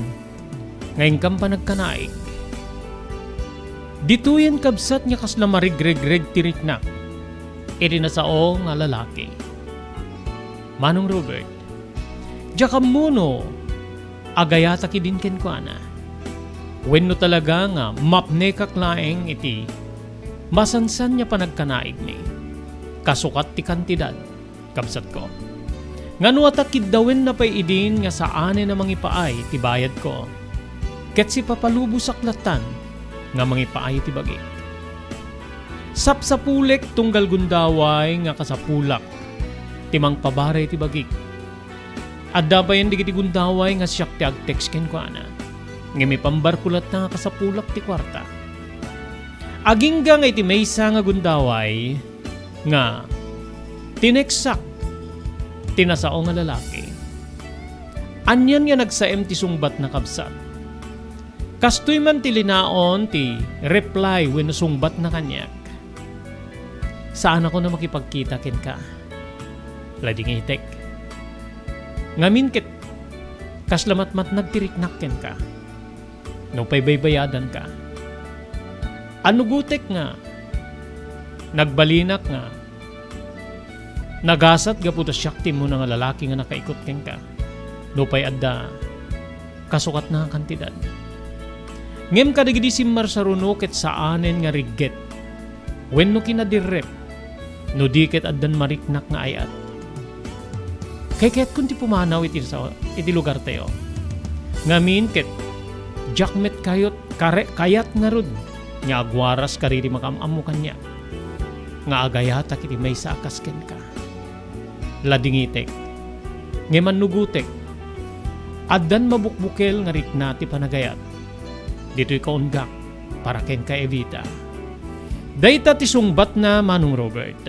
nga inkam panagkanaig, ditoyen, kabsat, nga kasla marigregreg ti riknak iti nasao nga lalaki. Manong Robert, diak ammo no agayatak idin kenkuana, wenno talaga nga mapnekak laeng iti masansan nga panagkanaigmi, kasukat ti kantidad, kabsatko, nga no atakiddawenna pay idin nga saanen a mangipaay ti bayadko, ket sipapalubosak lattan nga mangipaay ti bagik. Sapsapulek tunggal gundaway nga kasapulak ti mangpabaray ti bagik. Adda payen dagiti gundaway nga siak ti agtext kenkuana, ngem ipambarko latta nga kasapulak ti kuarta. Agingga nga iti maysa nga gundaway nga tineksak ti nasao nga lalaki, anian nga nagsaem ti sungbatna, kabsat? Kastoy man ti linaon ti reply wenno sungbatna kaniak. Saanakon a makipagkita kenka. Ladingitek. Ngamin ket, kasla matmatnag ti riknak kenka. Nupay baybayadanka. Annugotek nga nagbalinak nga nagasat gapu ta siak ti immuna nga lalaki nga nakaikut kenka. Nupay adda kasukatna a kantidad. Ngem kadagidi simmarsaruno ket saanen nga rigget wenno kinadirrep no di ket addan mariknak nga ay-at. Kaykayatkon ti pumanaw iti sa-, iti lugartayo. Ngamin ket diak met kayot, kare-, kayat ngarud nga agwaras kadagiti makaam-ammo kaniak nga agayatak iti maysa a kas kenka. Ladingitek. Ngem annugotek. Addan mabukbukel nga rikna ti panagayat. Ditoy kaunggak para kenka, Evita. Dayta ti sungbatna, Manong Robert.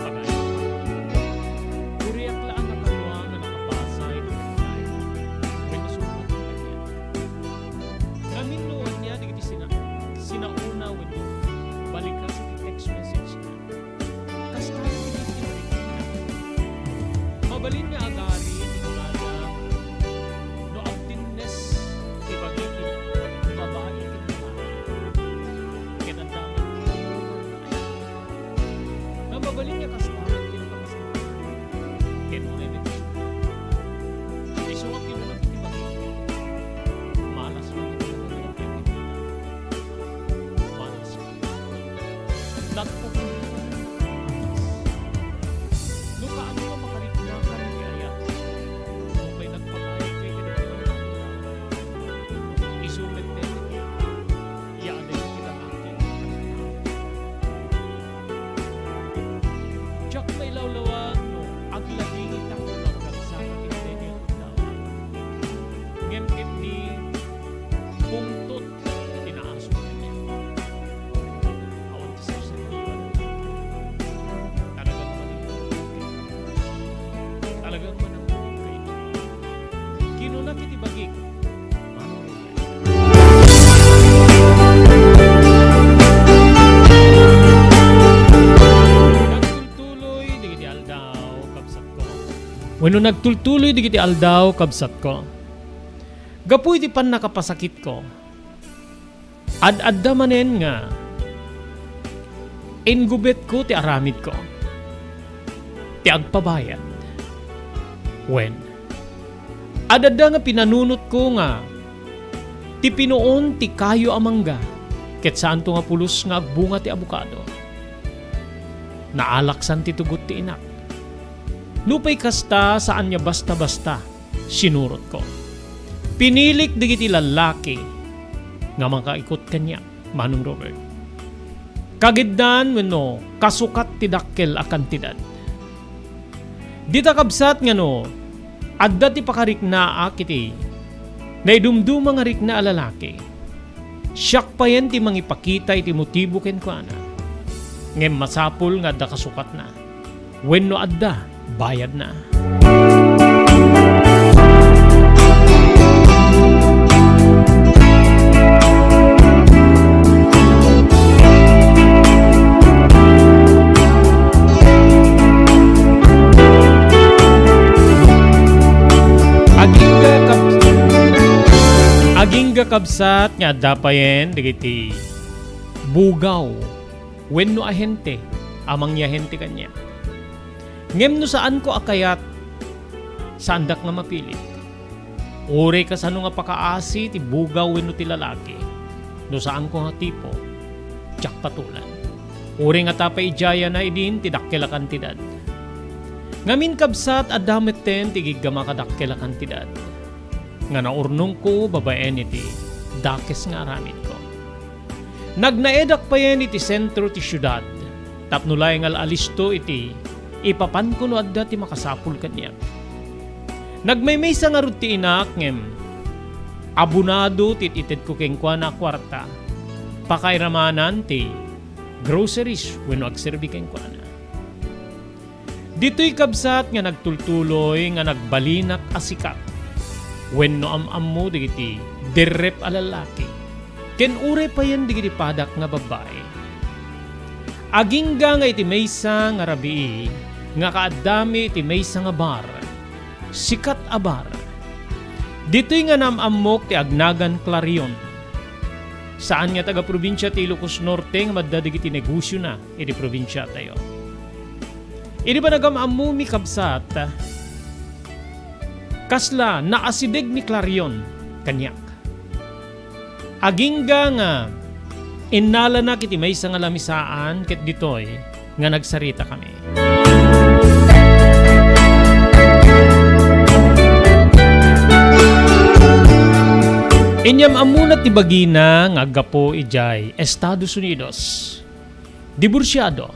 Pagayam. Uriak la a nakalua nga nakabasa iti rikna. Wen, nasungbat kaniak. Ngamin no ania dagiti sina-, sinaona wenno balikas iti text message na. Kasta ti rikna. Mabalin nga agari ti kunada no agtinnes ti bagi ti babai ken babai. Ket adda met nga mabalin nga kasta met ken pakasakit. Ken unay met isu nga kinunam ti bagi. Malas man iti pagkakita. Malas man. Nagpupulong. No kaano nga makarikna ka iti ayat? No pay nagpakayat ka iti isu met daytoy. Ya, adda iti lalaki. Wenno nagtultuloy dagiti aldaw, kabsatko. Gapu iti pannakapasakitko, ad-adda manen nga inggubetko ti aramidko, ti agpabayad. Wen, ad-adda nga pinanunotko nga ti pinuon ti kayo a mangga, ket saanto nga pulos nga agbunga ti abokado. Naalaksan ti tugot ti inak. Nupay kasta, saan nga basta-basta sinurotko. Pinilik dagiti lallaki nga makaikut kaniak, Manong Robert. Kagiddan wenno kasukat ti dakkel a kantidad. Dita, kabsat, nga no adda ti pakariknaak iti naidumduma nga rikna a lalaki, siak payen ti mangipakita iti motibo kenkuana. Ngem masapul nga adda kasukatna wenno adda bayadna. Agingga kab-, agingga, kabsat, nga adda payen dagiti bugaw wenno ahente a mangyahente kaniak. Ngem no saanko a kayat, saandak nga mapilit. Uray kasano nga pakaasi ti bugaw wenno ti lalaki, no saanko nga tipo, diak patulan. Uray nga ta pay idiayna idin ti dakkel a kantidad. Ngamin, kabsat, adda metten ti giggama kadakkel a kantidad nga naurnongko babaen iti dakes nga aramidko. Nagnaedak payen iti sentro ti siudad tapno laeng nga alisto iti ipapanko no adda ti makasapul kaniak. Nagmaymaysa ngarud ti inak ngem abonado ti it-itedko kenkuana a kuarta pakairamanan ti groceries wenno agserbi kenkuana. Ditoy, kabsat, nga nagtultuloy nga nagbalinak a sikat wenno am-ammo dagiti derrep a lallaki ken uray payen dagiti padak nga babbai. Agingga nga iti maysa nga rabii nga kaaddami iti maysa nga bar, sikat a bar. Ditoy nga naam-ammok ti agnagan Clarion. Saan nga taga-probinsia ti Ilocos Norte nga madda dagiti negosiona iti probinsiatayo. Idi panagam-ammomi, kabsat, kasla naasideg ni Clarion kaniak. Agingga nga innalanak iti maysa nga lamisaan ket ditoy nga nagsaritakami. Inyam-ammona ti bagina nga aggapu idiay Estados Unidos. Diborsiado.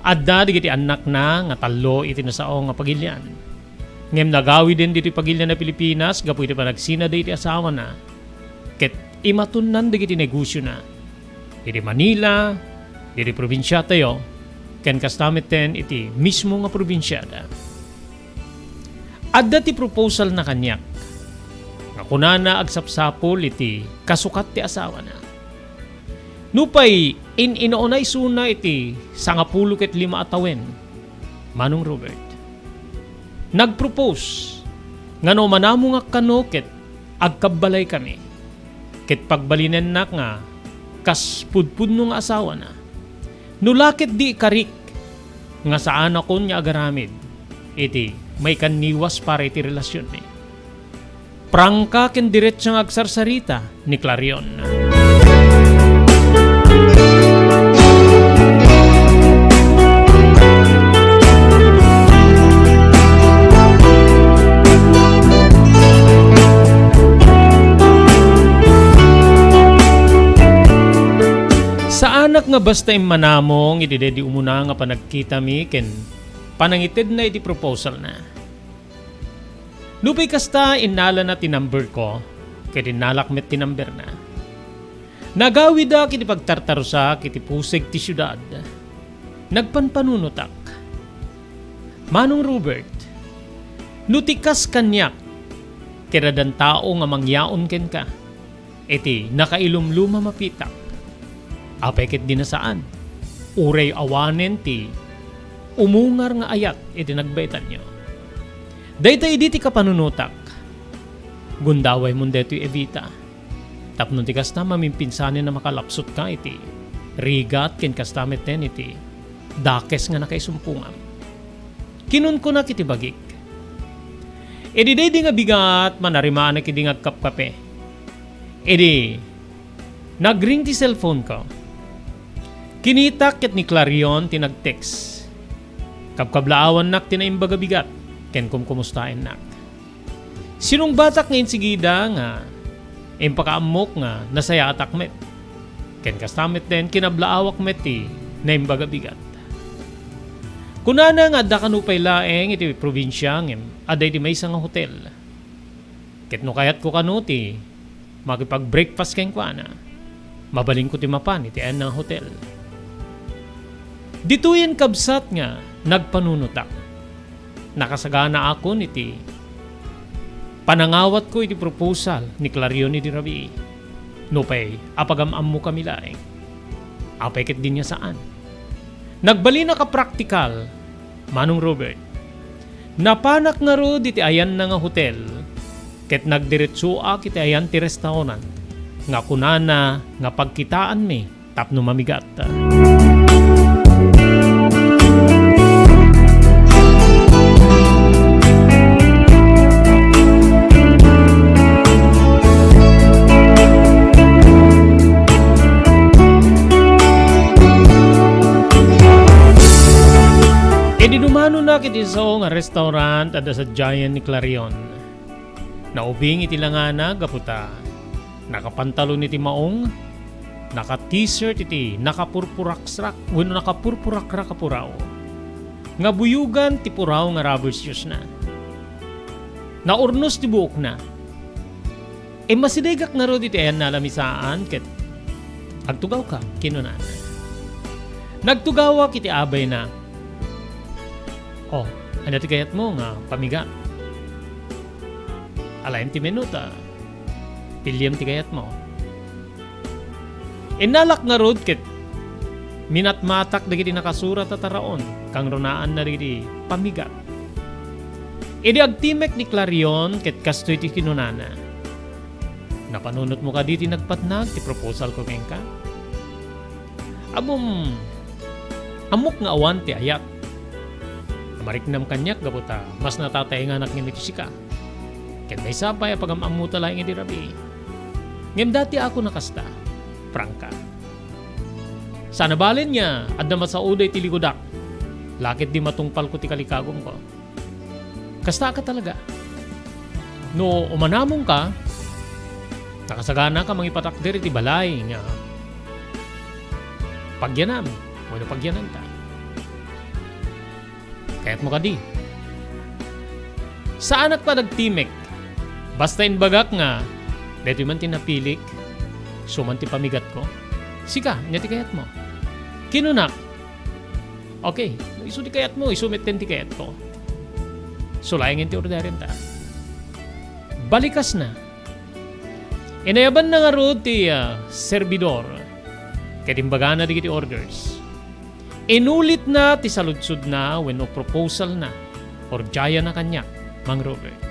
Adda dagiti annakna nga tallo iti nasao nga pagilian. Ngem nagawiden ditoy pagilian a Pilipinas gapu iti panagsinada iti asawana ket imatonnan dagiti negosiona iti Manila, iti probinsiatayo, ken kasta metten iti mismo nga probinsiada. Adda ti proposalna kaniak nga kunana agsapsapul iti kasukat ti asawana. Nupay in-inauna isuna iti sangapulo ket lima a tawen, Manong Robert, nagpropose nga no manamongak kano ket agkabbalaykami, ket pagbalinennak nga kas pudpudno nga asawana. No la ket di ikarik nga saanakon nga agaramid iti maikanniwas para iti relasionmi. Prangka ken diretso nga agsarsarita ni Clarion. Saanak nga basta immanamong iti daydi umuna nga panagkitami ken panangitedna iti proposalna. Nupay kasta, innalana ti numberko, ket innalak met ti numberna. Nagawidak iti pagtartarusak iti puseg ti siudad. Nagpanpanunotak, "Manong Robert, no ti kas kaniak, ket addan tao nga mangyaon kenka iti nakailumlom a mapitak. Apay ket di nasaan? Uray awanen ti umungar nga ayat iti nagbaetanyo." Dayta idi ti kapanunotak. Gundawaymo daytoy, Evita. Tapno ti kasta, mamimpinsanen a makalapsutka iti rigat ken kasta metten iti dakes nga nakaisumpongam. Kinunkunak iti bagik. Idi daydi nga bigat, manarimanak idi nga agkapkape. Idi nagring ti cellphone-ko, kinitak ket ni Clarion ti nag-text. Kabkablaawannak ti naimbag a bigat ken kumkumustaennak. Sinungbatak nga insigida nga impakaammok nga nasayaatak met. Ken kasta metten, kinablaawak met ti naimbag a bigat. Kunana nga adda kano pay laeng iti probinsia ngem adda iti maysa nga hotel. Ket no kayatko kano ti makipag-breakfast kenkuana, mabalinko ti mapan iti ayanna nga hotel. Ditoyen kabsat nga nagpanunotak. Nakasaganaakon iti panangawatko iti proposal ni Clarion idi rabii. Nupay apagam-ammokami laeng. Apay ketdi nga saan? Nagbalinak a praktikal, Manong Robert. Napanak ngarud iti ayanna nga hotel, ket nagdiretsoak iti ayan ti restaurant nga kunana nga pagkitaanmi tapno mamigat. Idi dumanonak iti sao nga restaurant, adda sadiayen ni Clarion. Naubing iti langana gapu ta nakapantalon iti maong, naka-t-shirt iti nakapurpuraksrak wenno nakapurpurakrak a puraw. Nga buyogan ti puraw nga rubber shoes-na. Naurnos ti buokna. Immasidegak ngarud iti ayanna a lamisaan ket, "Agtugawka," kinunana. Nagtugawak iti abayna. "O, ania ti kayatmo nga pamigat? Alaem ti menu ta piliem ti kayatmo." Innalak ngarud ket minatmatak dagiti nakasurat a taraon, kangrunaanna dagiti pamigat. Idi agtimek ni Clarion ket kastoy ti kinunana, "Napanunotmo kadi ti nagpatnag ti proposalko kenka? Ammom, ammok nga awan ti ayat a mariknam kaniak gapu ta mas natataenganak ngem iti sika. Ket maysa pay a pagam-ammota laeng idi rabii. Ngem dati a kuna kasta, Franca. Saan a balen nga adda masaoda iti likudak, la ketdi matungpalko ti kalikagumko. Kasta ka talaga. No umanamongka, nakasaganaka mangipatakder iti balay nga pagyanam wenno pagyananta. Kayatmo kadi?" Saanak pay a nagtimek. Basta imbagak nga, "Daytoy man ti napilik, isu man ti pamigatko." "Sika, ania ti kayatmo?" Kinunak, "Okay, no isu ti kayatmo, isu metten ti kayatko." Isu laengen ti orderenta. Balikasna. Inayabanna ngarud ti, ah, serbidor ket imbagana dagiti orders. Inulitna ti saludsodna wenno proposalna, or diayana kaniak, Mang Robert.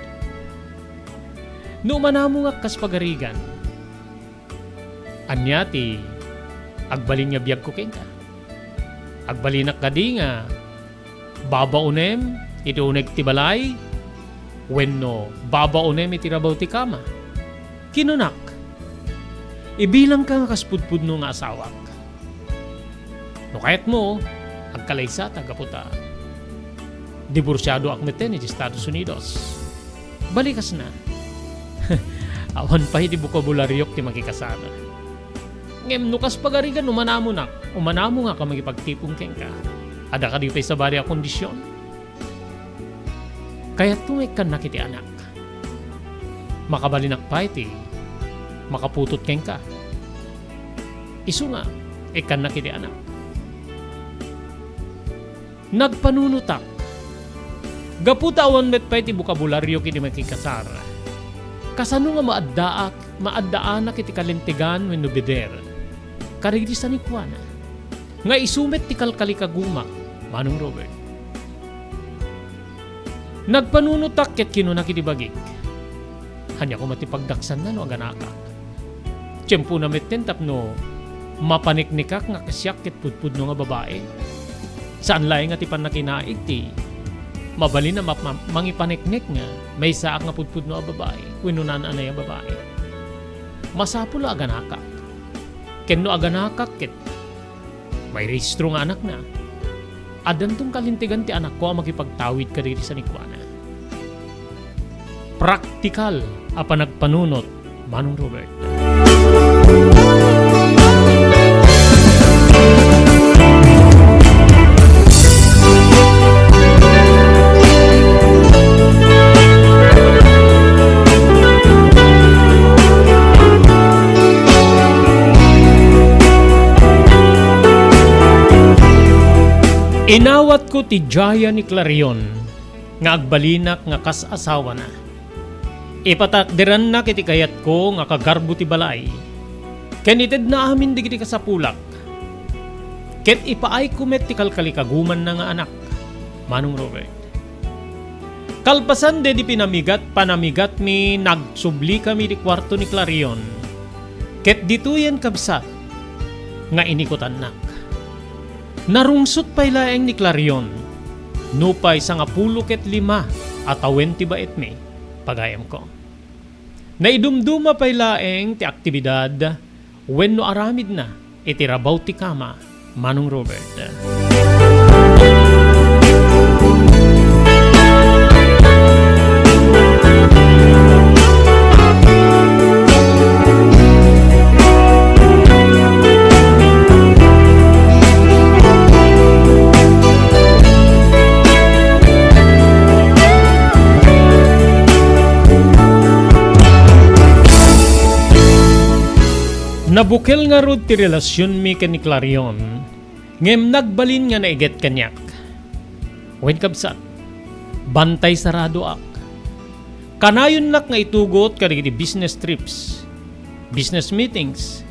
No umanamongak kas pagarigan, ania ti agbalin nga biagko kenka? Agbalinak kadi nga babaonem iti uneg ti balay wenno babaonem iti rabaw ti kama? Kinunak, "Ibilangka nga kas pudpudno nga asawak. No kayatmo, agkalaysata gapu ta diborsiadoak metten iti Estados Unidos." Balikasna. Awan pay ti bokabulariok ti makikasar. Ngem no kas pagarigan, umanamonak, umanamongak a mangipagtipon kenka. Adda kadi pay sabali a kondision? Kayatmo nga ikkannak iti anak. Makabalinak pay ti makaputot kenka. Isu nga, ikkannak iti anak. Nagpanunotak. Gapu ta awan met pay ti bokabulariok iti makikasar, kasano nga maaddaak, maaddaanak iti kalintegan wenno beder kadagiti sanikuana nga isu met ti kalkalikagumak, Manong Robert? Nagpanunotak ket kinunak iti bagik, "Ania koma ti pagdaksanna no aganakak? Tiempona metten tapno mapaneknekak nga kas siak ket pudpudno nga babai. Saan laeng nga ti pannakinaig ti mabalin a map-, ma-, mangipaneknek nga maysaak nga pudpudno a babai wenno naan-anay a babai. Masapul a aganakak. Ken no aganakak ket mairehistro nga anakna, addanton kalintegan ti anakko a makipagtawid kadagiti sanikuana." Praktikal a panagpanunot, Manong Robert. Inawatko ti Jaya ni Clarion nga agbalinak nga kas asawana. Ipatakderannak iti kayatko nga kagarbo ti balay, ken itedna amin dagiti kasapulak, ket ipaayko met ti kalkalikagumanna nga anak, Manong Robert. Kalpasan daydi pinamigat-, panamigatmi, nagsublikami iti kuarto ni Clarion, ket ditoyen, kabsat, nga inikutannak. Narungsot pay laeng ni Clarion, nupay sangapulo ket lima a tawen ti baetmi, pagayamko. Naidumduma pay laeng ti aktibidad wenno aramidna iti rabaw ti kama, Manong Robert. Nabukel ngarud ti relasionmi ken ni Clarion, ngem nagbalin nga naiget kaniak. Wen, kabsat, bantay saradoak. Kanayonnak nga itugot kadagiti business trips, business meetings,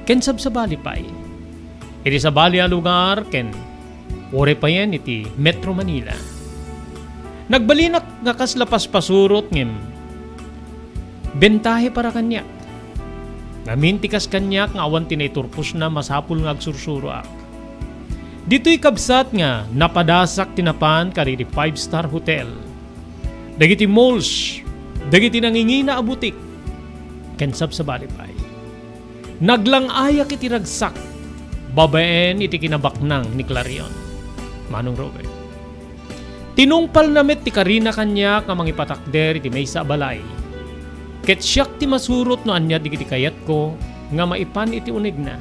ken sabsabali pay. Iti sabali a lugar ken uray payen iti Metro Manila. Nagbalinak nga kasla paspasurot ngem bentahe para kaniak. Ngamin ti kas kaniak nga awan ti naiturposna, masapul nga agsursuroak. Ditoy, kabsat, nga napadasak ti napan kadagiti five-star hotel, dagiti malls, dagiti nangingina a butik, ken sabsabali pay. Naglang-ayak iti ragsak babaen iti kinabaknang ni Clarion, Manong Robert. Tinungpalna met ti karina kaniak nga mangipatakder iti maysa a balay, ket siak ti masurot no ania dagiti kayatko nga maipan iti unegna.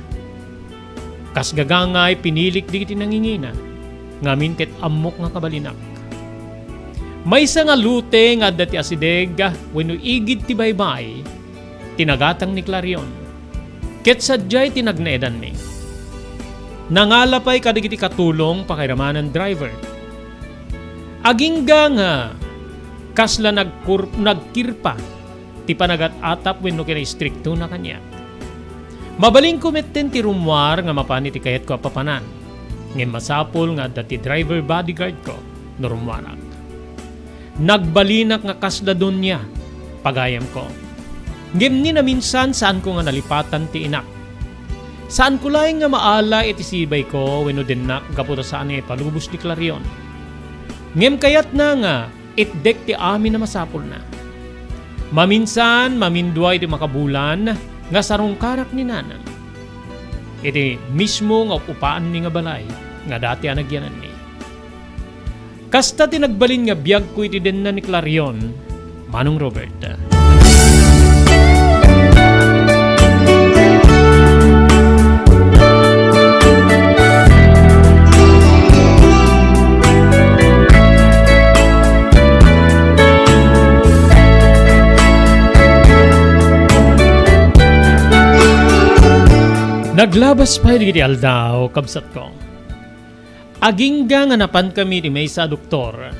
Kas gagangay, pinilik dagiti nangingina, ngamin ket ammok nga kabalinak. Maysa nga lote nga adda ti asideg wenno igid ti baybay ti nagatang ni Clarion, ket sadiay ti nagnaedanmi. Nangala pay kadagiti katulong pakairamanan driver. Agingga nga kasla nagkur-, nagkirpa ti panagat-atap wenno kinaistriktona kaniak. Mabalinko metten ti rummuar nga mapan iti kayatko a papanan, ngem masapul nga adda ti driver bodyguardko no rummuarak. Nagbalinak nga kasla donia, pagayamko. Ngem ni naminsan, saanko nga nalipatan ti inak. Saanko laeng nga maala iti sibayko wenno dennak gapu ta saan nga ipalubos ni Clarion. Ngem kayatna nga itdek ti amin a masapulna. Maminsan, mamindua iti makabulan nga sarungkarak ni nanang iti mismo nga up-upaanmi nga balay nga dati a nagyananmi. Kasta ti nagbalin nga biagko iti denna ni Clarion, Manong Robert. Naglabas pay dagiti aldaw, kabsatko. Agingga nga napankami iti maysa a doktor,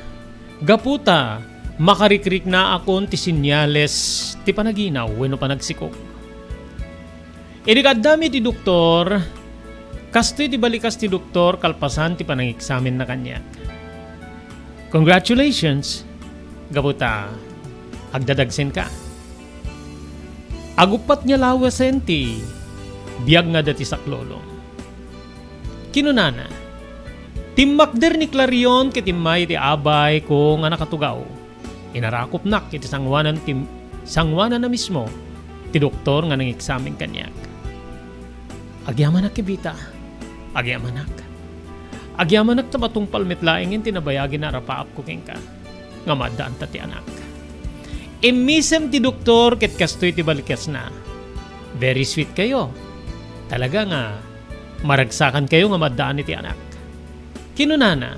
gapu ta makarikriknaakon ti senyales ti panaginaw wenno panagsikog. Idi kaaddami iti doktor, kastoy ti balikas ti doktor kalpasan ti panangiksamenna kaniak. "Congratulations! gapu ta agdadagsenka. Aguppat nga lawasen ti biag nga adda ti saklolom. Kinunana, "Timmakder ni Clarion ket immay iti abayko nga nakatugaw. Inarakupnak iti sangoanan ti, sangoanan a mismo ti doktor nga nangeksamen kaniak." Agyamanak, Evita. Agyamanak. Agyamanak ta matungpal met laengen ti nabayagin a arapaapko kenka nga maaddaanta ti anak. Immisem ti doktor ket kastoy ti balikasna, "Very sweet kayo. Talaga nga maragsakan kayo nga maaddaan iti anak." Kinunana,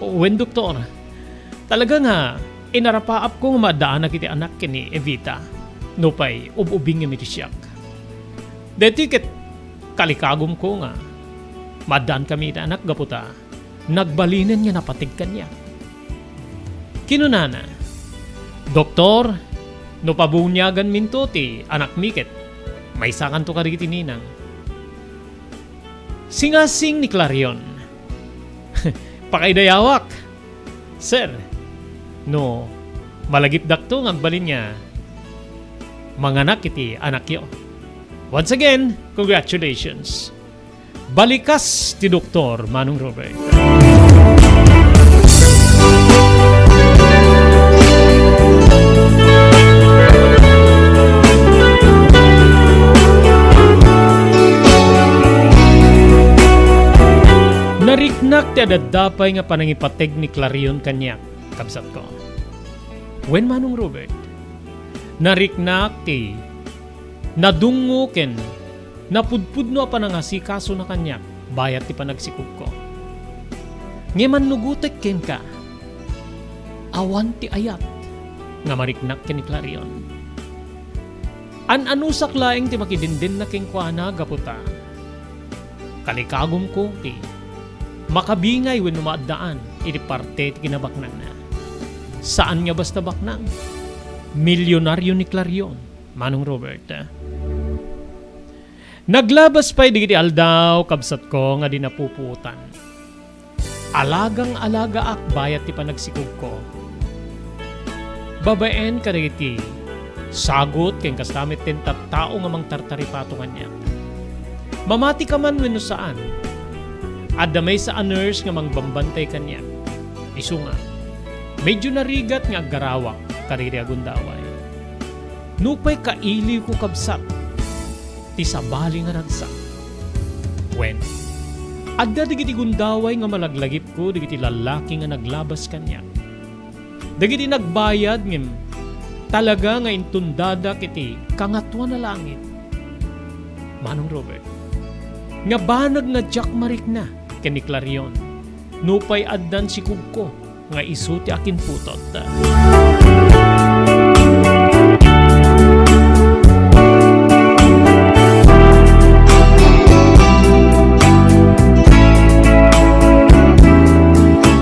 "Wen, doktor. Talaga nga inarapaapko nga maaddaanak iti anak ken ni Evita. Nupay ub-ubingem iti siak. Daytoy ket kalikagumko nga maaddaanmi iti anak gapu ta nagbalinen nga napateg kaniak." Kinunana, "Doktor, no pabuniaganminto ti anakmi ket maysakanto kadagiti ninang." Singasing ni Clarion, "Pakaidayawak, sir, no malagipdakto nga agbalin nga manganak iti anakyo. Once again, congratulations." Balikas ti doktor, Manong Robert. Nariknak ti adda pay nga panangipateg ni Clarion kaniak, kabsatko. Wen, Manong Robert, nariknak ti nadungngo ken napudpudno a panangasikasona kaniak bayat ti panagsikogko. Ngem annugotek kenka, awan ti ayat nga mariknak ken ni Clarion. An-anusak laeng ti makidendena kenkuana gapu ta kalikagumko ti makabingay wenno maaddaan iti parte ti kinabaknangna. Saan nga basta baknang. Milionario ni Clarion, Manong Robert. Naglabas pay dagiti aldaw, kabsatko, nga di napupuotan. Alagang-alagaak bayat ti panagsikogko. Babaen kadagiti sagut ken kasta met ti tattao nga mangtartaripato kaniak. Mamati ka man wenno saan, adda maysa a nurse nga mangbambantay kaniak. Isu nga, medyo narigat nga aggarawak kadagiti agundaway. Nupay kailiwko, kabsat, ti sabali nga ragsak. Wen, adda dagiti gundaway nga malaglagipko dagiti lallaki nga naglabas kaniak. Dagiti nagbayad ngem talaga nga intundadak iti kangatoan a langit. Manong Robert, nga banag nga diak marikna ken ni Clarion, nupay addan sikogko nga isu ti akinputot.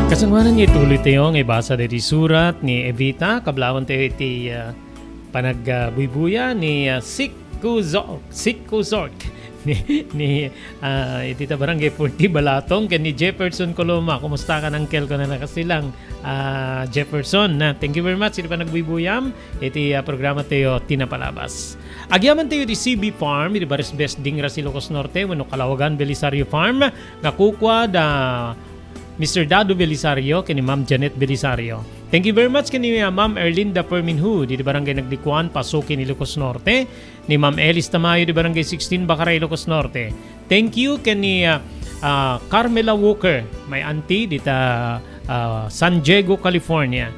Kasangoanan nga ituloy tayo nga ibasa daytoy surat ni Evita. Kablawan tayo iti, ah, panag, ah, buybuya ni, ah, Sikuzork. Sikuzork. Ni, ni, ah, iti ta Barangay forty Balatong ken ni Jefferson Coloma. Kumusta ka, Uncle? Kunana kasilang, ah, Jefferson, na, thank you very much iti panagbuybuyam iti, ah, programa tayo, Ti Napalabas. Agyaman tayo iti C B Farm, iti Barisbes, Dingras, Ilocos Norte, wenno Kalawagan Belisario Farm, nga kukua da Mister Dado Belisario ken ni Ma'am Janet Belisario. Thank you very much ken ni, ah, Ma'am Erlinda Perminhu, iti Barangay Naglikuan, Pasukin, Ilocos Norte, ni Ma'am Elis Tamayo, iti Barangay sixteen, Bacaray, Ilocos Norte. Thank you ken ni, ah, ah, Carmela Walker, my auntie, dita, ah, San Diego, California.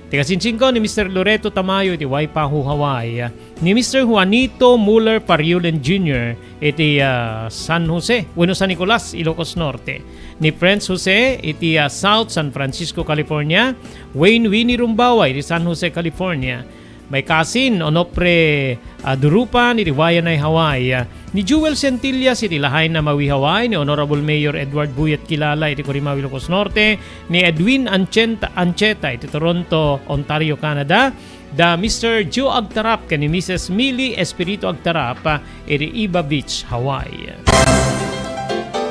Ti kasinsinko ni Mister Loreto Tamayo, iti Waipahu, Hawaii. Ni Mister Juanito Muller Pariulen Junior iti, ah, San Jose, wenno San Nicolas, Ilocos Norte. Ni Prince Jose iti, ah, South San Francisco, California. Wayne Winnie Rumbawa iti San Jose, California. My cousin Onofre, ah, Durupan iti Waianae, Hawaii. Ni Jewel Centillas iti Lahaina, Maui, Hawaii. Ni Honorable Mayor Edward Buyat Kilala iti Curimayo, Ilocos Norte. Ni Edwin Anchenta-, Ancheta iti Toronto, Ontario, Canada. Da Mister Joe Agtarap ken ni Missus Millie Espiritu Agtarap, ah, iti Iba Beach, Hawaii.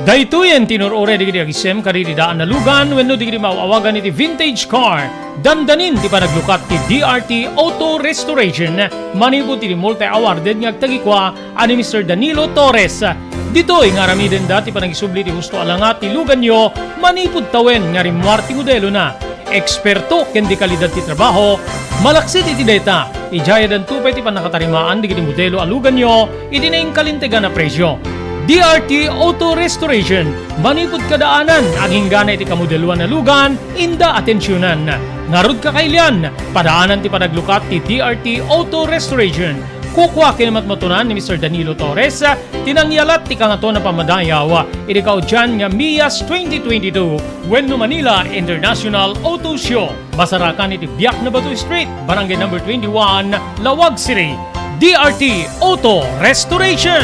Daytoyen ti inur-uray dagiti agisem kadagiti daan a lugan wenno dagiti maaw-awagan iti vintage car. Dandanin ti panaglukat ti D R T Auto Restoration manipud iti multi-awarded nga agtagikua a ni Mister Danilo Torres. Ditoy nga aramidenda ti panagisubli ti husto a langat ti luganyo manipud tawen nga rimmuar ti modelona. Eksperto ken dekalidad ti trabaho, malaksid iti dayta, idiay addanto pay ti pannakatarimaan dagiti modelo a luganyo iti nainkalintegan a presio. D R T Auto Restoration, manipud kadaanan, agingga na iti kamodeloan a lugan, inda atensionan. Ngarud, kakailian, padaanan ti panaglukat ti D R T Auto Restoration. Kukua ken matmatunan ni Mister Danilo Torres ti nangyalat ti Kangatoan a Pammadayaw iti kaudian nga MIAS twenty twenty-two wenno Manila International Auto Show. Masarakan iti Biak na Bato Street, Barangay Number twenty-one, Laoag City. D R T Auto Restoration.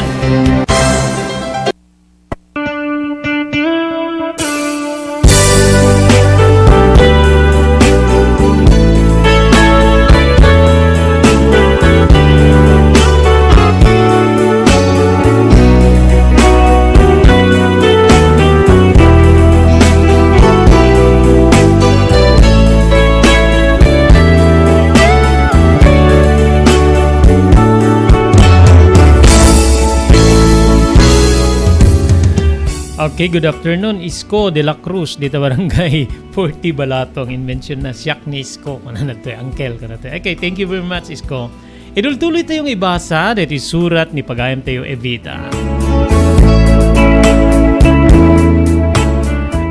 Okay, good afternoon, Isko de la Cruz, dita barangay forty Balatong. Inmention na, "Siak ni Isko," kunana toy, uncle, kunana toy. Okay, thank you very much, Isko. Idultuloy tayo nga ibasa daytoy surat ni pagayam tayo, Evita.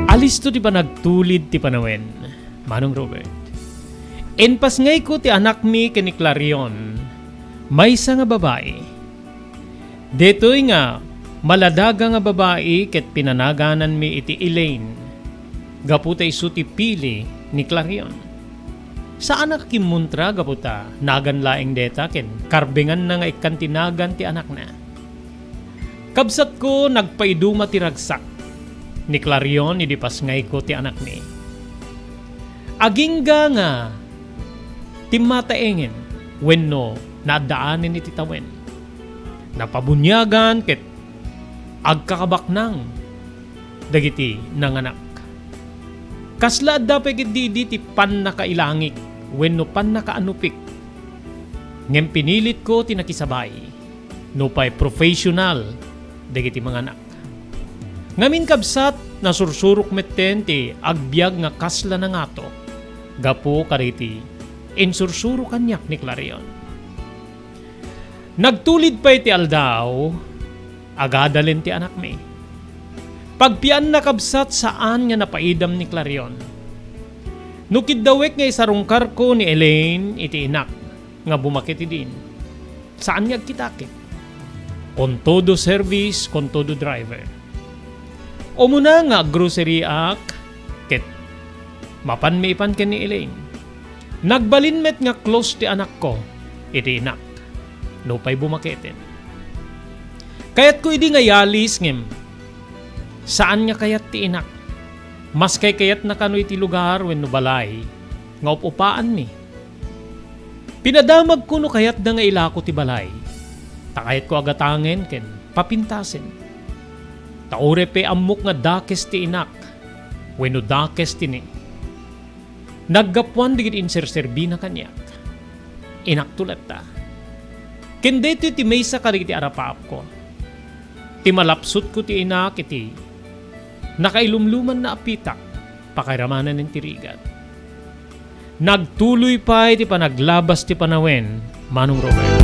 Alisto ti panagtulid ti panawen, Manong Robert. Impasngayko ti anakmi ken ni Clarion, maysa nga babai. Daytoy nga maladaga nga babai ket pinanagananmi iti Elaine, gapu ta isu ti pili ni Clarion. Saanak a kimmuntra gapu ta nagan laeng dayta ken karbenganna nga ikkan ti nagan ti anakna. Kabsatko, nagpaiduma ti ragsak ni Clarion idi pasngayko ti anakmi. Agingga nga timmataengen wenno naaddaanen iti tawen. Napabuniagan ket agkakabaknang dagiti nanganak. Kasla adda pay ketdi idi ti pannakailangik wenno pannakaanupik. Ngem pinilitko ti nakisabay, nupay professional dagiti manganak. Ngamin, kabsat, nasursurok metten ti agbiag nga kasla nangato gapu kadagiti insursuro kaniak ni Clarion. Nagtulid pay ti aldaw, agadalen ti anakmi. Pagpianna, kabsat, saan nga napaidam ni Clarion. No kiddawek nga isarungkarko ni Elaine iti inak nga bumaket idin, saan nga agkitakit. Con todo service, con todo driver. Umuna nga aggroceryek ket mapan maipan ken ni Elaine. Nagbalin met nga close ti anakko iti inak, nupay bumaketen. Kayatko idi nga iyalis ngem saan nga kayat ti inak. Mas kaykayatna kano iti lugar wenno balay nga up-upaanmi. Pinadamagko no kayatda nga ilako ti balay, ta kayatko a gatangen ken papintasen. Ta uray pay ammok nga dakes ti inak wenno dakes ti ni, naggapuan dagiti inserserbina kaniak. Inakto latta. Ken daytoy ti maysa kadagiti arapaapko. Ti malapsutko ti inak iti nakailumlumanna a pitak, pakairamanen ti rigat. Nagtuloy pay ti panaglabas ti panawen, Manong Robert.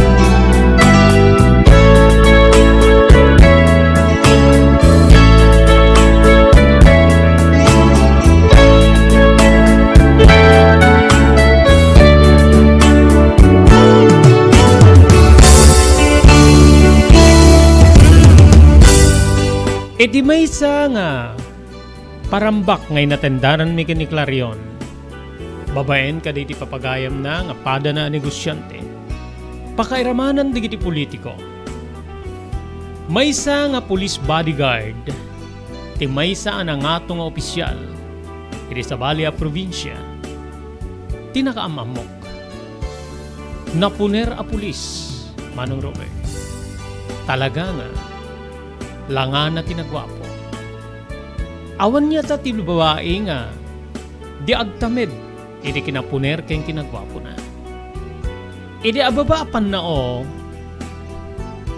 Iti maysa nga parambak nga inatendaranmi ken ni Clarion, babaen kadagiti papagayamna nga padana a negosiante, pakairamanan dagiti politiko. Maysa nga police bodyguard ti maysa a nangato nga opisial iti sabali a probinsia ti nakaam-ammok. Napuner a pulis, Manong Robert. Talaga nga, langana ti naguapo. Awan ngata ti babai nga di agtamed iti kinapuner ken kinaguapona. Idi ababa a pannao,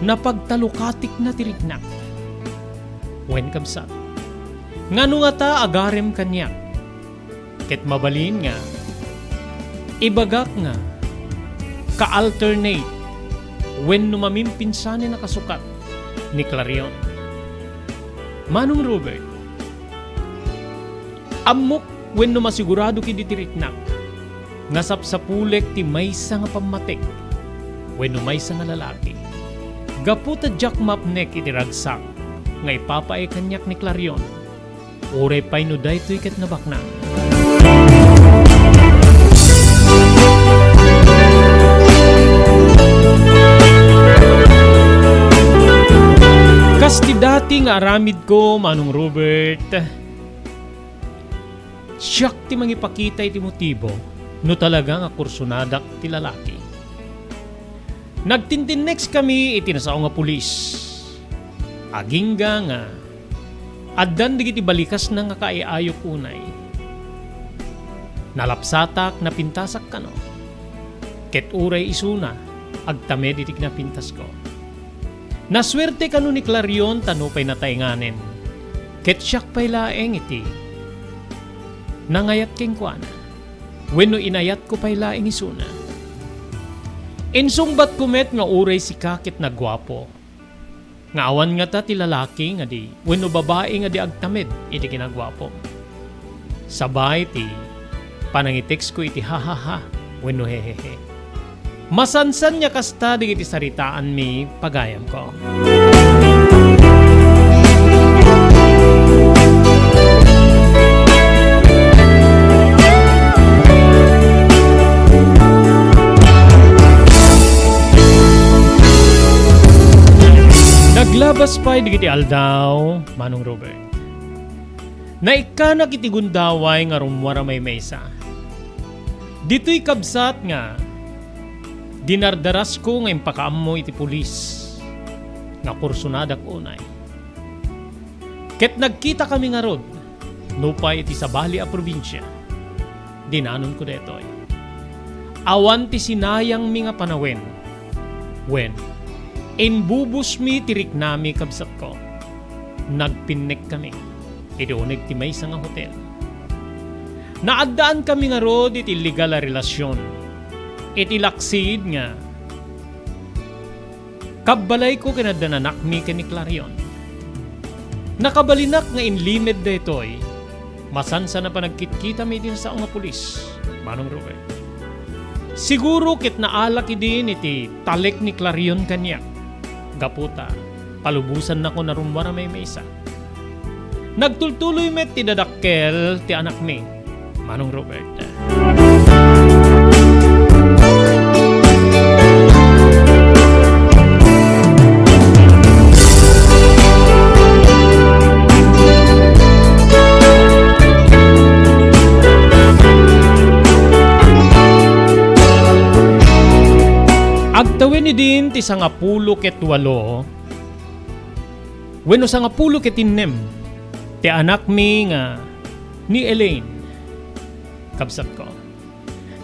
napagtalukatikna ti riknak. Wen, kabsat, ngano ngata agarem kaniak? Ket mabalin nga ibagak nga ka-alternate wenno mamimpinsanen a kasukat ni Clarion. Manong Robert, ammok wenno masigurado kadi ti riknak nga sapsapulek ti maysa nga pammatik wenno maysa nga lalaki gapu ta diak mapnek iti ragsak nga ipapaay kaniak ni Clarion. Uray pay no daytoy ket nabaknang. Kas ti dati nga aramidko, Manong Robert, siak ti mangipakita iti motibo no talaga nga kursonadak ti lalaki. Nagtintinnekskami iti nasao nga pulis. Agingga nga addan dagiti balikasna nga kaayaayok unay. Nalapsatak, napintasak kano. Ket uray isuna, agtamed iti kinapintasko. Nasuerte kano ni Clarion ta nupay nataenganen, ket siak pay laeng iti nangayat kenkuana, wenno inayatko pay laeng isuna. Insungbatko met nga uray sika ket naguapo, nga awan ngata ti lalaki nga di wenno babai nga di agtamed iti kinaguapom. Sabay ti panangiteksko iti hahaha wenno hehehe. Masansan nga kasta dagiti saritaanmi, pagayamko. Naglabas pay dagiti aldaw, Manong Robert. Naikkanak iti gundaway nga rummuar a maymaysa. Ditoy kabsat nga dinardarasko nga impakaammo iti pulis nga kursonadak unay. Ket nagkitakami ngarud, nupay iti sabali a probinsia. Dinanonko daytoy. Awan ti sinayangmi nga panawen. Wen, imbubusmi ti riknami, kabsatko. Nagpinnekkami idi uneg ti maysa nga hotel. Naaddaankami ngarud iti illegal a relasion. Iti laksid nga kabbalayko ken adda nanakmi ken ni Clarion. Nakabalinak nga inlimed daytoy, masansan a panagkitkitami iti nasao nga pulis, Manong Robert. Siguro ket naalak idin iti talek ni Clarion kaniak, gapu ta palubosannakon a rummuar a maymaysa. Nagtultuloy met ti dadakkel ti anakmi, Manong Robert. Agtawen idin ti sangapulo ket walo wenno sangapulo ket innem ti anakmi nga ni Elaine, kabsatko.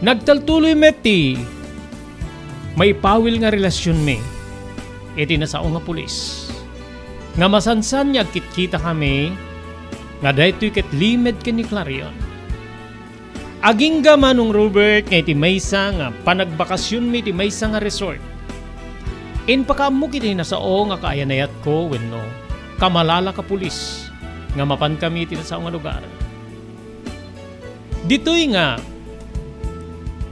Nagtaltuloy met ti maipawil nga relasionmi iti nasao nga pulis, nga masansan nga agkitkitakami nga daytoy ket limed ken ni Clarion. Agingga, Manong Robert, nga iti maysa nga panagbakasionmi iti maysa nga resort, impakaammok iti nasao nga kaayanayatko wenno kamalala ka pulis nga mapankami iti nasao nga lugar. Ditoy nga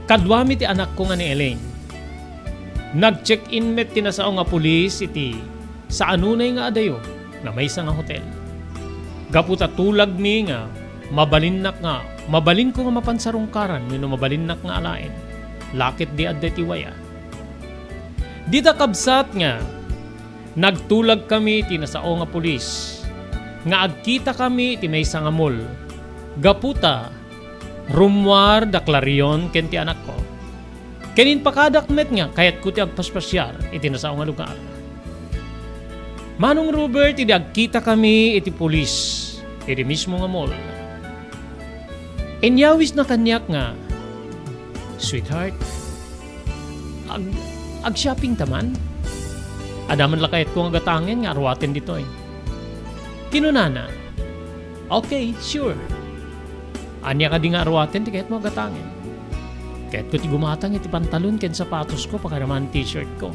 kaduami ti anakko nga ni Elaine. Nag-check-in met ti nasao nga pulis iti saanunay nga adayo nga maysa nga hotel. Gapu ta tulagmi nga mabalinnak nga, mabalinko nga mapansarungkaran wenno mabalinnak nga alaen, la ket di adda ti waya. Dita kabsat nga nagtulagkami iti nasao nga pulis nga agkitakami iti maysa nga mall, gapu ta rummuar da Clarion ken ti anakko. Ken impakadak met nga kayatko ti agpaspasiar iti nasao nga lugar. Manong Robert, idi agkitakami iti pulis, iti mismo nga mall. Inyawisna kaniak nga, "Sweetheart, ag-, ag-shopping ta man? Adda man la kayatko nga gatangen nga aruaten ditoy." Kinunana, "Okay, sure. Ania kadi nga aruaten ti kayatmo a gatangen?" "Kayatko ti gumatang iti pantalon ken sapatosko, pakairamman t-shirtko.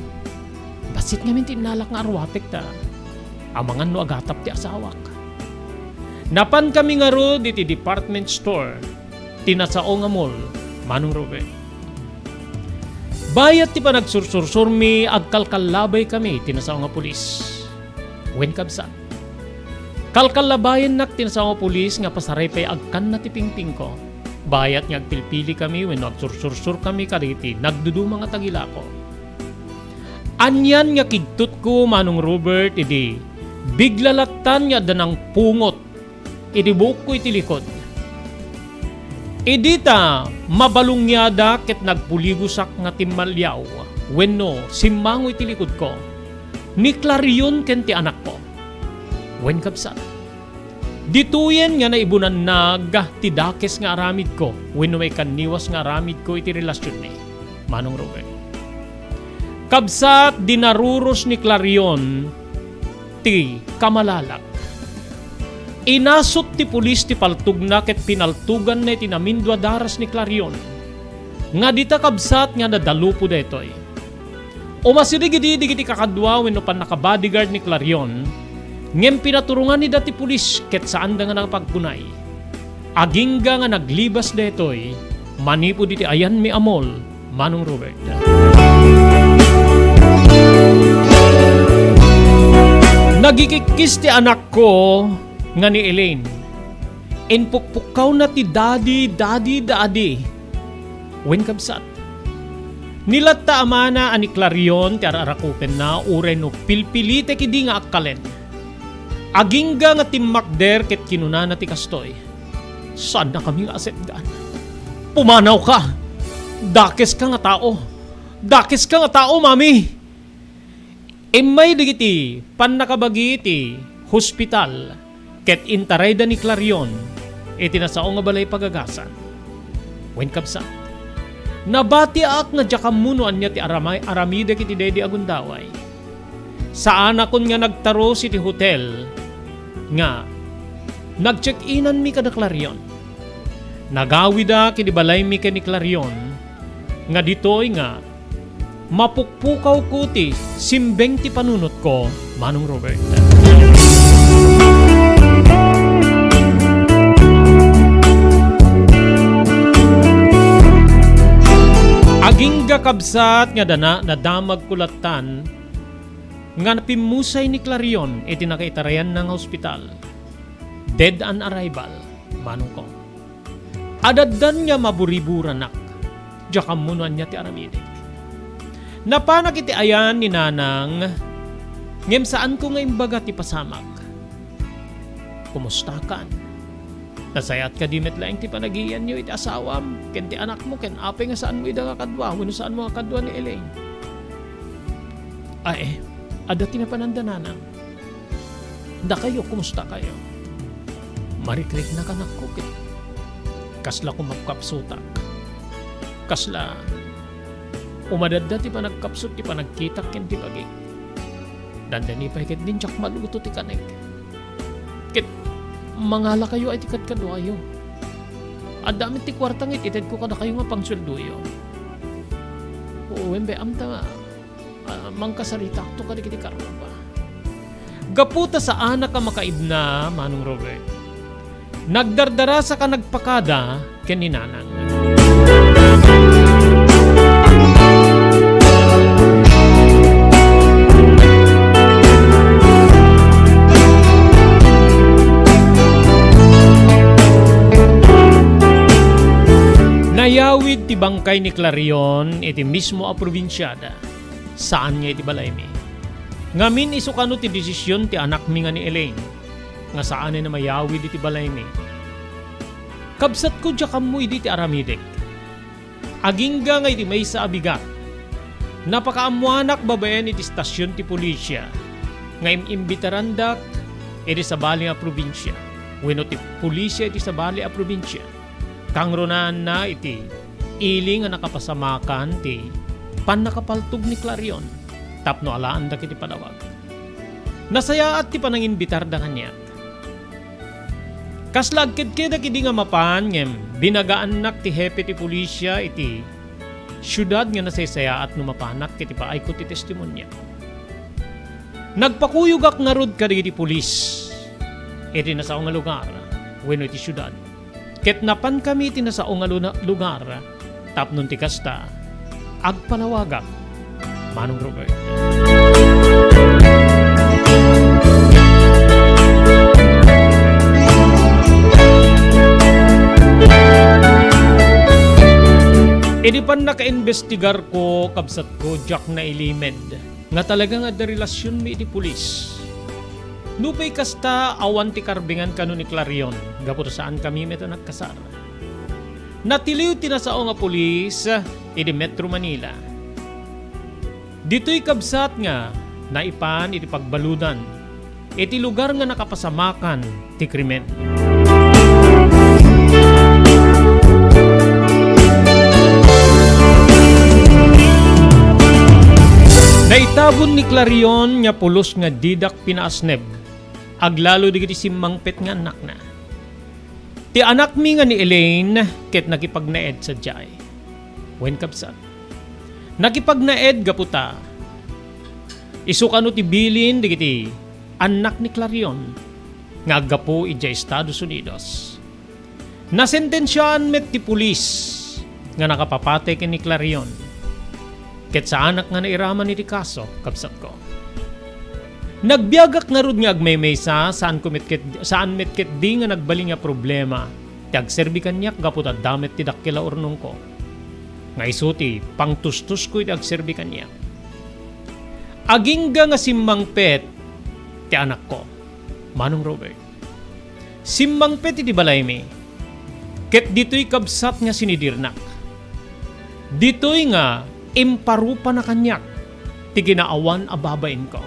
Bassit ngamin ti innalak nga aruatek ta amangan no agatap ti asawak." Napankami ngarud iti department store ti nasao nga mall, Manong Robert. Bayat ti panagsursursurmi, agkalkallabaykami ti nasao nga pulis. Wen, kabsat, kalkallabayennak ti nasao nga pulis nga pasaray pay agkanna ti pingpingko. Bayat nga agpilpilikami wenno agsursursurkami kadagiti nagduduma nga tagilako. Anian nga kigtutko, Manong Robert, idi bigla lattan nga adda nangpungot iti buokko iti likod. Idi ta mabalungiadak ket nagpuligosak nga timmaliaw wenno simmango iti likodko, ni Clarion ken ti anakko. Wen, kabsat, ditoyen nga naibunannag ti dakes nga aramidko wenno maikanniwas nga aramidko iti relasionmi, Manong Robert. Kabsat, dinaruros ni Clarion ti kamalalak. Inasut ti pulis ti paltogna ket pinaltoganna iti namindua daras ni Clarion. Nga dita, kabsat, nga nadalupo daytoy. Umasideg idi dagiti kakadua wenno pannakabodyguard ni Clarion, ngem pinaturongan ida ti pulis ket saanda nga nakapagkunay. Agingga nga naglibas daytoy, manipud iti ayanmi a mall, Manong Robert. Nagikikkis ti anakko nga ni Elaine. Inpukpukkawna ti "Daddy, Daddy, Daddy." Wen, kabsat, ni latta a mana a ni Clarion ti ar-arakupenna uray no pilpilitek idi nga akkalen. Agingga nga timmakder ket kinunana ti kastoy, "Saannakami nga asepdan. Pumanawka! Dakeska nga tao! Dakeska nga tao, Mami!" Immay dagiti pannakabagi iti hospital ket intarayda ni Clarion iti nasao nga balay pagagasan. Wen, kabsat, nabatiak nga diak ammo no ania ti aramay-, aramidek iti daydi a gundaway. Saanakon nga nagtarus iti hotel nga nag-check-inanmi kada Clarion. Nagawidak iti balaymi ken ni Clarion nga ditoy nga mapukpukawko ti simbeng ti panunotko, Manong Robert. Agingga, kabsat, nga dana-, nadamagko lattan nga napimmusay ni Clarion iti nakaitarayanna nga ospital. Dead on arrival, manongko. Adaddan nga maburiburanak. Diak ammo no ania ti aramidek. Napanak iti ayan ni Nanang, ngem saanko nga imbaga ti pasamak. "Kumustakan? Nasayaat kadi met laeng ti panagiyanyo iti asawam ken ti anakmo, ken apay nga saanmo ida nga kadua wenno saanmo nga kadua ni Elaine?" "Ay, adda ti napananda, Nanang. Dakayo, kumustakayo?" "Marikriknak, anakko, ket kasla kumapkapsutak. Kasla umadadda ti panagkapsut ti panagkitak ken ti bagik. Dandani pay ketdin diak maluto ti kanek. Ket mangalakayo ay ti kadkaduayo. Adda met ti kuarta nga itedko kadakayo nga pangsueldoyo. Wen, bay-am ta nga, ah, mangkasaritakto kadagiti karruba." Gapu ta saanak a makaibna, Manong Robert, nagdardarasaka nagpakada ken ni Nanang. Nayawid ti bangkay ni Clarion iti mismo a probinsiada. Saan nga iti balaymi. Ngamin, isu kano ti desisyon ti anakmi nga ni Elaine, nga saanen a mayawid iti balaymi. Kabsatko, diak ammo idi ti aramidek. Agingga nga iti maysa a bigat, napakaammoanak babaen iti estasion ti polisia nga im-imbitarandak iti sabali nga probinsia. wenno ti pulisia iti sabali a probinsia. Kangrunaanna iti ili nga nakapasamakan ti pannakapaltog ni Clarion tapno alaanda iti padawag. Nasayaat ti pananginbitarda kaniak. Kasla agkedkedak idi nga mapan ngem binagaannak ti hepe ti pulisia iti siudad nga nasaysayaat no mapanak iti paayko ti testimonio. Nagpakuyogak ngarud kadagiti pulis iti nasao nga lugar wenno iti siudad. Ket napankami iti nasao nga luna-, lugar tapno ti kasta, agpalawagak, Manong Robert. Idi pannakaimbestigarko, kabsatko, diak nailimed nga talaga nga adda relasionmi iti pulis. Nupay kasta, awan ti karbingan kano ni Clarion gapu ta saankami met a nagkasar. Natiliw ti nasao nga pulis idi Metro Manila. Ditoy kabsat nga naipan iti pagbaludan iti lugar nga nakapasamakan ti krimen. Naitabon ni Clarion nga pulos nga didak pinaasneb, aglalo dagiti simmangpet nga annakna. Ti anakmi nga ni Elaine ket nakipagnaed sadiay. Wen, kabsat, nakipagnaed gapu ta isu kano ti bilin dagiti annak ni Clarion nga aggapu idiay Estados Unidos. Nasentensiaan met ti pulis nga nakapapatay ken ni Clarion. Ket saanak nga nairaman iti kaso, kabsatko. Nagbiagak ngarud nga agmaymaysa, saanko met ket, saan met ketdi nga nagbalin nga problema ti agserbi kaniak gapu ta adda met ti dakkel a urnongko nga isu ti pangtustosko iti agserbi kaniak. Agingga nga simmangpet ti anakko, Manong Robert. Simmangpet iti balaymi, ket ditoy kabsat nga sinidirnak. Ditoy nga imparupana kaniak ti kinaawan a babainko.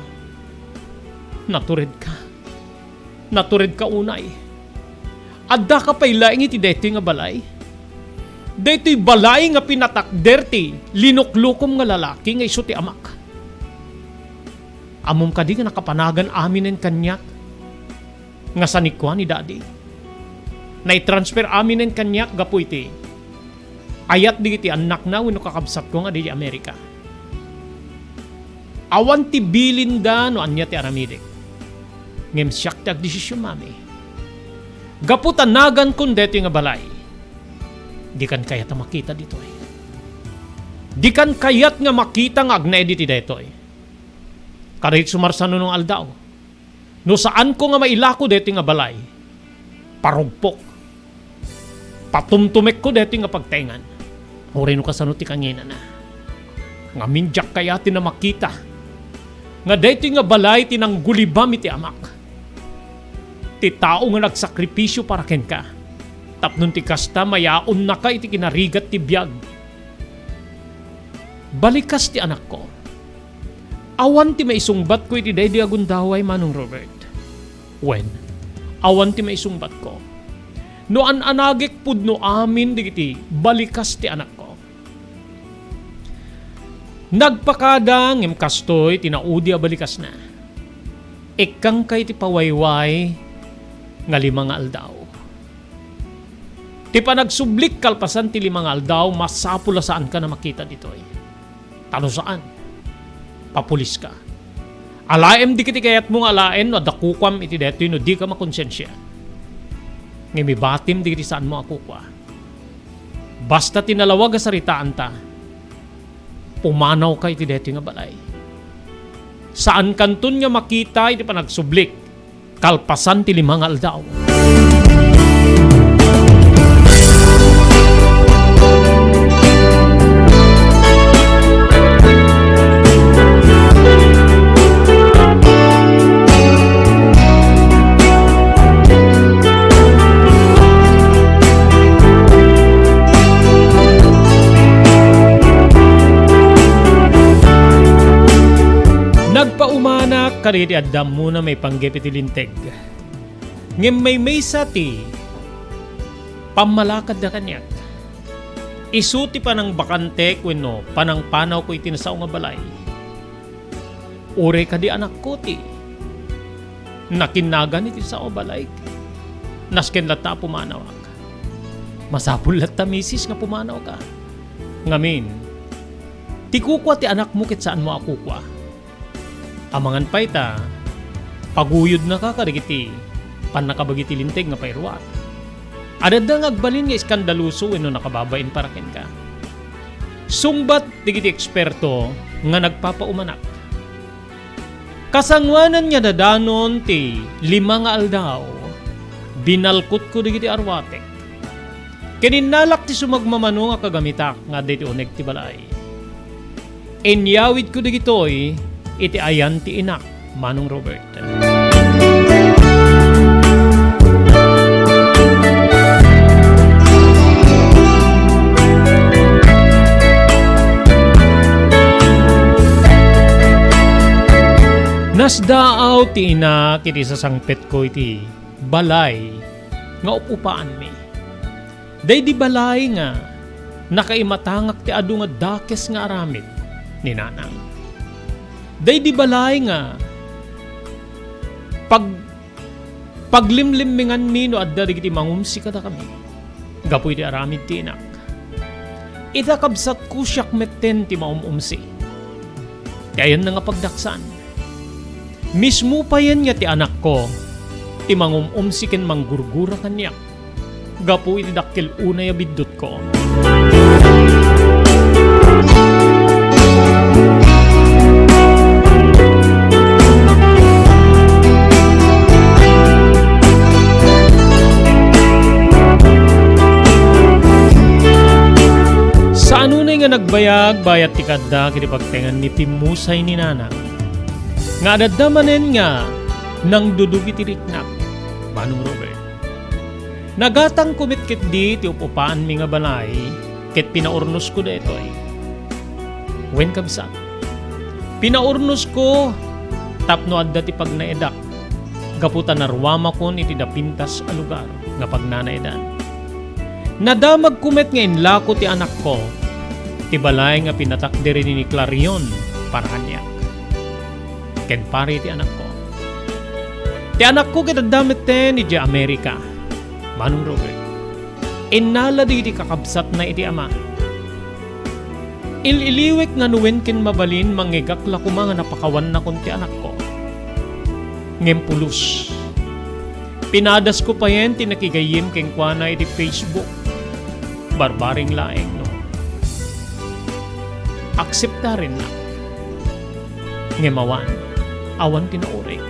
Naturedka. Naturedka unay. Addaka pay laeng iti daytoy nga balay. Daytoy balay nga pinatakder ti linuklukom nga lalaki nga isu ti amak. Ammom kadi nga nakapanagan aminen kaniak nga sanikua ni Daddy. Naitransfer aminen kaniak gapu iti ayat dagiti annakna wenno kakabsatko nga idiay Amerika. Awan ti bilinda no ania ti aramidek. Ngem siak ti agdesisyon, Mami. Gapu ta nagankon daytoy nga balay, dikan kayat a makita ditoy. Dikan kayat nga makita nga agnaed iti daytoy. Kadagiti sumarsano nga aldaw, no saanko nga mailako daytoy nga balay, parugpok. Patumtumekko daytoy nga pagtaengan. Uray no kasano ti kanginana. Ngamin diak kayat a makita nga daytoy nga balay ti nanggulibam iti amak. Ti tao nga nagsakripisio para kenka. Tapno ti kasta, mayaonnaka iti kinarigat ti biag. Balikas ti anakko. Awan ti maisungbatko iti daydi a gundaway, Manong Robert. Wen, awan ti maisungbatko. No an-anagek pudno amin dagiti balikas ti anakko. Nagpakada ngem kastoy ti naudi a balikasna. Ikkangka iti pawayway nga lima nga aldaw. Ti panagsublik kalpasan ti lima nga aldaw, masapul a saanka a makita ditoy. Ta no saan, papuliska. Alaem dagiti kayatmo nga alaen no adda kukuam iti daytoy no dika makonsensia. Ngem ibatim dagiti saanmo a kukua. Basta ti nalawag a saritaanta, pumanawka iti daytoy nga balay. Saankanton nga makita iti panagsublik kalpasan ti lima nga aldaw. Nagpaumanak kadagiti adda ammona maipanggep iti linteg. Ngem maymaysa ti pammalakadda kaniak. Isu ti panangbakantek wenno panangpanawko iti nasao nga balay. Uray kadi anakko ti nakinnagan iti sao a balay. Nasken latta a pumanawak. Masapul latta, misis, nga pumanawka. Ngamin, ti kukua ti anakmo ket saanmo a kukua. Amangan pay ta paguyodnaka kadagiti pannakabagi ti Linteg nga pairuar. Adda nga agbalin nga eskandaloso wenno nakababain para kenka. Sungbat dagiti eksperto nga nagpapaumanak. Kasangoanan nga dadanon ti lima nga aldaw, binalkotko dagiti arwatek. Ken innalak ti sumagmamano nga kagamitak nga adda iti uneg ti balay. Inyawidko dagitoy iti ayan ti inak, Manong Robert. Nasdaaw ti inak iti sasangpetko iti balay nga up-upaanmi. Daydi balay nga nakaimatangak ti adu nga dakes nga aramid ni Nanang. Daydi balay nga pag-, paglimlimmenganmi no adda dagiti mangumsi kadakami gapu iti aramid ti inak. Ita kabsatko, siak metten ti maum-umsi. Ti ayanna nga pagdaksan. Mismo payen nga ti anakko ti mangum-umsi ken manggurgura kaniak gapu iti dakkel unay a biddutko. Saan unay nga nagbayag bayat ti kaaddak iti pagtengan ni pimmusay ni Nanang. Nga adda manen nga nangdudug iti riknak, Manong Robert. Nagatangko met ketdi ti up-upaanmi nga balay ket pinaurnosko daytoy. Wen, kabsat, pinaurnosko tapno adda ti pagnaedak gapu ta naruamakon iti napintas a lugar nga pagnanaedan. Nadamagko met nga inlako ti anakko ti balay nga pinatakder ni Clarion para kaniak ken para iti anakko. Ti anakko ket adda metten idiay Amerika, Manong Robert. Innala dagiti kakabsatna iti ama. Il-iliwek nga no wen ken mabalin, mangngegak la koma nga napakawannakon ti anakko. Ngem pulos. Pinadasko payen ti nakigayyem kenkuana iti Facebook. Barbareng laeng no akseptarennak. Ngem awan, awan ti nauray.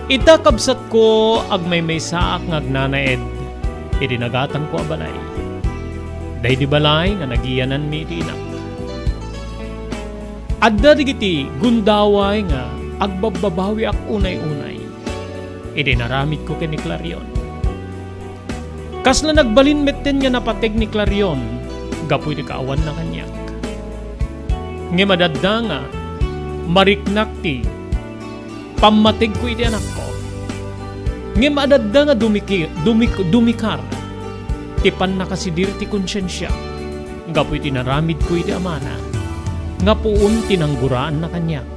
Ita, kabsatko, agmaymaysaak nga agnanaed iti nagatangko a balay. Daydi balay nga nagiyananmi iti inak. Adda dagiti gundaway nga agbabbabawiak unay-unay iti inaramidko ken ni Clarion. Kasla nagbalin metten nga napateg ni Clarion gapu iti kaawanna kaniak. Ngem adda nga mariknak ti pammategko iti anakko. Ngem adda nga dumiki-, dumik-, dumikar ti pannakasidir ti konsiensia gapu iti naramidko iti amana nga puon ti nangguraanna kaniak,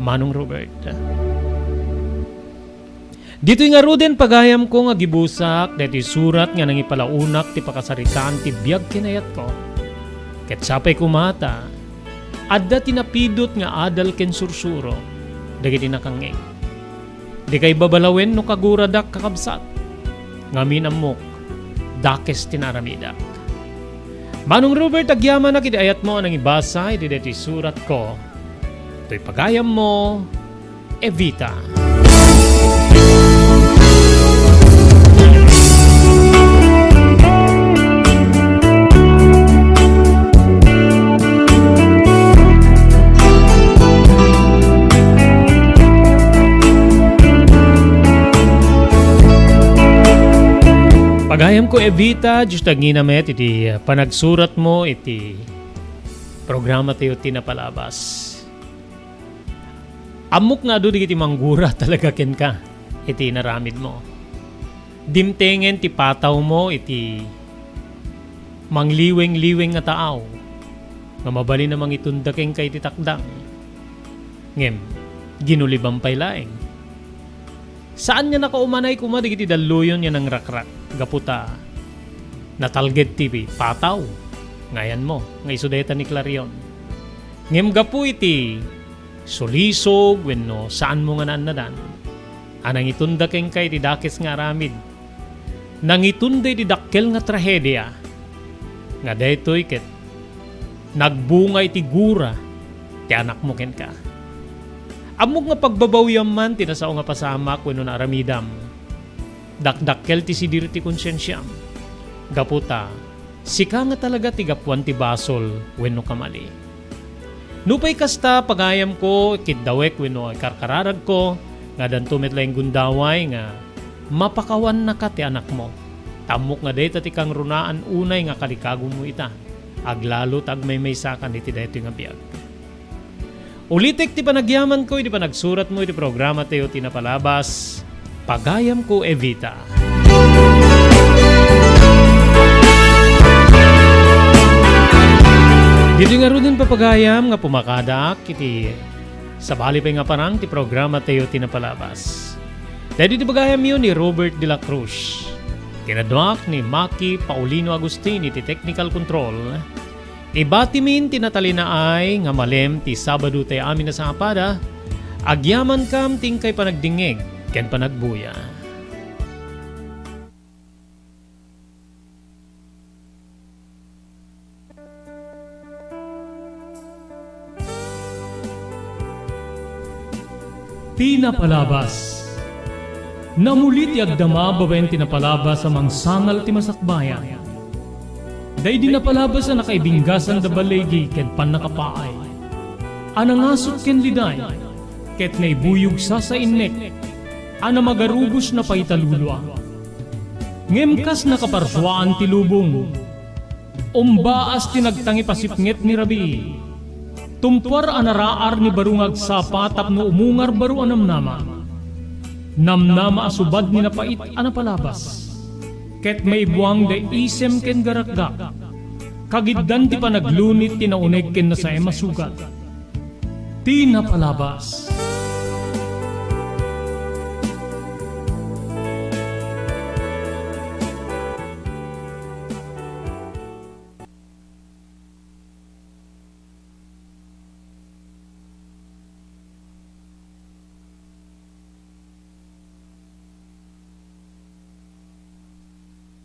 Manong Robert. Ditoy ngaruden, pagayamko, nga gibusak daytoy surat nga nangipalaonak ti pakasaritaan ti biag ken ayatko. Ket sapay koma ta adda ti napidut nga adal ken sursuro dagiti nakangngeg. Dikay babalawen no kaguradak, kakabsat, ngamin ammok, dakes ti naaramidak. Manong Robert, agyamanak iti ayatmo a nangibasa iti daytoy suratko. Toy pagayammo, Evita. Pagayamko, Evita, Diyos ti agngina met iti panagsuratmo iti programa tayo ti napalabas. Ammok nga adu dagiti manggura talaga kenka. iti inaramidmo. Dimtengen ti patawmo iti mangliweng-liweng nga taaw nga mabalin a mangitonda kenka iti takdang. Ngem, ginuliban pay laeng. Saan nga nakaumanay koma dagiti dalluyon nga nangrakrak gapu ta natalged ti pataw nga ayanmo nga isu dayta ni Clarion. Ngem gapu iti sulisog wenno saanmo nga naannadan a nangitonda kenka iti dakes nga aramid, nangitonda iti dakkel nga trahedia nga daytoy ket nagbunga iti gura ti anakmo kenka. Ammok nga pagbabawiam man ti nasao nga pasamak wenno naaramidam, dakdakkel ti sidir ti konsiensiam, gapu ta sika nga talaga ti gapuan ti basol wenno kamali. Nupay kasta, pagayamko, kiddawek wenno ikarkararagko nga addanto met laeng gundaway nga mapakawannaka ti anakmo. Ta ammok nga dayta ti kangrunaan unay nga kalikagumo ita. Aglalo ta agmaymaysakan iti daytoy nga biag. Ulitek ti panagyamanko iti panagsuratmo iti programatayo ti napalabas, Pagayamko, Evita. Ditoy ngaruden, papagayam, nga pumakadak iti sabali pay nga parang ti programatayo ti napalabas. Daytoy ti pagayamyo ni Robert de la Cruz. Kinaduak ni Maki Paulino Agustin iti technical control. Ibatimin ti natalinaay nga malem ti Sabado tayo amin a sapada. Agyamankam ti inkay panagdingngeg ken panagbuya. Ti napalabas. Namuli ti agdama babaen ti napalabas a mangsangal ti masakbayan. Daydi napalabas a nakaibinggasan da baligi ken pannakapaay. A nangasut ken liday, ket naibuyog sasainnek, a namagarubos na paitalulua. Ngem kas nakaparsuaan ti lubong, umbaas ti nagtangipasipnget ni rabii. Tumpuar a naraar ni baro nga agsapa tapno umungar baro a namnama. Namnama a subad ni napait a napalabas. Ket maibuang da isem ken garakgak. Kagiddan ti panaglunit ti nauneg ken nasaem a sugat. Ti napalabas.